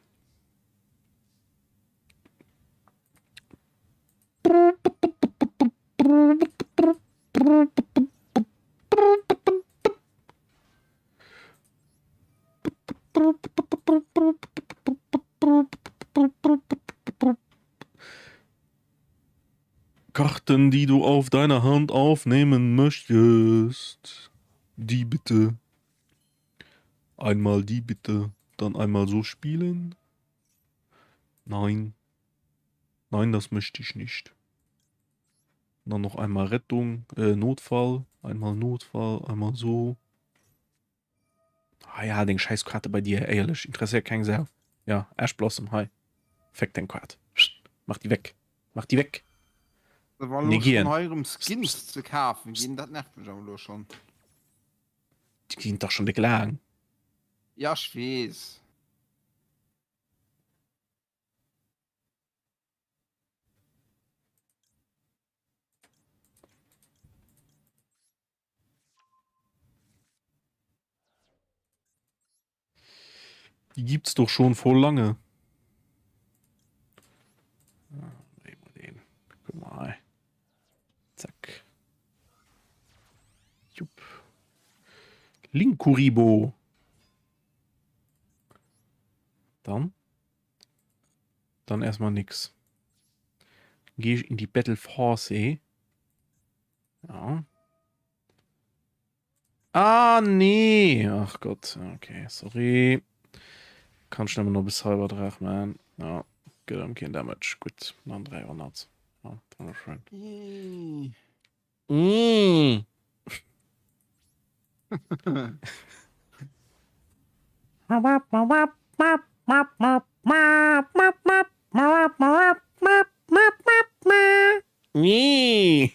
Karten, die du auf deiner Hand aufnehmen möchtest. Die bitte. Einmal die bitte. Dann einmal so spielen. Nein. Nein, das möchte ich nicht. Dann noch einmal Rettung, äh, Notfall. Einmal Notfall, einmal so. Ah ja, deng scheiß Karte bei dir, éierlech, interesséiert keng Sau. Ja, Ash Blossom, hei. Feck deng Kaart. Mach déi weg. Mach déi weg. Wa lo Negieren. schonn hei erëm Skins ze kafen ginn, dat nervt mech awer elo schonn. Déi ginn dach schonn déck laang. Ja, ech weess. Die gibt's doch schon vor lange. Ah, den. Guck mal. Zack. Jupp. Linkuribo. Dann. Dann erstmal nix. Gehe ich in die Battle Force. Ja. Ah, nee. Ach Gott. Okay, sorry. Kann ich nëmmen op e Cyberdraach man. Ja, gëtt ëm keen Damage. Gutt, dann 300. Ja, wunderschön. Mm. Mm. Nee.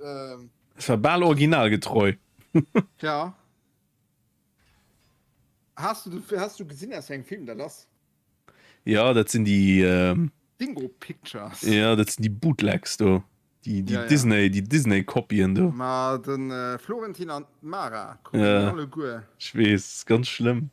Ähm. Das war bal originalgetreu. Ja. Hast du, hast du gesinn aus engem Film dat ass? Ja, dat sinn déi ähm, Dingo Pictures. ja, dat sinn déi Bootlegs do. Déi, déi Ja, ja. Disney, déi Disney Kopien do. Ma den äh, Florentin an d'Mara kucken Ja. alleguer. Ech weess, ganz schlëmm.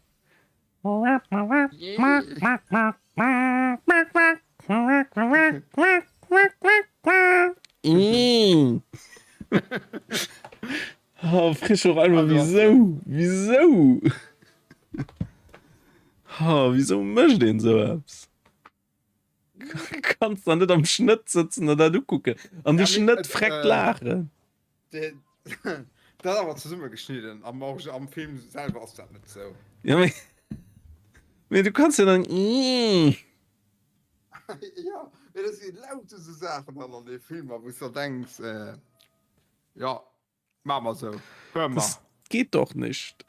Oh, frisch och einfach, wieso? Wieso? Oh, wieso mécht een sou eppes? Kanns da net am Schnëtt sëtzen an dat ukucken an de Ja, mee, Schnëtt et, freckt äh, laachen. Dat ass awer zesummegeschnidden. Am, am Film selwer ass dat net sou. Ja, mee, mee du kanns ja dann. Ja, mee dat si lauter sou Saachen dann an de Filmer, wou s de denks, äh, ja, maache mer sou, hör mer. Das geht doch nicht.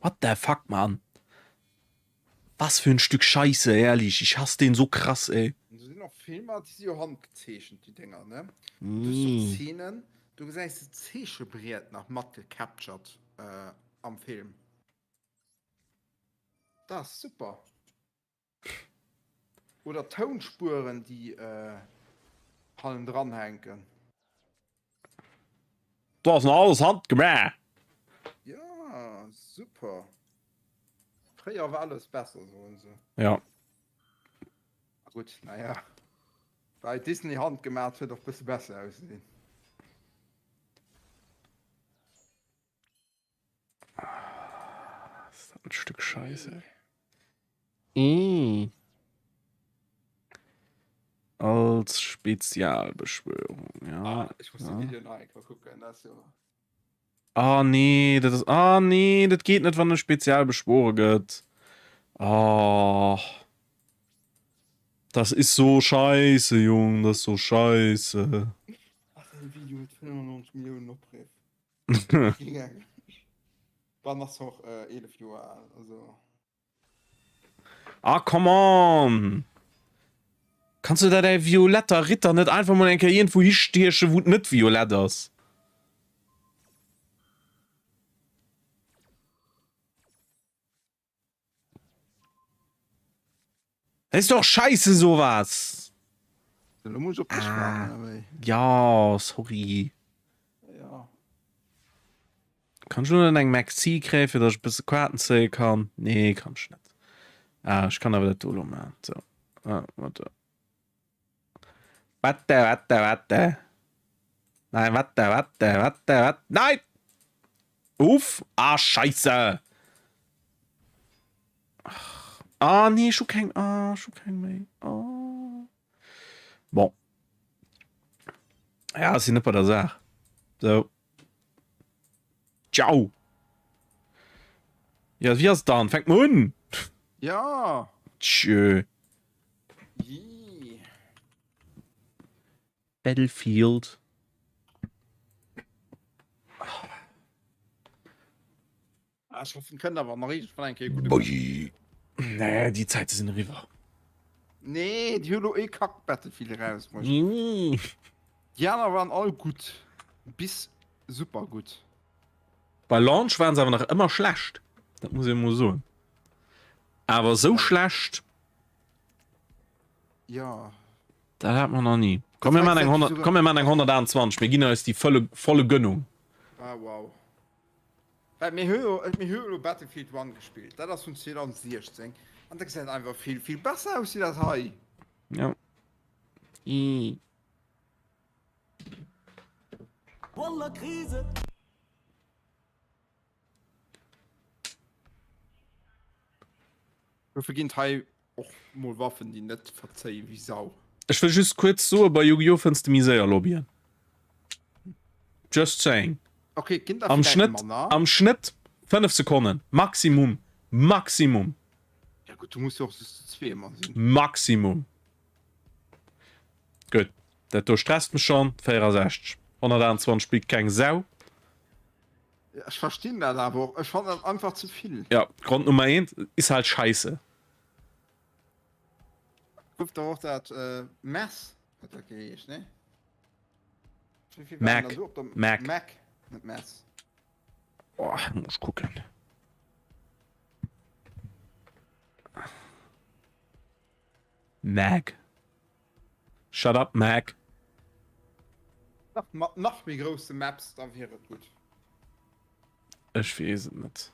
What the fuck, Mann? Was für ein Stück Scheiße, ehrlich. Ich hasse den so krass, ey. sinn och Filmer, déi si jo handgezeechent, déi Dénger, ne? Du hues do Zeenen, do gesäis de d'Zeechebriet nach mat gecaptured am Film. Dat ass super. Oder Tounspueren, déi hannendran hänken. Do ass nach alles handgemaach. Ja, super. Fréier war alles besser, soen se. Ja. Gutt, naja. Bei Disney handgemaach huet och bësse besser ausgesinn. Ist das ein Stück Scheiße. Mm. Als Spezialbeschwörung, ja. Ah, ich muss ja. den Video nach eng Kéier kucken, dat ass jo. Ah nee, dat ass. Ah nee, dat geet net, wann e spezial beschwore gëtt. Oh. Das ist so scheiße, Jung, das ist so scheiße. Ach, den Video huet 95 Milliounen Opriff. Wann ass och 11 Joer al, also. Ah come on! Kanns du da däi violetter Ritter net einfach mol eng Kéier iergendwou histiechen, wou et net violett ass? Dat ist doch scheiße sowas! Lo muss ech op dech waarden, oder wéi? Ja, sorry. Ja. Kann ech lo net eng Maxi kréien, fir datt ech e bësse Kaarten zéie kann? Nee, kann ech net. Ah, ech kann awer dat do lo maachen. So. Ah, warte. Warte, warte, warte. Nein, warte, warte, warte, warte. Nein! Uff! Ah, scheiße! Ah, nee, ech hu keng. Ah, ech hu keng méi. Ah. Bon. Ja, ech sinn net bei der Saach. So. Ciao! Ja, wéi ass et dann? Fänkt mer un! Ja! Tschö. Jee. Battlefield. Ah, ech hoffen, kënnt awer nach iergendwann eng Kéier e gudde Battlefield. Nee, déi Zäite sinn eriwwer. Nee, déi hu lo ee Kack-Battlefield erausbruecht. Déi aner waren all gutt. Bis super gutt. Bei Launch waren se awer nach ëmmer schlecht. Dat muss ee mol soen. Awer esou schlecht. Ja. Dat hat man nach nie. Komm, mir machen eng 100, komm, mir machen eng 128. Mir ginn eis déi volle, volle Gönnung. Ah, wow. Well mir hu jo, mir hu jo elo Battlefield 1 gespillt. Dat ass vun 2016. An dat gesäit einfach vill, vill besser aus wéi dat hei. Ja. I. Wallah Krise. Dofir ginn et hei och mol Waffen, déi net verzéien wéi Sau. Ech wëll just kuerz soen, bei Yu-Gi-Oh! Fënns de méi séier Lobbyen. Just saying. Ok, et ginn der Am vläit Schnëtt, manner. am Schnëtt 5 Sekonnen. Maximum. Maximum. Ja gutt, du muss jo och just zu zweeë mat sinn. Maximum. Gutt, dat do stresst mech schonn. 64, 128 spillt keng Sau. Ech verstinn dat awer och. Ech fannen dat einfach ze vill. Ja, Grond Nummer eent, is halt scheisse. Gouf der och dat Mess huet dat geheescht, nee? Wéi vill waren Mac. der do op der Mac. Mac, net Mess. Oh, muss kucken. Mac. Shut up, Mac. Nach, mat nach méi grousse Maps, da wier et gutt. Ech weess et net.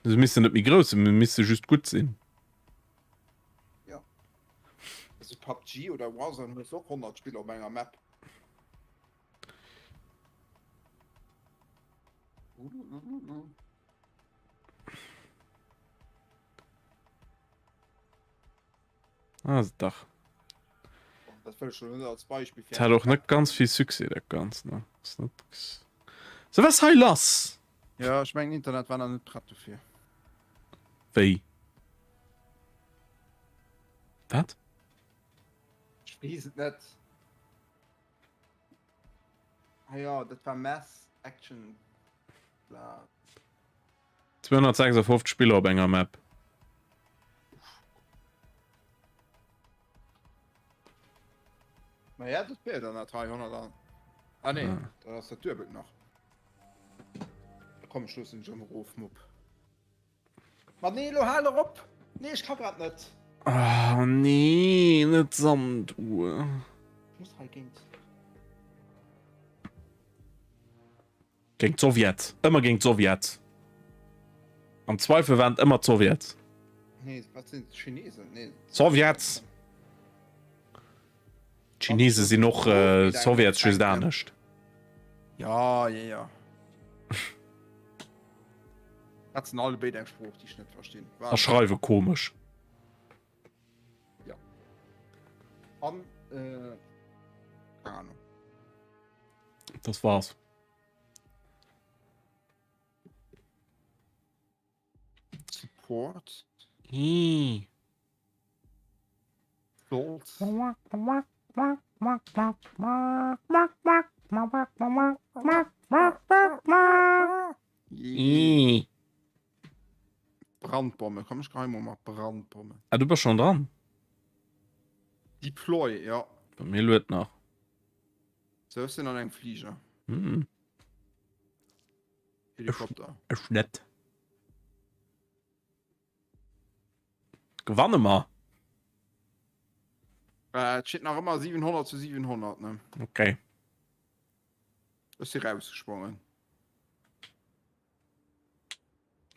Se missten net méi grouss sinn, se misste just gutt sinn. Ja. Also PUBG oder Warzone hues och 100 Spiller op enger Map. Ah, dach. Dat wëll ech lo net als Beispill fir Et hat och net ganz vill Succès dat Ganzt, ne? Ass net So was hei lass? Ja, ech mengen Internet war nach net prett dofir. Wéi? Wat? Ech weess et net. Ah ja, dat war Mass Action bla. 256 Spiller op enger Map. Ja, dat wär dann dat 300 an. Ah nee, ah. dat ass dat duebelt nach. Komm, ech loossen dech erëm erof, Mupp. Ma nee, lo hal erop! Nee, ech ka grad net. Oh nee, net Sanduhr. Ech muss hei géint. Géint d'Sowjet. Ëmmer géint d'Sowjet. Am Zweifel waren et ëmmer d'Sowjets. Nee, wat sinn d'Chinesen? Nee. Sowjets! D'Chinese sinn och äh, Sowjets, just anescht. Ja, ja, ja. Dat sinn alle béid eng Sprooch, déi ech net verstinn. A schreiwe komesch. Ja. An, äh, keine Ahnung. Das war's. Support. Hm. Salt. Hm. Brandbombe. Komm, ich gehe mal mat Brandbombe. Ah, du bist schon dran. Deploy, ja. Bei mir luet nach. Sou, ech sinn an engem Fliger. Hm. Helikopter. Ech net. Gewanne mer? Äh, et steet nach ëmmer 700 zu 700, ne? Okay. Ech si rausgesprongen.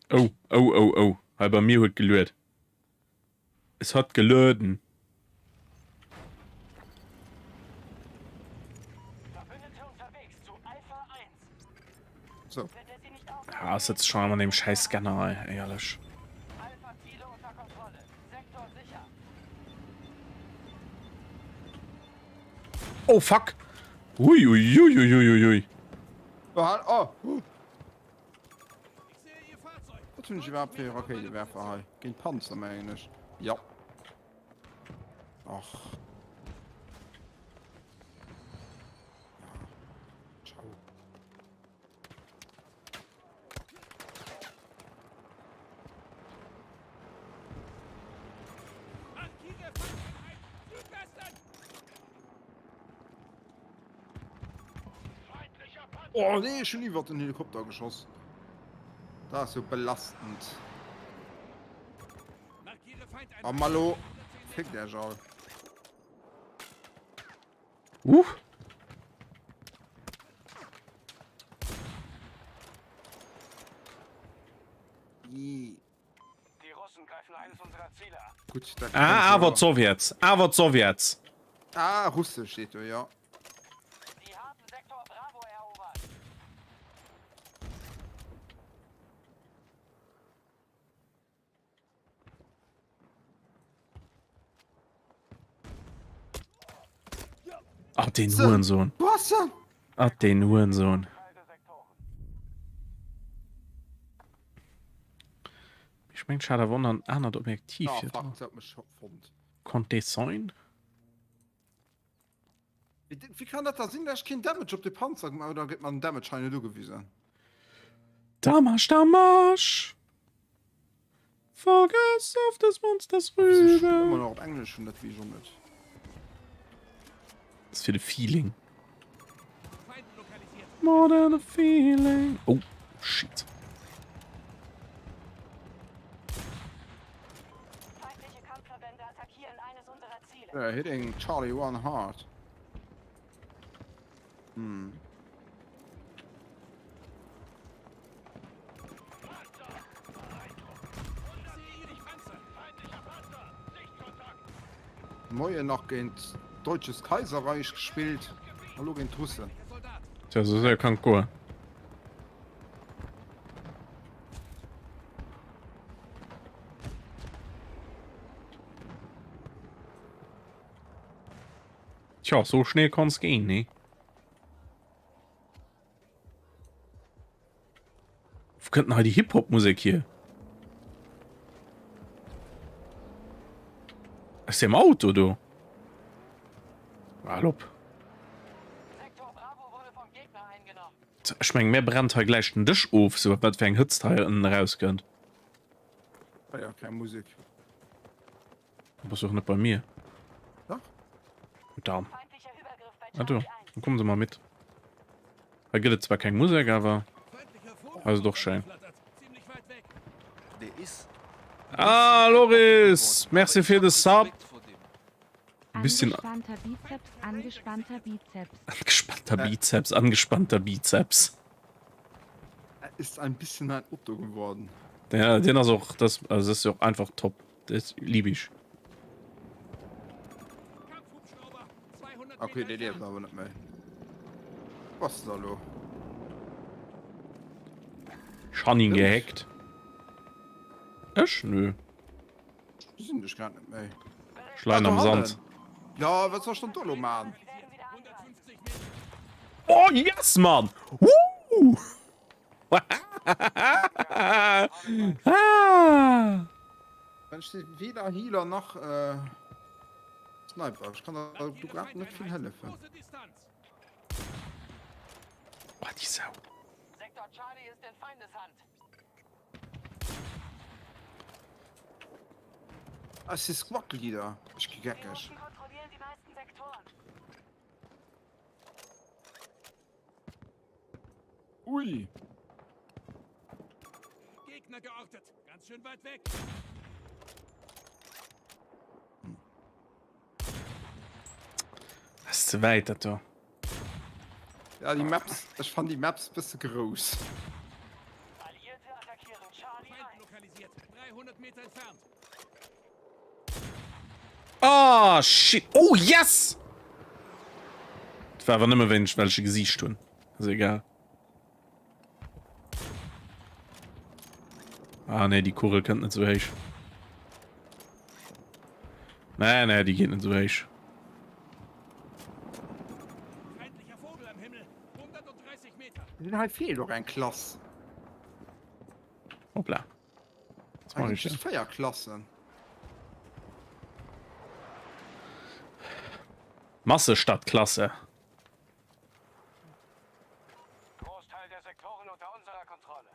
Oh, oh, oh, oh. Hei bei mir huet geluet. Es hat gelueden. So. Ja, es sitzt schon an dem scheiß Scanner, ey, ehrlich. Oh fuck! Ui, ui, ui, ui, ui, ui. Oh, oh. Wat hunn ech iwwerhaapt fir Rakéitewerfer hei? Géint Panzer mengen ech. Ja. Ach. Ja. Ciao. Oh nee, ech hunn iwwert den Helikopter geschoss. Dat ass jo belastend. A Malo, fickt Iech all. Uh. Gutt, dat Ah, awer d'Sowjets, awer d'Sowjets. Ah, Russesch steet do, jo. Ach, den Hurensohn. Was? Ach, den Hurensohn. Ich mein, schade, awer en anert Objektiv Ah, hier fuck, dran. se hat mech scho fonnt. Konnt dee sein? Wéi, wéi kann dat da sinn, dass ech keen Damage op de Panzer gemaach oder gëtt mer den Damage hei net ugewisen? Damasch, Damasch! Vollgas auf des Monsters Wieso ech ëmmer Rübe! nach op Englesch hunn, dat weess ech och net. Das ist fir de Feeling. More than a feeling. Oh, shit. Yeah, hitting Charlie one hard. Hm. Moien nach géint Deutsches Kaiserreich gespillt, a lo géint d'Russen. Tja, sou séier kann et goen. Tja, so schnell kann's gehen, ne? Wo kënnt denn hei déi Hip-Hop-Musek hier? Aus dem Auto do? Hal op. Ech meng, mir brennt hei gläich den Dësch of, sou wat fir eng Hëtzt hei ënnen erauskënnt. Ah ja, keng Musek. Du bass och net bei mir. Dach. Gutt dann. Ah do, dann kommen se mal mit. Hei gëtt et zwar keng Musek, awer hei ass et och schéin. Ah Loris, merci fir de Sub. Bisschen Angespannter Bizeps, angespannter Bizeps. Angespannter Bizeps, angespannter Bizeps. Er ist ein bisschen ein Otto geworden. Ja, den ass och, das, also das ist och einfach top. Das lieb ich. Okay, dee lieft awer net méi. Was da lo? Ich han ihn gehackt. Ech? Nö. Sinn dech grad net méi. Ech leien am Sand. Ja, wat soll ech dann do lo man? Oh yes, Mann! Woo! ah! Ech si weder Healer nach äh, Sniper. Ech kann der do grad net vill hëllefen. Oh, déi Sau. Sektor Charlie ist in Feindeshand. Ech si Squad Leader. Ech gi geckeg. Ui. Gegner geortet. Ganz schön weit weg. Ass ze wäit dat do. Ja, déi Maps, ech fannen déi Maps bësse grouss. Alliierte attackieren Charlie Feind 1. lokalisiert. 300 Meter entfernt. Ah, shit. Oh, yes! Dat war awer nëmme wéinst, well ech e gesicht hunn. Ass egal. Ah, nee, déi Kugel kënnt net sou héich. Nee, nee, déi geet net sou héich. Feindlicher Vogel am Himmel. 130 Meter. Hei feelt och eng Klass. Hoppla. Was mach ich denn? 4 Klassen. Masse statt Klasse. Großteil der Sektoren unter unserer Kontrolle.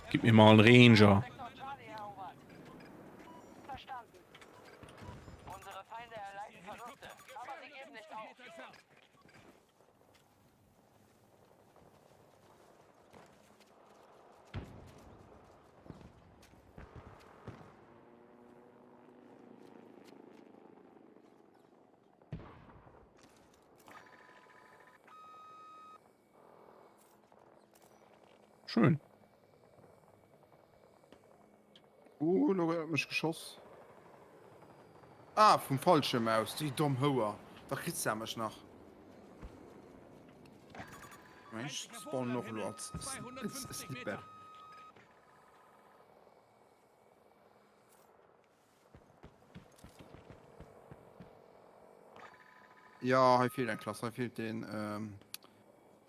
Gib mir mal einen Ranger. Sektor Charlie erobert. Verstanden. Unsere Feinde erleiden Verluste, aber sie geben nicht auf. Meter entfernt. Schön. Oh, lo huet mech geschoss. Ah, vum Fallschirm aus, déi domm Houer. Da kritt se mech nach. Ech spawnen och elo als Sniper. Ja, hei feelt eng Klass, hei feelt den, ähm,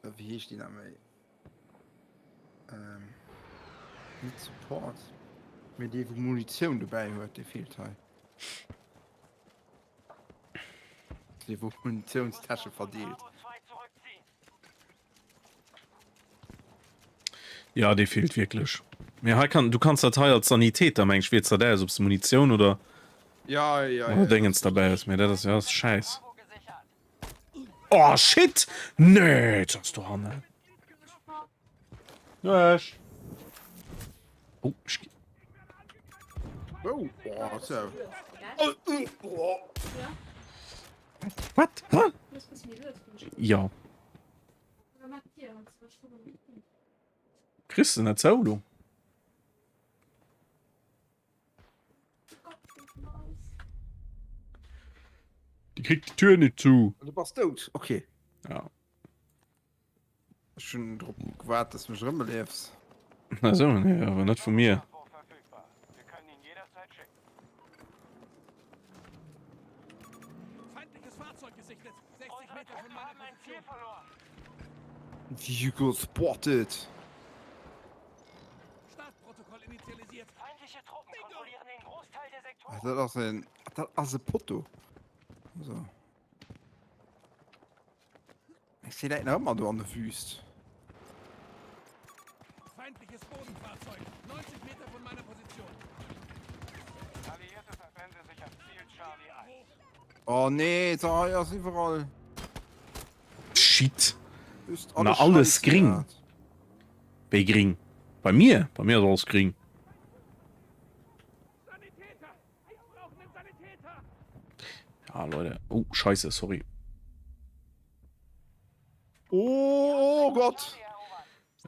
wéi heescht déi nach méi? Ähm, net Support, mee dee wou Munitioun dobäi huet, dee feelt hei. Dee wou Munitiounstäsche verdeelt. Ja, dee feelt wierklech. Mee hei kann, du kanns dat hei als Sanitäter, meng ech, wiels dat aus, ob s de Munitioun oder, Ja, ja, oder ja. Déngens derbäi hues. Mee dat ass, ja, ass schäiss. Oh, shit! Nee, jetzt ass dohannen. Nuesch. Oh, ech gi. Oh, oh, so. Oh, oh. Wat? Hä? Ja. Kriss de net zou lo? Déi kritt d'Tür net zu. Du bass dout? Okay. Ja. Ech hunn drop gewaart, dass du mech erëmbeliefs. Ach so, nee, awer net vu mir. Vehicle spotted. Dat ass en, dat ass e Potto. So. Ech si läit nach ëmmer do an der Wüst. Feindliches Bodenfahrzeug, 90 Meter von meiner Position. Oh nee, da hei ass iwwerall. Shit. Just Na alles gring. Wéi gring? Bei mir? Bei mir ass alles gring. Ja, Leute. Oh, scheiße, sorry. Oh, oh Gott.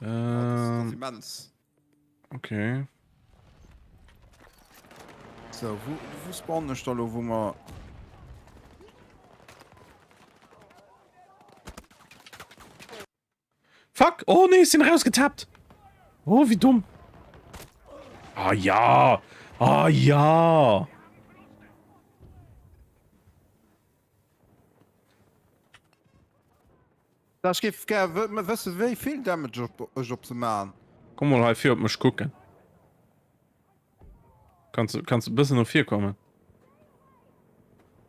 Ähm, immens. Okay. So, wo, wo spawnen ech da lo, wou mer... Fuck! Oh nee, ech sinn rausgetappt! Oh, wéi dumm! Ah ja! Ah ja! Ech géif gär wëssen, wéi vill Damage ech op se man. Komm mol hei vir op mech kucken. Kanns du, kanns du bëssen no vir kommen?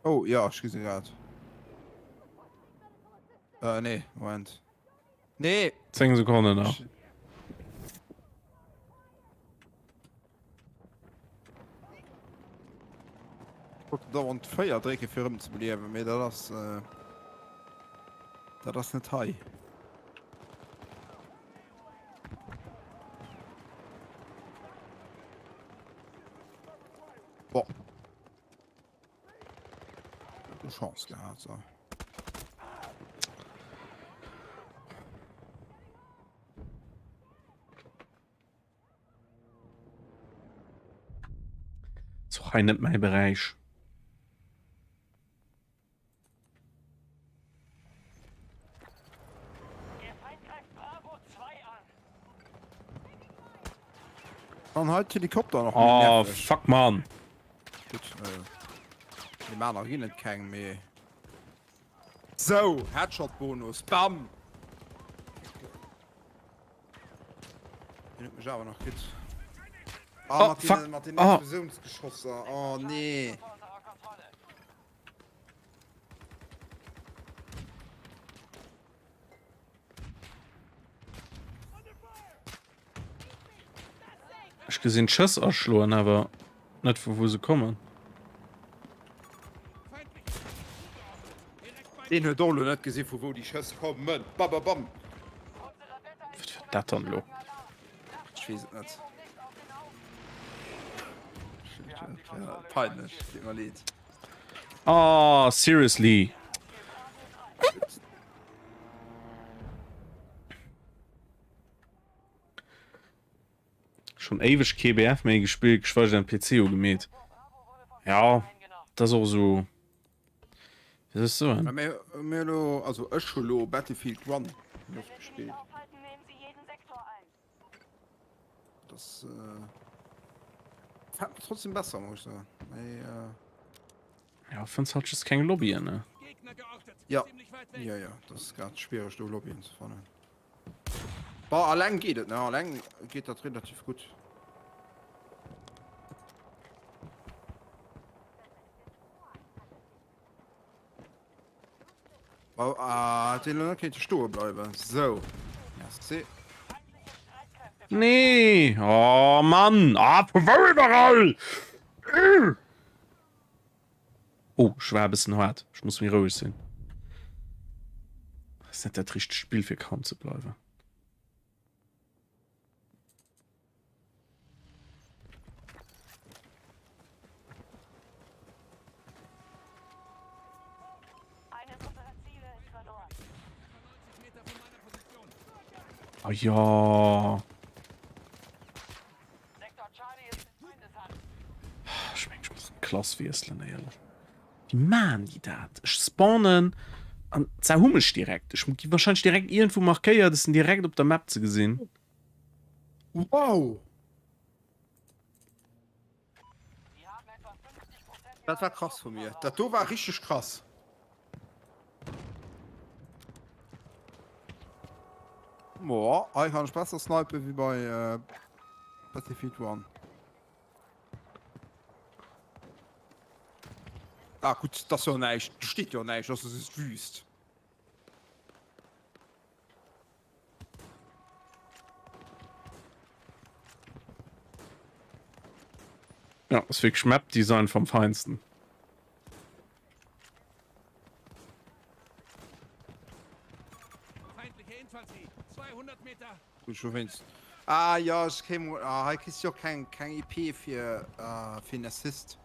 Oh ja, ech gesi grad. Äh, nee, Moment. Nee! 10 Sekonnen nach. Wollt dauernd 4 drécke fir erëm ze beliewen, mee dat ass dat ass net hei. Boah. Chance gehat so. Ass och hei net mäi Beräich. An hei d'Helikopter nach Oh, fuck, Mann. Gutt, äh, mir maachen nach ginn et keng méi. Sou, Headshot-Bonus, bam! Den huet mech awer nach kritt. Ah, Oh, mat fuck. den, mat den Oh. Explosiounsgeschosser. Oh, nee. Ech gesinn d'Schëss aschloen, awer net vu wou se kommen. Deen huet och elo net gesinn, vu wou déi Schëss kommen. Bababam. Wat war dat dann elo? Ech weess et net. Peinlech, deet mer leed. Oh, seriously? Schon éiweg kee BF méi gespillt, geschweige denn PC ugemeet. Ja, dat ass och esou, wéi soll ech soen? Mä mir, mir elo, also ech hu lo Battlefield 1 net gespillt. Das äh, gefällt mir trotzdem besser, muss ich sagen. Mee, äh, Ja, fënns halt just keng Lobbyen, ne? Ja, ja, ja, das ist grad schwierig, do Lobbyen ze fannen. Bah, alleng geet et, ne? Alleng geet dat relativ gutt. Oh, ah, hätt een elo net kéinte stoe bleiwen. Sou. Merci. Nee! Oh Mann! Ah, vu wou iwwerall? Oh, ech war e bëssen haart. Ech muss méi roueg sinn. Ass net dat richtegt Spill fir calm ze bleiwen. Oh ja. Ech meng, ech muss d'Klass wiesselen, éierlech. Wéi maan déi dat? Ech spawnen an se hu mech direkt. Ech gi wahrscheinlech direkt iergendwou markéiert, ech sinn direkt op der Map ze gesinn. Wow! Dat war krass vu mir. Dat do war richteg krass. Boah, hei kann ech besser snipen wéi bei äh, Battlefield 1. Ah gutt, dat ass jo näischt. Do steet jo näischt, dat ass just Wüst. Ja, ass wierklech Map Design vom Feinsten. Gutt, scho wéinst. Ah jo, ech kéim. Ah, hei kriss jo keng keng IP fir äh, fir en Assist.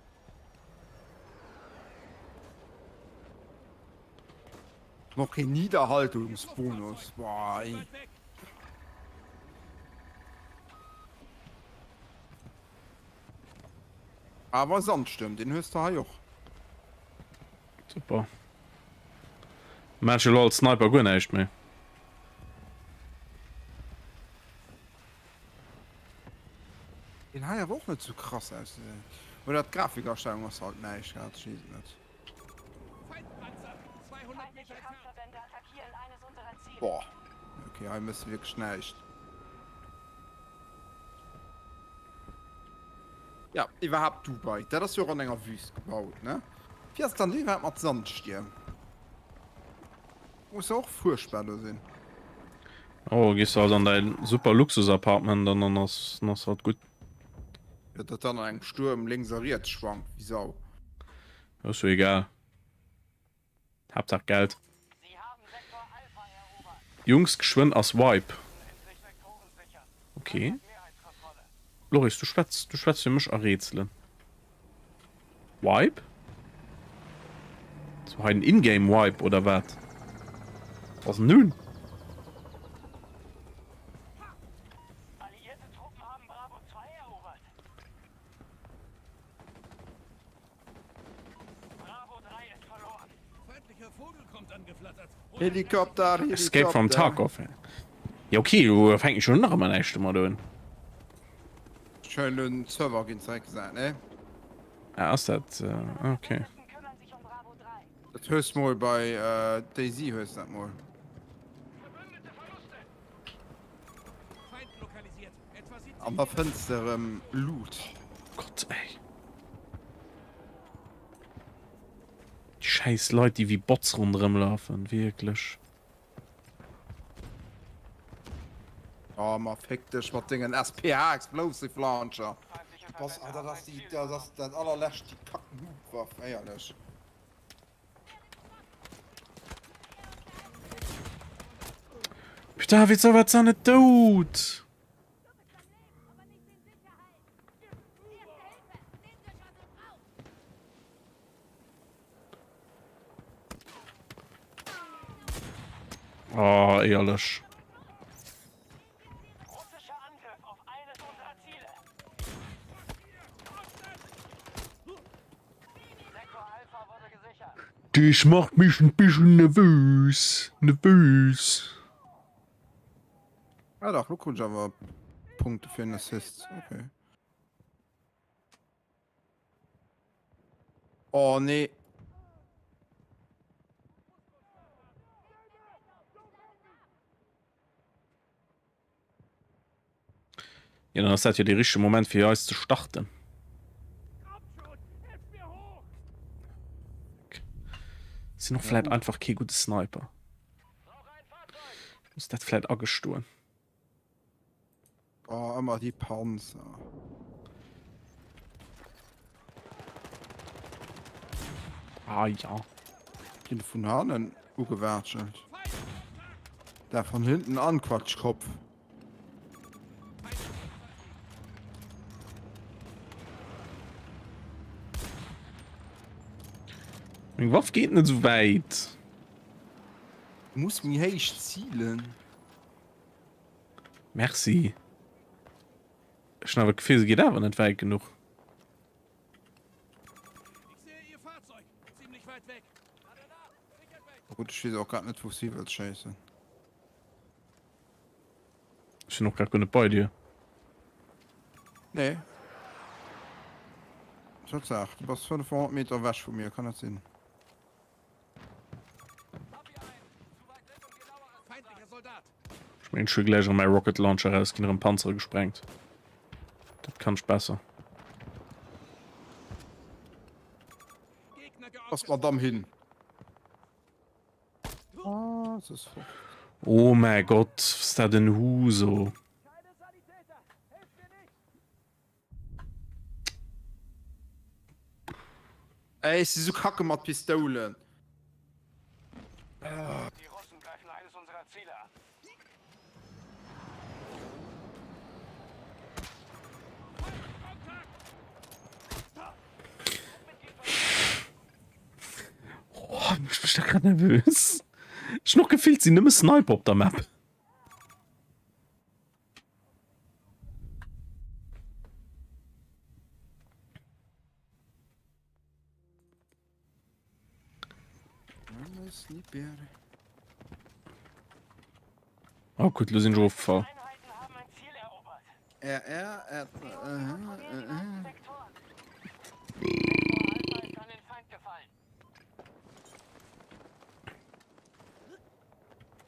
Noch keen Niederhaltungsbonus. Boah, ey. Awer Sandstürm, den hues de hei och. Super. Maache elo als Sniper guer näischt méi. Deen hei awer och net sou krass ausgesinn. Oder d'Grafikastellung ass halt näischt grad, ech weess et net. Boah, okay, hei mëss de wierklech näischt. Ja, iwwerhaapt Dubai, dat ass jo och an enger Wüst gebaut, ne? Wéi ass et dann do iwwerhaapt mat Sandstierm? Muss jo och fuerchtbar do sinn. Oh, gees du halt an däin super Luxus-Apartment an dann ass, dann ass halt gutt. Jo, datt dann an engem Stuerm lénks a riets schwankt wéi Sau. Ass jo egal. Haaptsaach Geld. Jungs geschwënn ass Wipe. Ok. Loris du schwätz du schwätz fir mech a Rätselen. Wipe? So hei den Ingame Wipe oder wat? Was nun? Helikopter, Helikopter. Escape from Tarkov. Ja okay, du fänken schon nach ëmmer näischt domat un. Schön den Server ginn zeréckgesat, ne? Ah, ass dat äh, okay. Dat hues mol bei äh, DayZ hues dat mol. An da fënns de erëm Loot. Gott ey. Déi schäiss Leit déi wéi Bots ronderëm lafen, wierklech. Oh ma féck dech mat dengen SPH Explosive Launcher. Du bass, ah dat ass déi, dat ass dat allerlescht, déi kack Noob-Waff, éierlech. Putain, wéi wat se net dout? Oh, éierlech. Dich macht mich ein bisschen nervös. Nervös. Ah dach, lo krut ech awer Punkte fir en Assist. Okay. Oh nee. Ja, dann ass dat jo de richtege Moment fir eis ze starten. Sinn och vläit einfach kee gudde Sniper. Muss dat vläit agestoen. Oh, ëmmer déi Panzer. Ah ja. Ginn vun hannen ugewatschelt. Da von hinten an, Quatschkopf. Meng Waff geet net sou wäit. Du muss méi héich zilen. Merci. Ech hunn awer d'Gefill, se geet awer net wäit genuch. Gutt, ech weess och grad net wou s hi wëlls schéissen. Ech sinn och grad guer net bei dir. Nee. Tatsaach, du bass 500 Meter ewech vu mir, kann dat sinn? Ech mengen, ech hu gläich erëm mäi Rocket Launcher raus, ginn erëm Panzere gesprengt. Dat kann ech besser. Ass d'Madame hin? Ah, se ass fort. Oh mäi Gott, ass dat en Huso. Ey, ech si sou kacke mat Pistoulen. Die Russen greifen eines unserer Ziele an. Oh, mech mécht dat grad nervös. Ech hunn och gefillt, sinn nëmme Sniper op der Map. Oh gutt, lo sinn ech erofgefall. R, R, R, äh, äh.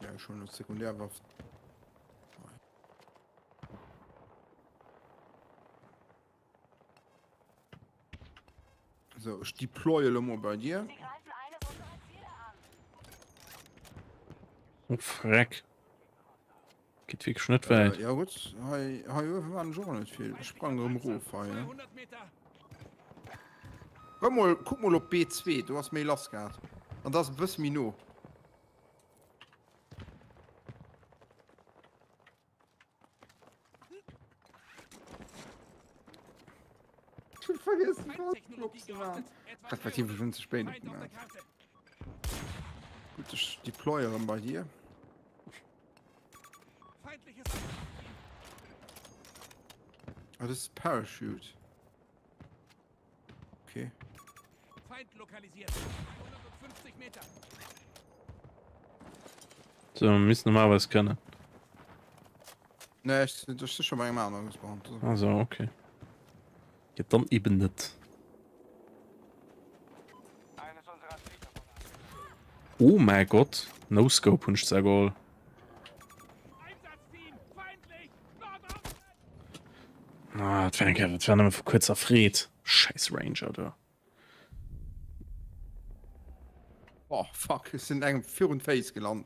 Ja, schon eine Sekundärwaffe. So, ech deploye lo mol bei dir. Oh, Freck. Geht wirklich net wäit. Äh, ja gut, hei, hei uewe waren ech och net vill. Ech sprang erëm erof hei. Ne? Komm mol, kuck mol op B2, do ass méi lass grad. An da ass e bësse méi no. Respektiv ech hunn ze spéit opgemaach. Gutt, ech deployeren bei dir. Ah, das ist Parachute. Okay. Feind lokalisiert. 150 Meter. So, wir müssen normalerweise können. Nee, ich, das ist schon bei einem anderen gespawnt. Also, okay. Ja, dann eben net. Oh mein Gott. No Scope hunn ech zwar geholl. Ah, dat war eng Kéier, dat war nëmme vu kuerzer Freed. Scheiß Ranger do. Oh fuck, ech sinn engem virun d'Féiss gelant.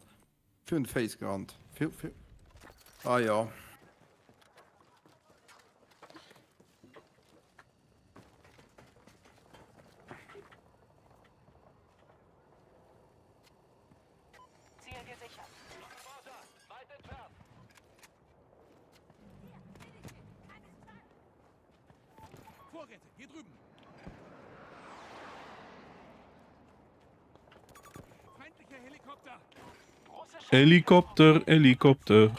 Virun d'Féiss gerannt. Vir, vir. Ah ja. Ziel gesichert. Weit entfernt. Vorräte, hier drüben. Feindlicher Helikopter. Helikopter, Helikopter.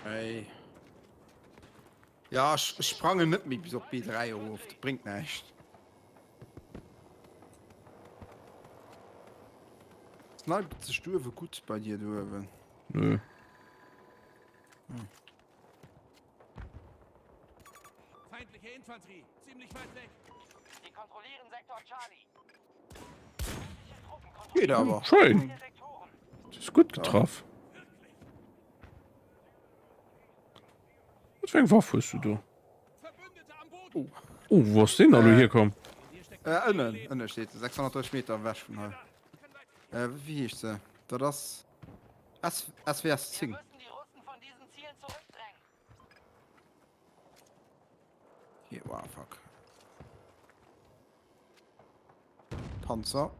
Hey. Ja, ech, ech sprangen net méi bis op B3 erof, dat bréngt näischt. Sniped sech do uewe gutt bei dir do uewen? Nö. Hm. Feindliche Infanterie, ziemlich weit weg. Sie kontrollieren Sektor Charlie. Geht aber. Schön. Das ist gut getroffen. Was für eng Waff hues du do? Oh. Oh, wo ass deen da lo hierkomm? Äh, ënnen, ënne steet se, 630 Meter ewech vun hei. Äh, wéi heescht se? Dat ass S SWS 10. Hier, wow, fuck. Panzer.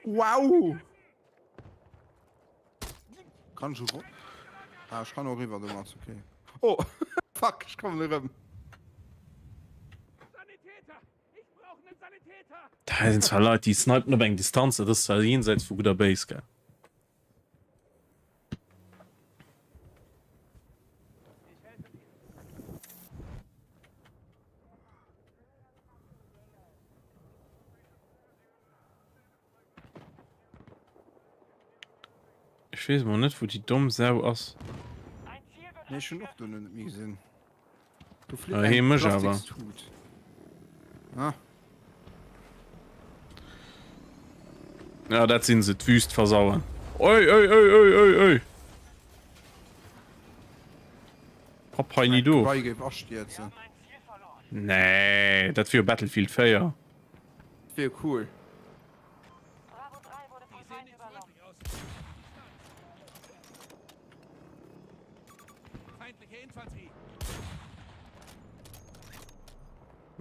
Wow! Kann ech ero? Ah, ech kann och eriwwer domat, okay. Oh, fuck, ech kommen erëm. Da sinn zwar Leit, déi snipen op eng Distanz, dat ass zwar jenseits vu Gutt a Béis, gell. Ech weess mol net wou déi domm Sau ass. Nee, ech hunn och do net méi gesinn. Do flitt Ah, hee eng mech awer. Plastikstut. Ah. Ja, dat sinn se, d'Wüst versauen. Oi, oi, oi, oi, oi, oi. Papp hei ni do. Gebai géif astierzen. Nee, dat wier jo Battlefield 4. Wier cool.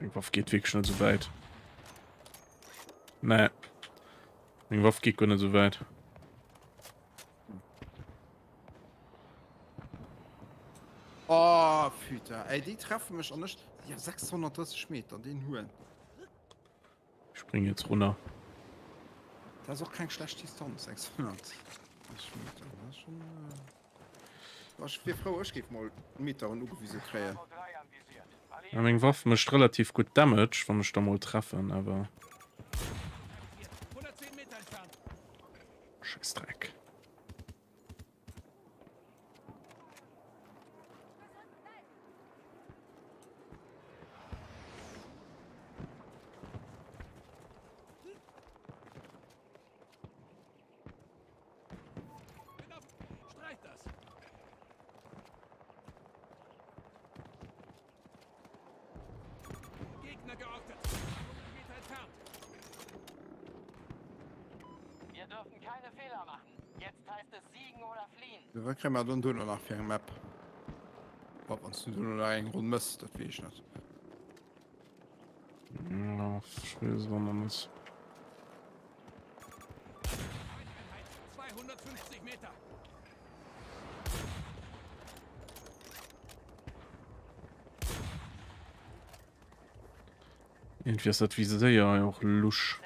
Meng Waff geet wierklech net esou wäit. Nee. Meng Waff geet guer net esou wäit. Oh, Füter. Ey, déi treffe mech an ech. Ja, 630 Meter, den Huren. Ich spring jetzt runter. Dat ass och keng schlecht Distanz, 630 Meter. Dat ass schon. Äh... Ech wier frou, ech géif mol Meteren ugewise kréien. Ja, meng Waff mécht relativ gutt Damage, wann ech da mol treffen, awer. Scheißdreck. Gegner geortet. Meter entfernt. Wir dürfen keine Fehler machen. Jetzt heißt es siegen oder fliehen. So, wat kréie mer dann duerno nach fir eng Map? Wat wann s du duerno nach eng Ronn mëss, dat weess ech net. Ja, ech weess et och nach net. Feindeinheit 250 Meter. Irgendwie ass dat Viséier och lusch.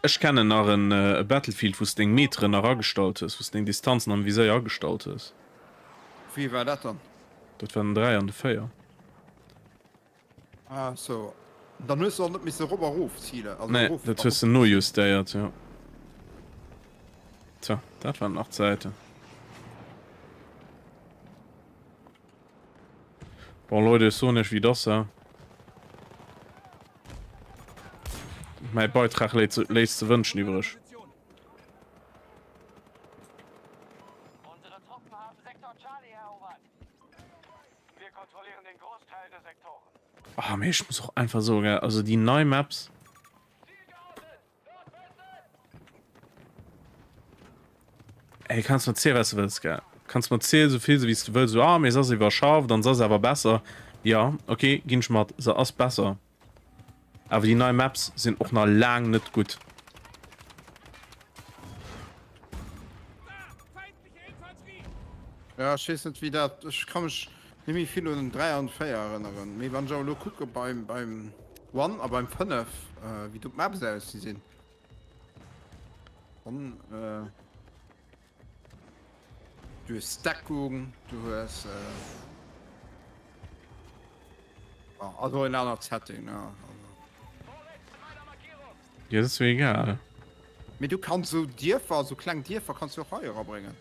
Ech kennen nach en Battlefield wou s deng Meteren nach agestallt hues, wou s deng Distanzen am Viséier agestallt hues. Wéi war dat dann? Dat war den 3 an de 4. Ah sou, dann hues de och net misse rop a rof zilen, also Nee, erof dat a hues de rop. nojustéiert, jo. Tja, dat waren nach Zäiten. Bon Leute, ech soen iech wéi et ass, he. Mäi Beitrag léisst ze wënschen iwwreg. Ah, mee ech muss och einfach soen, gell, also déi nei Maps. Ey, kanns mer zielen, was du wëlls, gell? Kanns mer zielen, sou vill, sou wéi s du wëlls, so, ah, mee se ass iwwerschafft an se ass awer besser. Ja, okay, ginn ech mat, se ass besser. Awer déi nei Maps sinn och nach laang net gutt. Ja, ech weess net, wéi dat, ech ka mech net méi vill un den 3 an 4 erënneren, mee wann ech awer elo kucke beim, beim One a beim 5, wéi do d'Maps aussi sinn, dann, du hues Deckung, du hues, also en anert Setting, ne, also. Jo, dat ass jo egal. Mee du kanns sou Dierfer, sou kleng Dierfer kanns du och hei erabréngen.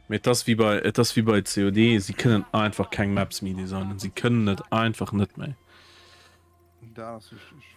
Mee et ass wéi bei, et ass wéi bei COD, si kënnen einfach keng Maps méi designen, si kënnen et einfach net méi. Dat ass richteg.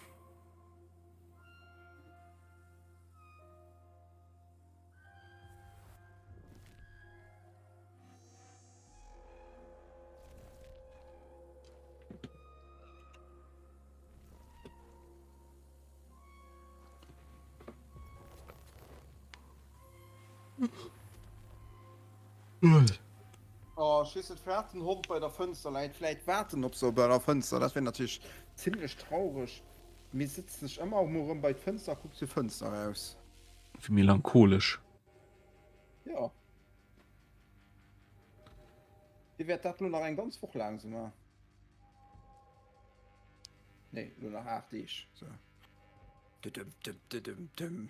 Oh, ech weess net, firwat den Hond bei der Fënster läit. Vläit waart en op se bei der Fënster. Dat wär natierlech zimlech traureg. Mee sëtzt sech ëmmer emol erëm bei d'Fënster a kuckt zur Fënster eraus. Wéi melancholesch. Jo. Dir wäert dat lo nach eng ganz Woch laang sou man. Nee, lo nach 8 Deeg. So. Düm, düm, düm, düm.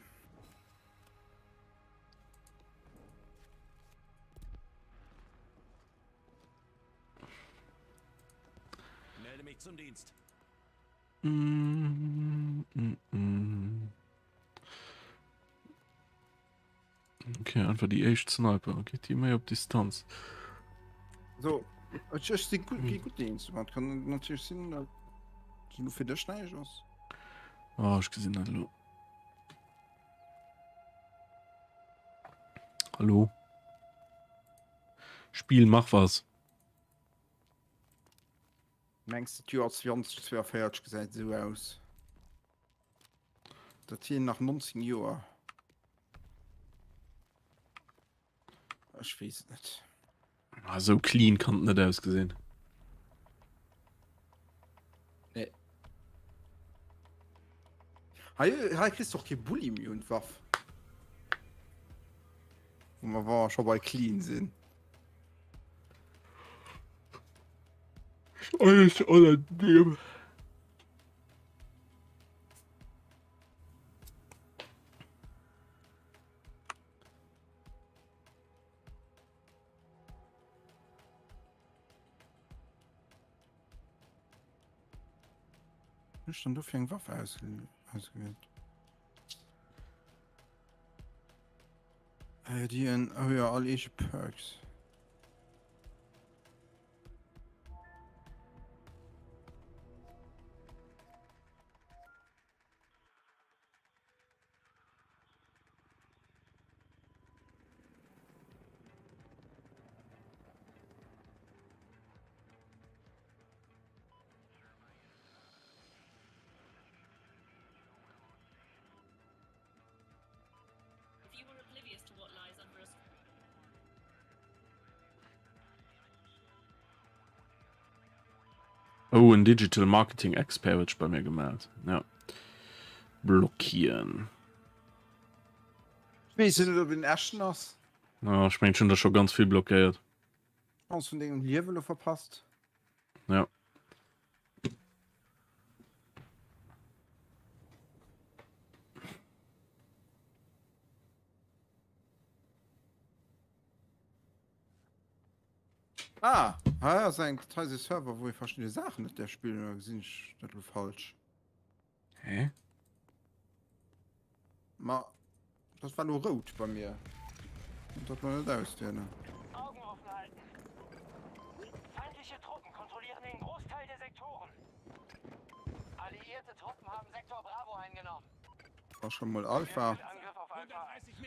Melde mich zum Dienst. Mm, mm, mm. Okay, einfach déi éischt Sniper. Geet déi méi op Distanz? So, ech, ech si gutt, gi gutt eens. Et kann natierlech sinn, datt et elo fir dech näischt ass. Oh, ech gesinn dat elo. Hallo? Spiel, mach was. Mengs de d'Joer 2042 gesäit esou aus? Dat sinn nach 19 Joer. Ech weess et net. Ah, sou clean kann et net ausgesinn. Nee. Hei, hei kriss du och kee Bulli méi un d'Waff. Wo mer wa scho bei clean sinn. Alles unangenehm. Hunn ech dann dofir eng Waff ausgewielt? Äh, déi en, oh ja, all eege Perks. Oh, en Digital Marketing Expert huet sech bei mir gemellt. Ja. Blockieren. Ech weess net, ob en echten ass. Ja, ech mengen, ech hunn der scho ganz vill blockéiert. Chance vun dengem Liewe lo verpasst. Ja. Ah, hei ass eng hei ass e Server, wou ee verschidde Saachen net däerf spillen, oder gesinn ech dat elo falsch? Hä? Ma dat war elo rout bei mir. Konnt dat elo net auswielen. Augen offen halten. Feindliche Truppen kontrollieren den Großteil der Sektoren. Alliierte Truppen haben Sektor Bravo eingenommen. War schon mol Alpha.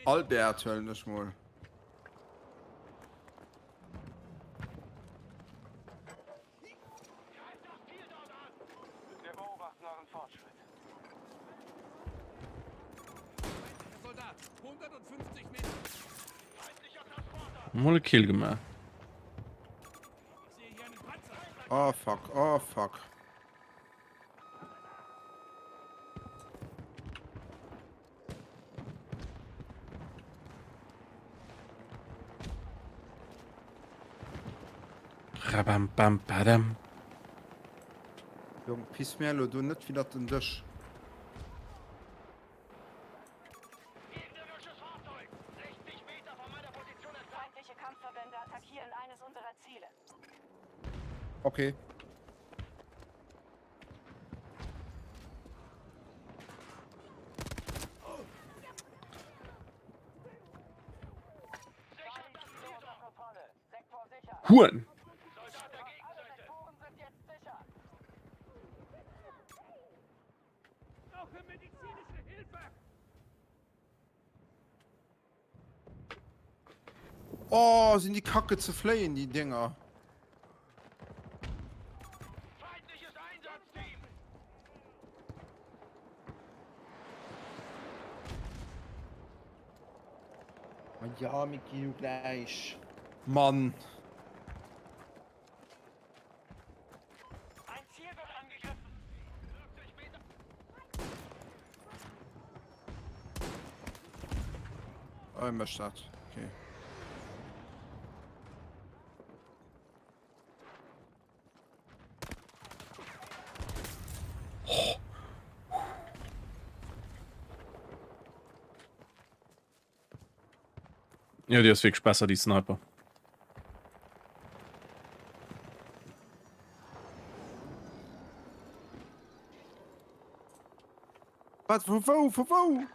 Albert huelen ech mol. Mol e Kill gemaach. Oh fuck, oh fuck. Rabam bam badam. Jong, piss mir elo do net widder den Dësch. Okay. Huren! Oh, sinn déi kacke ze fléien, déi Dinger. Ma ja, mir ginn jo gläich. Mann. Oh, er mécht dat. Okay. Ja, déi ass wierklech besser, déi Sniper. Wat? Vu wou? Vu wou?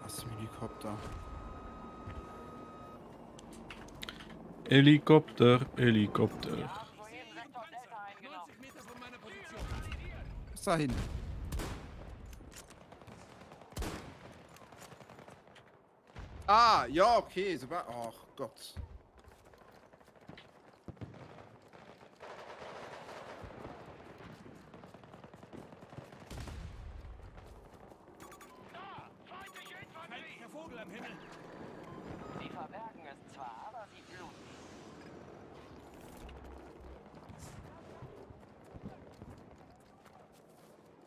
Ass dem Helikopter. Helikopter, Helikopter. Bis dahin. Ah, ja, okay, so war. Ach Gott. verbergen es zwar, aber sie bluten.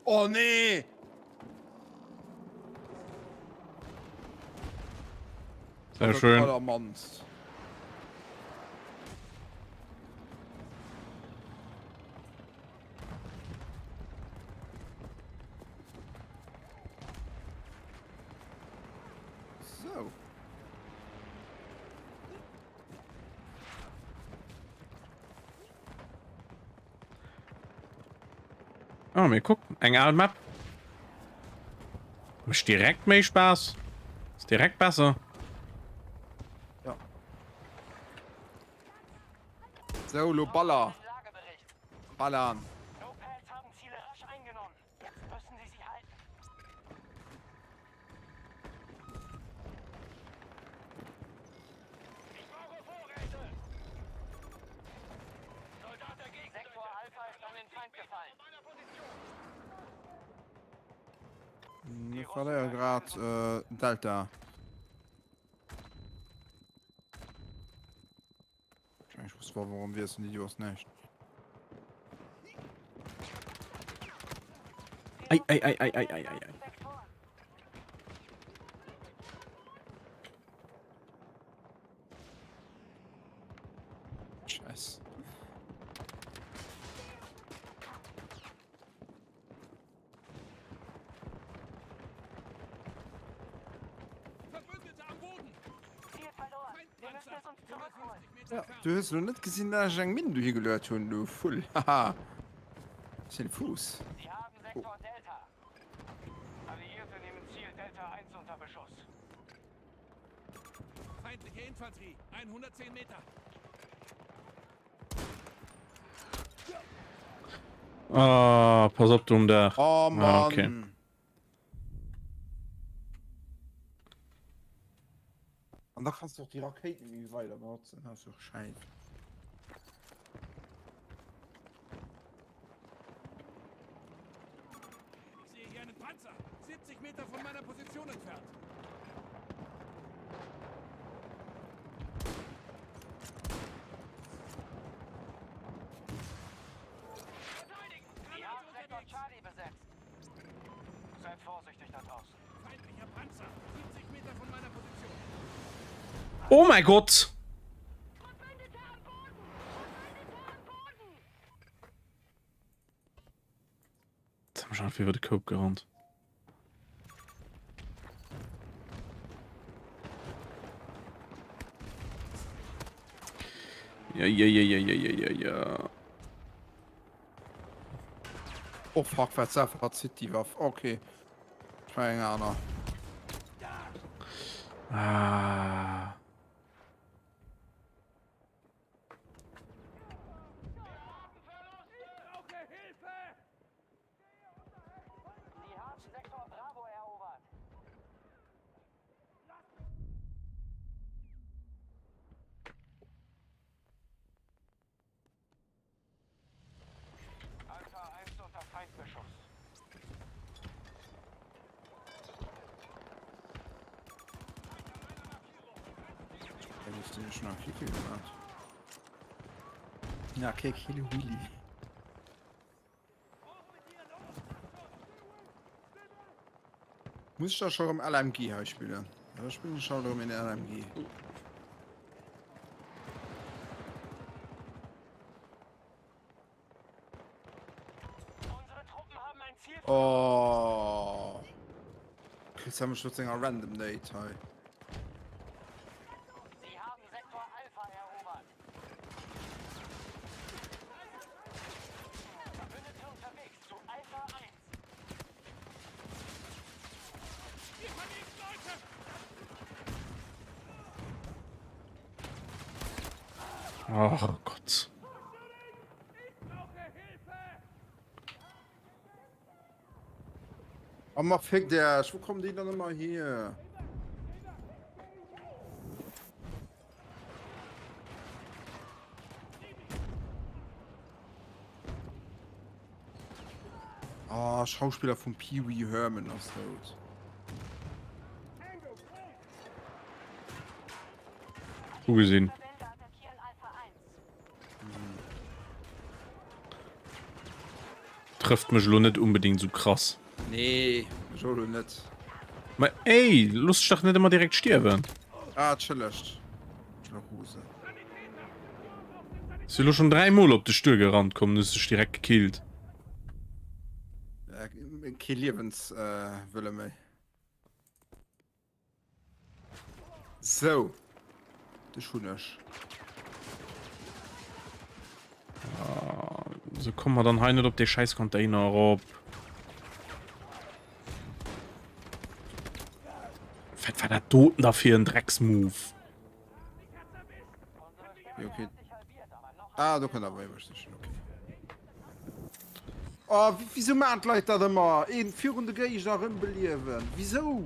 Oh nee! Sehr schön. Allermannst. So. Oh, mir kucken. Eng al Map. Mécht direkt méi Spaass. Ist direkt besser. Ja. So, lo Baller. Ballern. Mir verléiere grad Delta. Ech wusst zwar warum wir es nicht, du hast nicht. Ei, ei, ei, ei, ei, ei, ei. Scheiß. Ja, du hues lo net gesinn, dat ech eng Minn dohi geluet hunn, du Vull. Haha. Sinn Fuuss. Oh. Feindliche Infanterie, 110 Meter. Oh, pass op do um Daach. Oh Mann. Ah, okay. An da kannst du och déi Rakéiten méi weider benotzen. Das ist doch scheiße. Ich sehe hier einen Panzer, 70 Meter von meiner Position entfernt. Sie haben Sektor Charlie besetzt. Seid vorsichtig da draußen. Feindlicher Panzer, 70 Meter von meiner Position. Oh mein Gott! Jetzt haben wir schon einfach iwwer de Koup gerannt. Ja, ja, ja, ja, ja, ja, ja, ja. Oh fuck, wat Sapphire City Waff. Okay. Ich war eng aner. Ah. Sie haben Sektor Bravo erobert. Alpha 1 unter Feindbeschuss. Schon Artikel gemacht. Ja, okay, Kili Willi. Muss ich da schon im LMG hei spillen? Ja, da spillen ich schon in LMG. Unsere Truppen haben ein Ziel Oh. Kriegst du schon enger random Date hei. Sie haben Sektor Alpha erobert. Verbündete unterwegs zu Alpha 1. Wir verlieren Leute! Ach Gott. Brauche Hilfe! Oh ma fick dech, wou kommen déi dann ëmmer hier? Ah, Schauspiller vum Pee Wee Herman ass dout. Ugesinn. Trëfft mech elo net unbedingt sou krass. Nee, mech och elo net. Ma ey, looss dech dach net ëmmer direkt stierwen. Ah, entschëllegt. Ech war rosen. Si lo schon 3 mol op dech duergerannt komm, hues dech direkt gekillt. Kee Liewenswëlle méi. Sou, dech hunn ech. Ah, sou komme mer dann hei net op dee scheiß Container erop. Wat war dat doten da fir en Drecksmove? Okay. Ah, do kënnt awer iwwer sech. Okay. Oh, wieso machen d'Leit dat ëmmer? Een virun de Géigner erëmbeliewen. Wieso?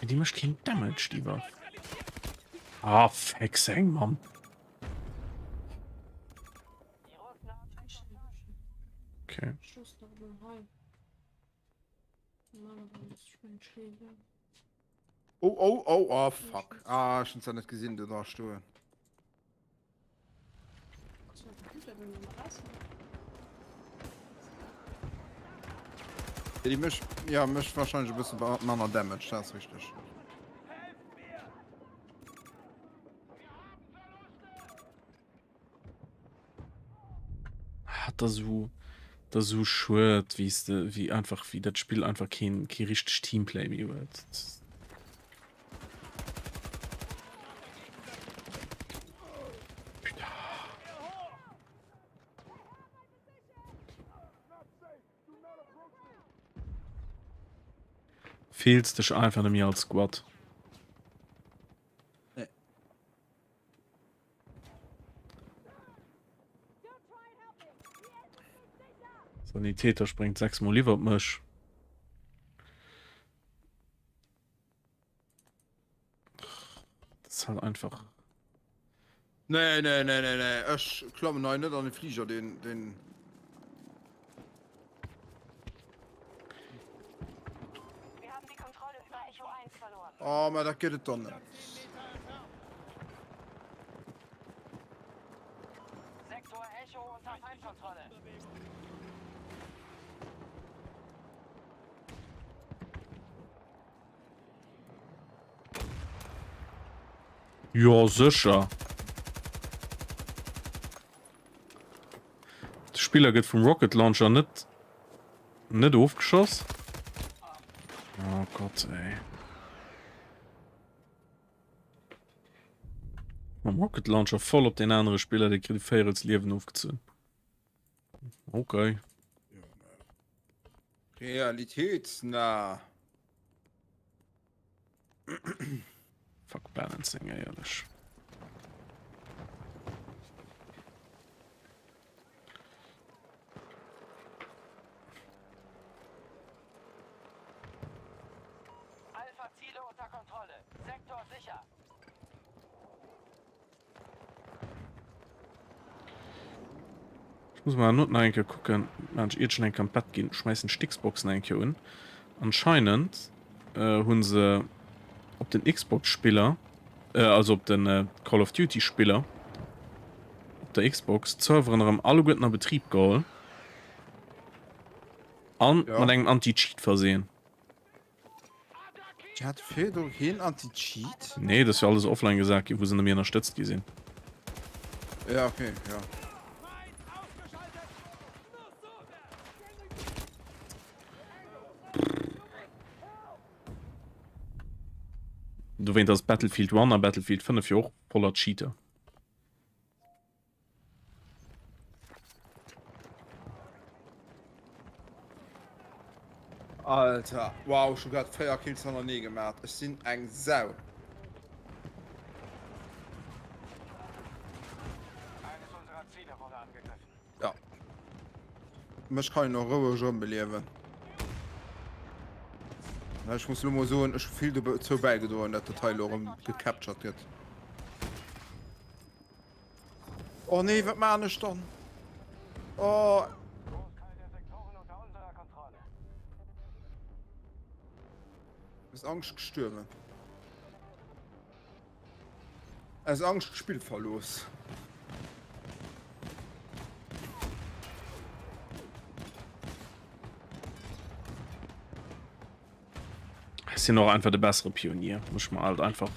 Déi mécht keen Damage, déi Waff. Ah, fex eng, Mann. Okay. Oh, oh, oh, oh, fuck. Ah, ech hunn zwar net gesinn, do dra stoen. Ja, déi mécht, ja, mécht wahrscheinlech e bësse manner Damage, dat ass richteg. Hat da so da so schued wie de wie einfach wie dat Spiel einfach keen kee richteg Teamplay méi huet. Feels dech einfach nemmi als Squad. Sanitäter sprengt 6 mol iwwert mech. Das ist halt einfach. Nee, nee, nee, nee, nee. Ech klammen hei net an den Flieger, den, den. Oh, ma dat gëtt et dann net. Jo sécher. De Spiller gëtt vum Rocket Launcher net net ofgeschoss. Oh Gott ey. Mam Rocket Launcher voll op den anere Spiller, dee kritt e Véierels Liewen ofgezunn. Okay. Realitätsnah. Fuck Balancing, éierlech. Alpha Ziele unter Kontrolle. Sektor sicher. Ech muss mal not nach eng Kéier kucken, wann ech iergendwann eng Kéier an d'Bett ginn, schmeissen ech d'Xbox nach eng Kéier un. Anscheinend hunn se op den Xbox-Spiller, also op den Call of Duty-Spiller op der Xbox, d'Serveren erëm alleguerten a Betrib geholl an mat engem Anti-Cheat versehen. Déi hat virdru keen Anti-Cheat? Nee, dat ass jo alles offline gesat ginn, wou se net méi ënnerstëtzt gi sinn. Ja, okay, ja. Dowéint ass Battlefield 1 a Battlefield 5 jo och voller Cheater. Alter, wow, ech hu grad 4 Kills hannerneë gemaat, ech sinn eng Sau. Ja. Mech kann een och roueg erëmbeliewen. Ech muss lo mol soen, ech hu vill dozou bäigedroen, dat dat hei lo erëm gecaptured gëtt. Oh nee, wat maan ech dann? Oh. Aus Angscht gestuerwen. Aus Angscht d'Spill verlooss. Ech sinn och einfach de bessere Pionier, muss ich mal halt einfach.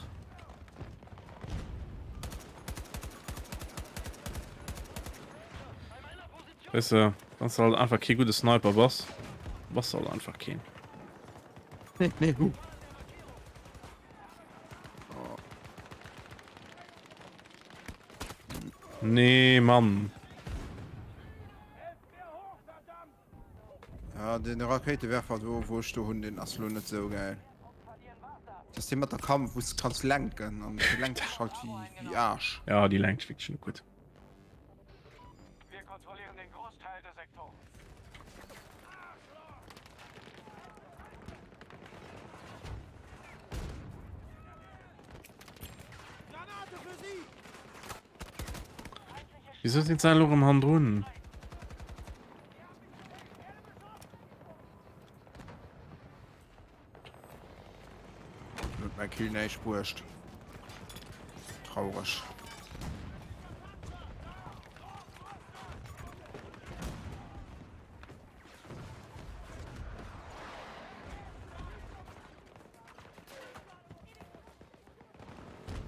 Weißt du, wann du halt einfach kein guter Sniper bass, bass du halt einfach keen. Nee, nee, hu. Nee, Mann. Ja, den Rakéitewerfer do, wou ech do hunn, den ass lo net sou geil. Das ass dee mat der Kamm, wou s de kanns lenken an déi lenkt sech halt wéi, wéi Aarsch. Ja, déi lenkt wierklech net gutt. Wir kontrollieren den Großteil der Sektoren. Granate für Sie! Wieso sinn se elo erëm hannendrun? Huet mäi Kill näischt bruecht. Traureg.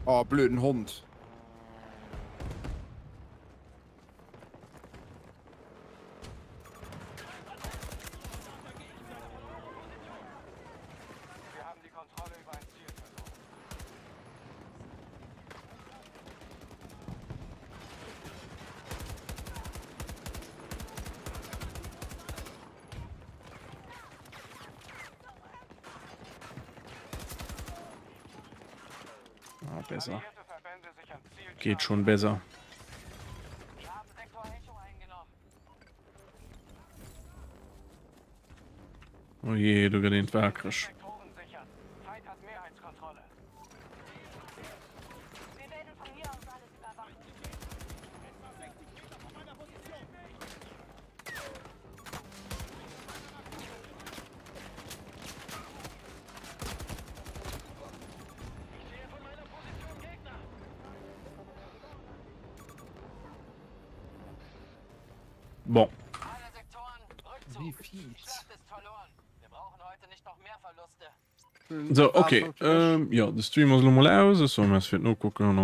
Oh, blöden Hond. Ah, besser. Geht schon besser. Oh je, do gëtt eent waakreg. Bon. So, okay. Ähm, ja, de Stream ass lo mol aus. Ech soe merci fir d'Nokucken.